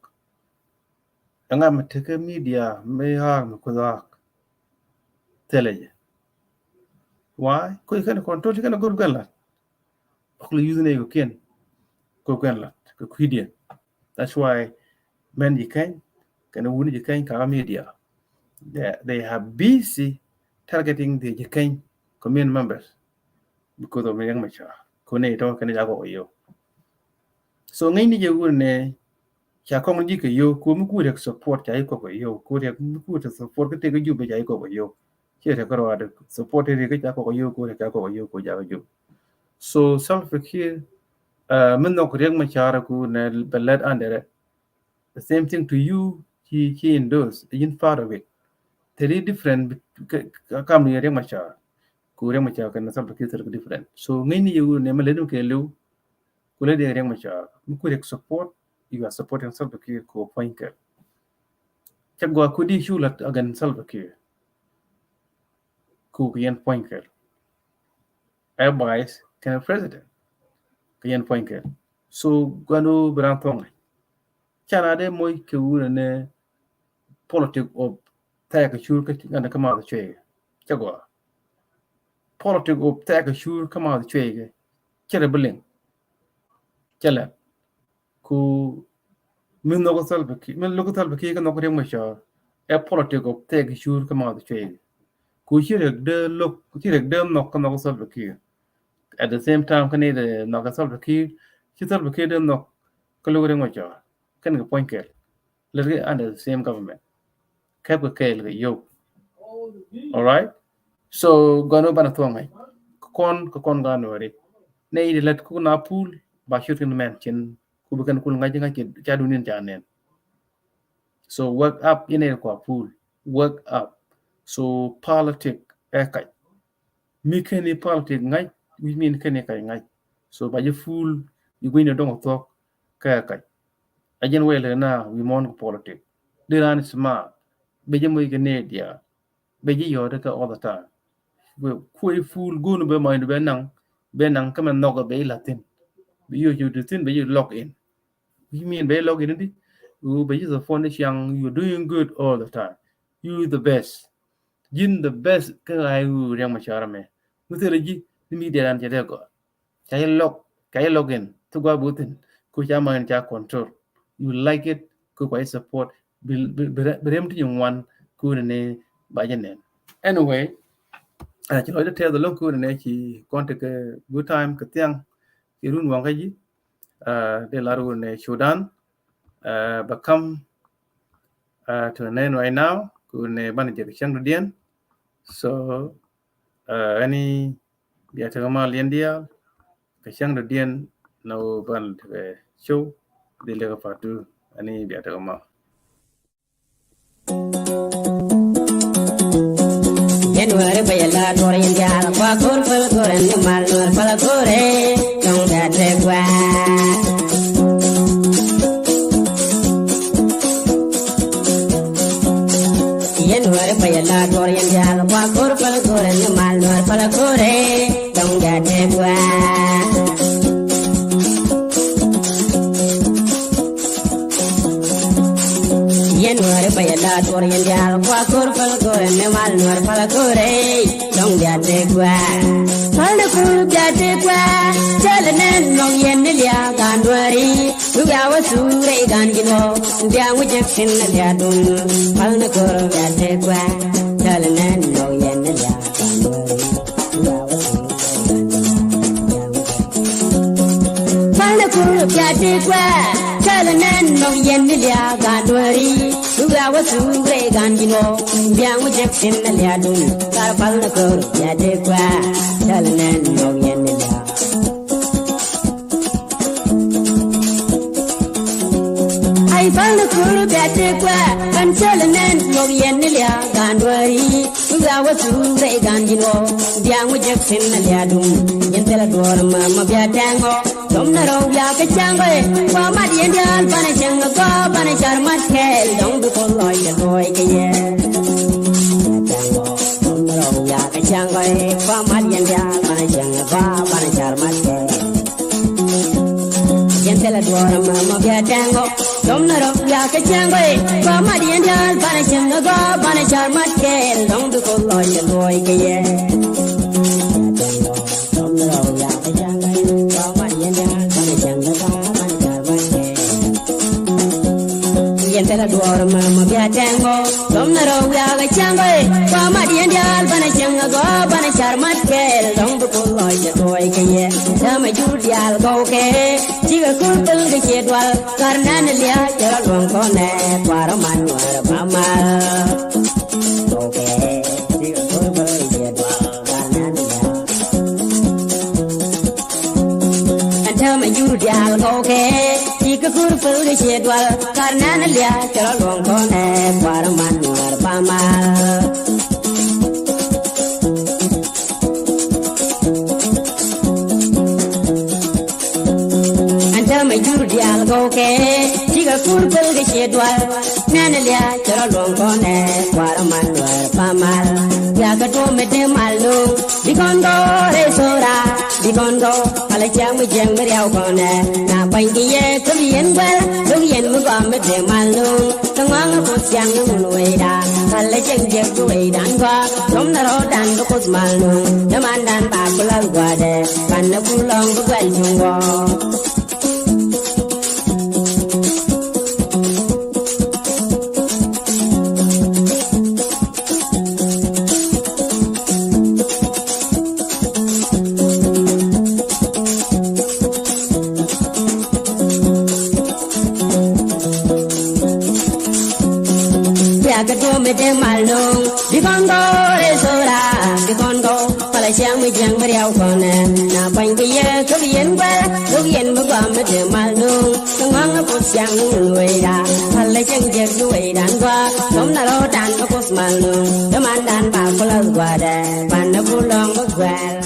Ɛŋa mi te kä media mi ɣa̱a̱k mi kuth ɣa̱a̱k? Thilɛ jɛ. Why? Kui̱ kɛn control kɛn go̱r kɛn lat. Ɔk lɛ use ni kɛ kiɛn kɛ kɛn lat kɛ kui̱diɛn. That's why mɛn ji̱ kɛny kɛn wuni ji̱ kɛny kɛ media. They, they have busy targeting the ji̱ kɛny community members because of Riɛk Macar. Kɛ ni tɔ kɛn jakɔ kɛ yio̱w. So ŋäcni jɛ wuni nɛ ca kɔŋ ji̱ kɛ yio̱w ku mi ku riɛk support ca ji̱ kɔk kɛ yio̱w ku riɛk mi ku riɛk support kä tëk kä Jubɛ ca ji̱ kɔk kɛ yio̱w. Ciɛ tɛ kärɔadɛ support ri kä ca kɔk yio̱w ko ca kɔk yio̱w ko ca kɔk yio̱w. So Salva Kiir, uh, min nhɔk Riɛk Macar ku nɛ bɛ lɛt andɛrɛ. The same thing to you. Ci ci endorse yin part of it. Teri different kam ni Riɛk Macar ku Riɛk Macar kɛn Salva Kiir teri different. So ŋäcni yɛ wuni nɛ mi lɛt mi kɛ liw. Ku lɛ diɛ Riɛk Macar mi ku riɛk support, you are supporting Salva Kiir ku puɔ̱ny kɛl. Cɛ gua ku di cu lat against Salva Kiir. Ku ku yɛn puɔ̱ny kɛl. Ɛ vice kɛn president kɛ yɛn puɔ̱ny kɛl. So guan wä bi ran thuɔ̱ŋ. Canɛ dee moc kɛ wunɛ nɛ politic of thɛɛk kɛ cur kä ŋa̱n kä math cuɛy. Cɛ gua politic of thɛɛk kɛ cur kä math cuɛy kɛ. Cɛ rɛ bi liŋ. Cɛ lɛ ku min nhɔk Salva Kiir min lo̱k Salva Kiir kä nhɔk Riɛk Macar. Ɛ politic of thɛɛk kɛ cur kä math cuɛy. Ku ci rɛk dee lo̱k ci rɛk dee nhɔk kä nhɔk Salva Kiir. At the same time kä ni dee nhɔk Salva Kiir ci Salva Kiir dee nhɔk kä lo̱k Riɛk Macar. Kɛn kɛ puɔ̱ny kɛl. Lät kɛ under the same government. Kɛp kɛ kɛɛl kɛ yio̱w. All right. So gɔn wä banɛ thuɔ̱ŋ ŋäc kɛ kɔn kɛ kɔn gɔn wä ri. Nɛ i̱ di lät kuk na pool ba ciöt kɛn mɛn cin ku bi kɛn kul ŋa̱c ŋa̱c ca dunin ca nɛn. So wake up in ɛ kua pool. Wake up. So politic ɛ kac. Mi keni politic ŋa̱c wi̱c min keni kac ŋa̱c. So ba ji̱ fool i̱ gui̱n ni dɔ̱ŋ thuɔ̱k kɛ kac. A jɛn wɛy lɛ na wi̱i̱ muɔ̱ɔ̱n kɛ politic. Di ran smart. Bɛ ji̱ moc kɛ nɛy diaal. Bɛ ji̱ yɔ̱ɔ̱t kɛ all the time. Bɛ kuɔy fool go̱o̱n bɛ mɔny bɛ naŋ bɛ naŋ kä mɛ nhɔk bɛ ji̱ la̱thi̱n. Bɛ ji̱ yio̱c thi̱n bɛ ji̱ log in. Wi̱c min bɛ ji̱ log in di. Wu bɛ ji̱ the phone di ciaŋ you doing good all the time. You the best. Ji̱n the best kä ɣa̱c wu Riɛk Macar mɛ. Mi thilɛ ji̱ ni mi diaal an cɛ dee gɔaa. Ca ji̱ lɔk Ca jɛ log in, thuk gua̱a̱ buthin, ku ca ma in ca control. You like it, ku kua jɛ support, bi, bi, bi, bi rem ti nyin wan, ku ni ni ba jɛ nɛn. Anyway, a ci lɔcdä tɛth alɔŋ ku ni ni ci kɔn tekɛ good time kɛ thiaŋ, ci run waŋ kä ji̱, a, dee lar wun ni Sudan, a, ba kam, a, to nɛn right now, ku ni banɛ jɛ kɛ cäŋ dɔ̱diɛn. So, a, ɛni Bia tekɛ mal yɛn diaal kɛ cäŋ dɔ̱diɛn, na wä ban tekɛ show, di lekɛ part two, ani bia tekɛ mal. Yɛn wä ri bä yɛ la duɔr yɛn diaal kua kor päl kor ɛn ni mal nuɔr päl kor ɛ dɔŋ bia tekɛ gua. Yɛn wä ri bä yɛ la duɔr yɛn diaal kua kor päl kor ɛn ni mal nuɔr päl kor ɛ dɔŋ bia tekɛ gua. Yɛn wä ri bä yɛ la duɔr yɛn diaal kua kor päl kor ɛn ni mal nuɔr päl kor ɛ dɔŋ bia tekɛ gua. Päl ni kor bia tekɛ gua. Cäl nɛn nɔŋ yɛn ni liak a nuɔri. Wä wä thuk rɛy gan ji̱ nɔ, bia ŋu jek sin na lia dun. Pal ni kor bia te kua, cäl nɛn nɔ yɛn ni lia. Pal ni kor bia te kua, cäl nɛn nɔ yɛn ni lia gan dueri. Wä wä thuk rɛy gan ji̱ nɔ, bia ŋu jek sin na lia dun. Kar pal ni kor bia te kua, cäl nɛn nɔ yɛn ni lia. Ay pal ni kuru bia te kua, kan cäl nɛn nyɔk yɛn ni lia gan dueri. Wä wä thuk rɛy gan ji̱ nɔ, bia ŋu jek sin na lia dum. Yɛn thilɛ duɔr ma ma bia tɛŋɔ. Dɔm na rɔ wia kɛ cäŋ gɔy, kua mat yɛn diaal banɛ cäŋ gɔ banɛ car mat kɛɛl dɔŋ bi kɔn lɔc kɛ lɔc kɛ yɛ. Yɛn thilɛ duɔ̱ɔ̱r mɛ mɔ bia tɛŋɔ. Dɔm na rɔ bia kɛ cɛŋ gɔy. Kua mat yɛn diaal banɛ cɛŋ gɔ banɛ car mat kɛɛl dɔŋ bi kɔn lɔc kɛ luɔc kɛ yɛ. Dɔm na rɔ bia kɛ cɛŋ gɔy. Kua mat yɛn diaal banɛ cɛŋ gɔ banɛ car mat kɛɛl. Yɛn thilɛ duɔ̱ɔ̱r mɛ mɔ bia tɛŋɔ. Dɔm na rɔ wiak a cäŋ gɔy, kua mat yɛn diaal banɛ cäŋ a gɔɔ banɛ car mat kɛɛl dɔŋ bi kuth lɔc jɛ tuɔɔc kɛ yɛ. Täämɛ jur diaal gɔw kɛ, cikɛ kul pil kɛ ciɛ dual, kar nɛn lia cɛ rɔ luɔ̱ŋ kɔnɛ, kuarä man nuɛɛrɛ ba mal. Gɔw kɛ, cikɛ kul pil kɛ ciɛ dual, kar nɛn lia. Ɛn täämɛ jur diaal gɔw kɛ, cikɛ kul pil kɛ ciɛ dual, kar nɛn lia cɛ rɔ luɔ̱ŋ kɔnɛ, kuarä man nuɛɛrɛ ba mal. Ɛn täämɛ jur diaal gɔw kɛ, cikɛ kul pil kɛ ciɛ dual, nɛn lia cɛ rɔ luɔ̱ŋ kɔnɛ, kuarä man nuɛɛrɛ ba mal. Bia kɛ tuɔm mi dee mal nuŋ, bi kɔn gɔw rɛy thora, bi kɔn gɔw, palɛ ciaŋ mi jiɛŋ mi riaw kɔnɛ. Na kuany kɛ yɛ kä bi yɛn guɛl, duk yɛn mi gɔam mi dee mal nuŋ. Kä ŋɔaŋ a puɔth ciaŋ ni ŋun wecdan, palɛ ciaŋ jiɛk bi wecdan gɔaa. Dɔm na rɔɔdan bi kuth mal nuŋ, dämandan ba ku lath gua̱a̱dɛ, pan ni ku lɔŋ bi guɛl cuŋ gɔɔ. Bia kɛ tuɔm mi dee mal nuŋ, bi kɔn gɔw rɛy thora, bi kɔn gɔw, palɛ ciaŋ mi jiɛŋ mi riaw kɔnɛ. Na kuany kɛ yɛ kä bi yɛn guɛl, duk yɛn mi gɔam mi dee mal nuŋ. Kä ŋɔaŋ a puɔth ciaŋ ni ŋun wecdan, palɛ ciaŋ jiɛk bi wecdan gɔaa. Dɔm na rɔɔdan bi kuth mal nuŋ, dämandan ba ku lath gua̱a̱dɛ, pan ni ku lɔŋ bi guɛl.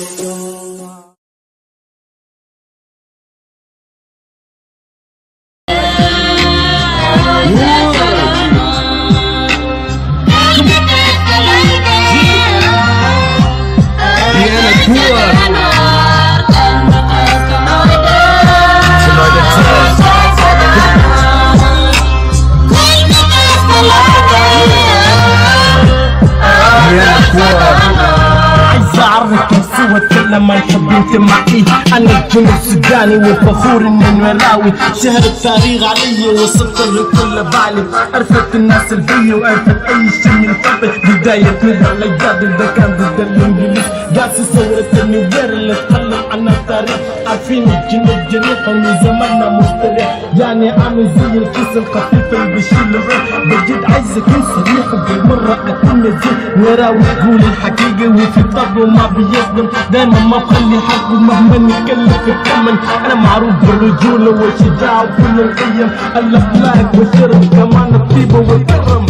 انتمائي، أنا الجنوب السوداني وفخور إني نويراوي. شهر التاريخ علي وسطر كل بالي. عرفت الناس البي وعرفت أي شي من قبل. بداية نضال الأجداد ده كان ضد الإنجليز. قاسي ثورة النوير اللي تكلم عن التاريخ. عارفين الجنوب جريح ومن زماننا مستريح. يعني عامل زي الكيس الخفيف اللي بيشيل الروح. بجد عايزك انت صريح وبالمرة أكون نزيه. نويراوي تقول الحقيقة وفي طبله ما بيصدم. دايما ما بخلي حقه مهما يكلف يتحمل. أنا معروف بالرجولة والشجاعة وكل القيم. الأخلاق والشرف كمان الطيبة والكرم.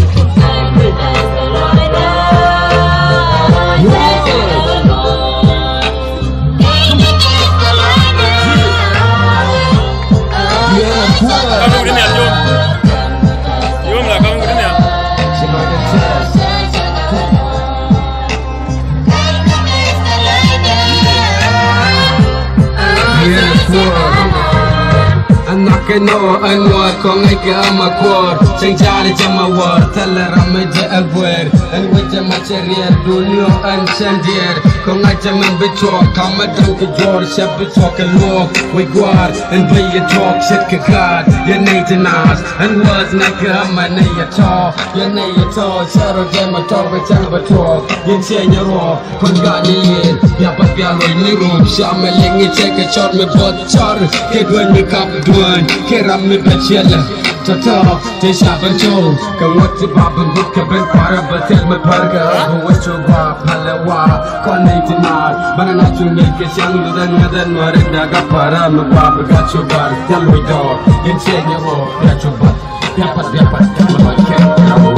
Ɛn nhɔk kɛ nɔ ɛn wäär kɔŋ ŋäc kɛ ɛmɛ kuäär. Cäŋ ja̱a̱n cɛ mɛ wäär thilɛ ram mi jɛ ɛ guɛɛr. Ɛn wec ɛmɛ cɛ riɛɛr duuniɔ ɛn cɛn diɛɛr. Kɔŋ ŋa̱c ɛmɛn bi cuɔɔk kamɛ däŋ kɛ juɔ̱ɔ̱r cɛ bi cuɔɔk kɛ luɔɔk. Wec gua̱a̱r ɛn duec yɛ tuɔɔk ce̱tkɛ gaat yɛ nɛy ti naath. Ɛn wäth nɛy kɛ ɛmɛ nɛy yɛ tɔ̱ yɛ nɛy yɛ tɔ̱ cɛ rɔ dɛmɛ tɔ̱ bɛ cɛn bɛ tuɔɔk yɛn ciɛ nyɛ ruɔ̱ɔ̱k. Kun gani yen ya ba bia loi ni rum sha me ling i cheke chor me bot chor. Ke duany me kap duany ke ram me bachela. Tata te sha ban chou ke ngot ti ba ban gut ke ben para ba tel me par ke abu wa chu ba pala wa. Kon ni ti mar bana na chu me ke shang du dan ngadan mare da ga para me ba ba ga chu bar ya loi dor. Yen che ne ro ya chu ba ya pat ya pat ya loi ke.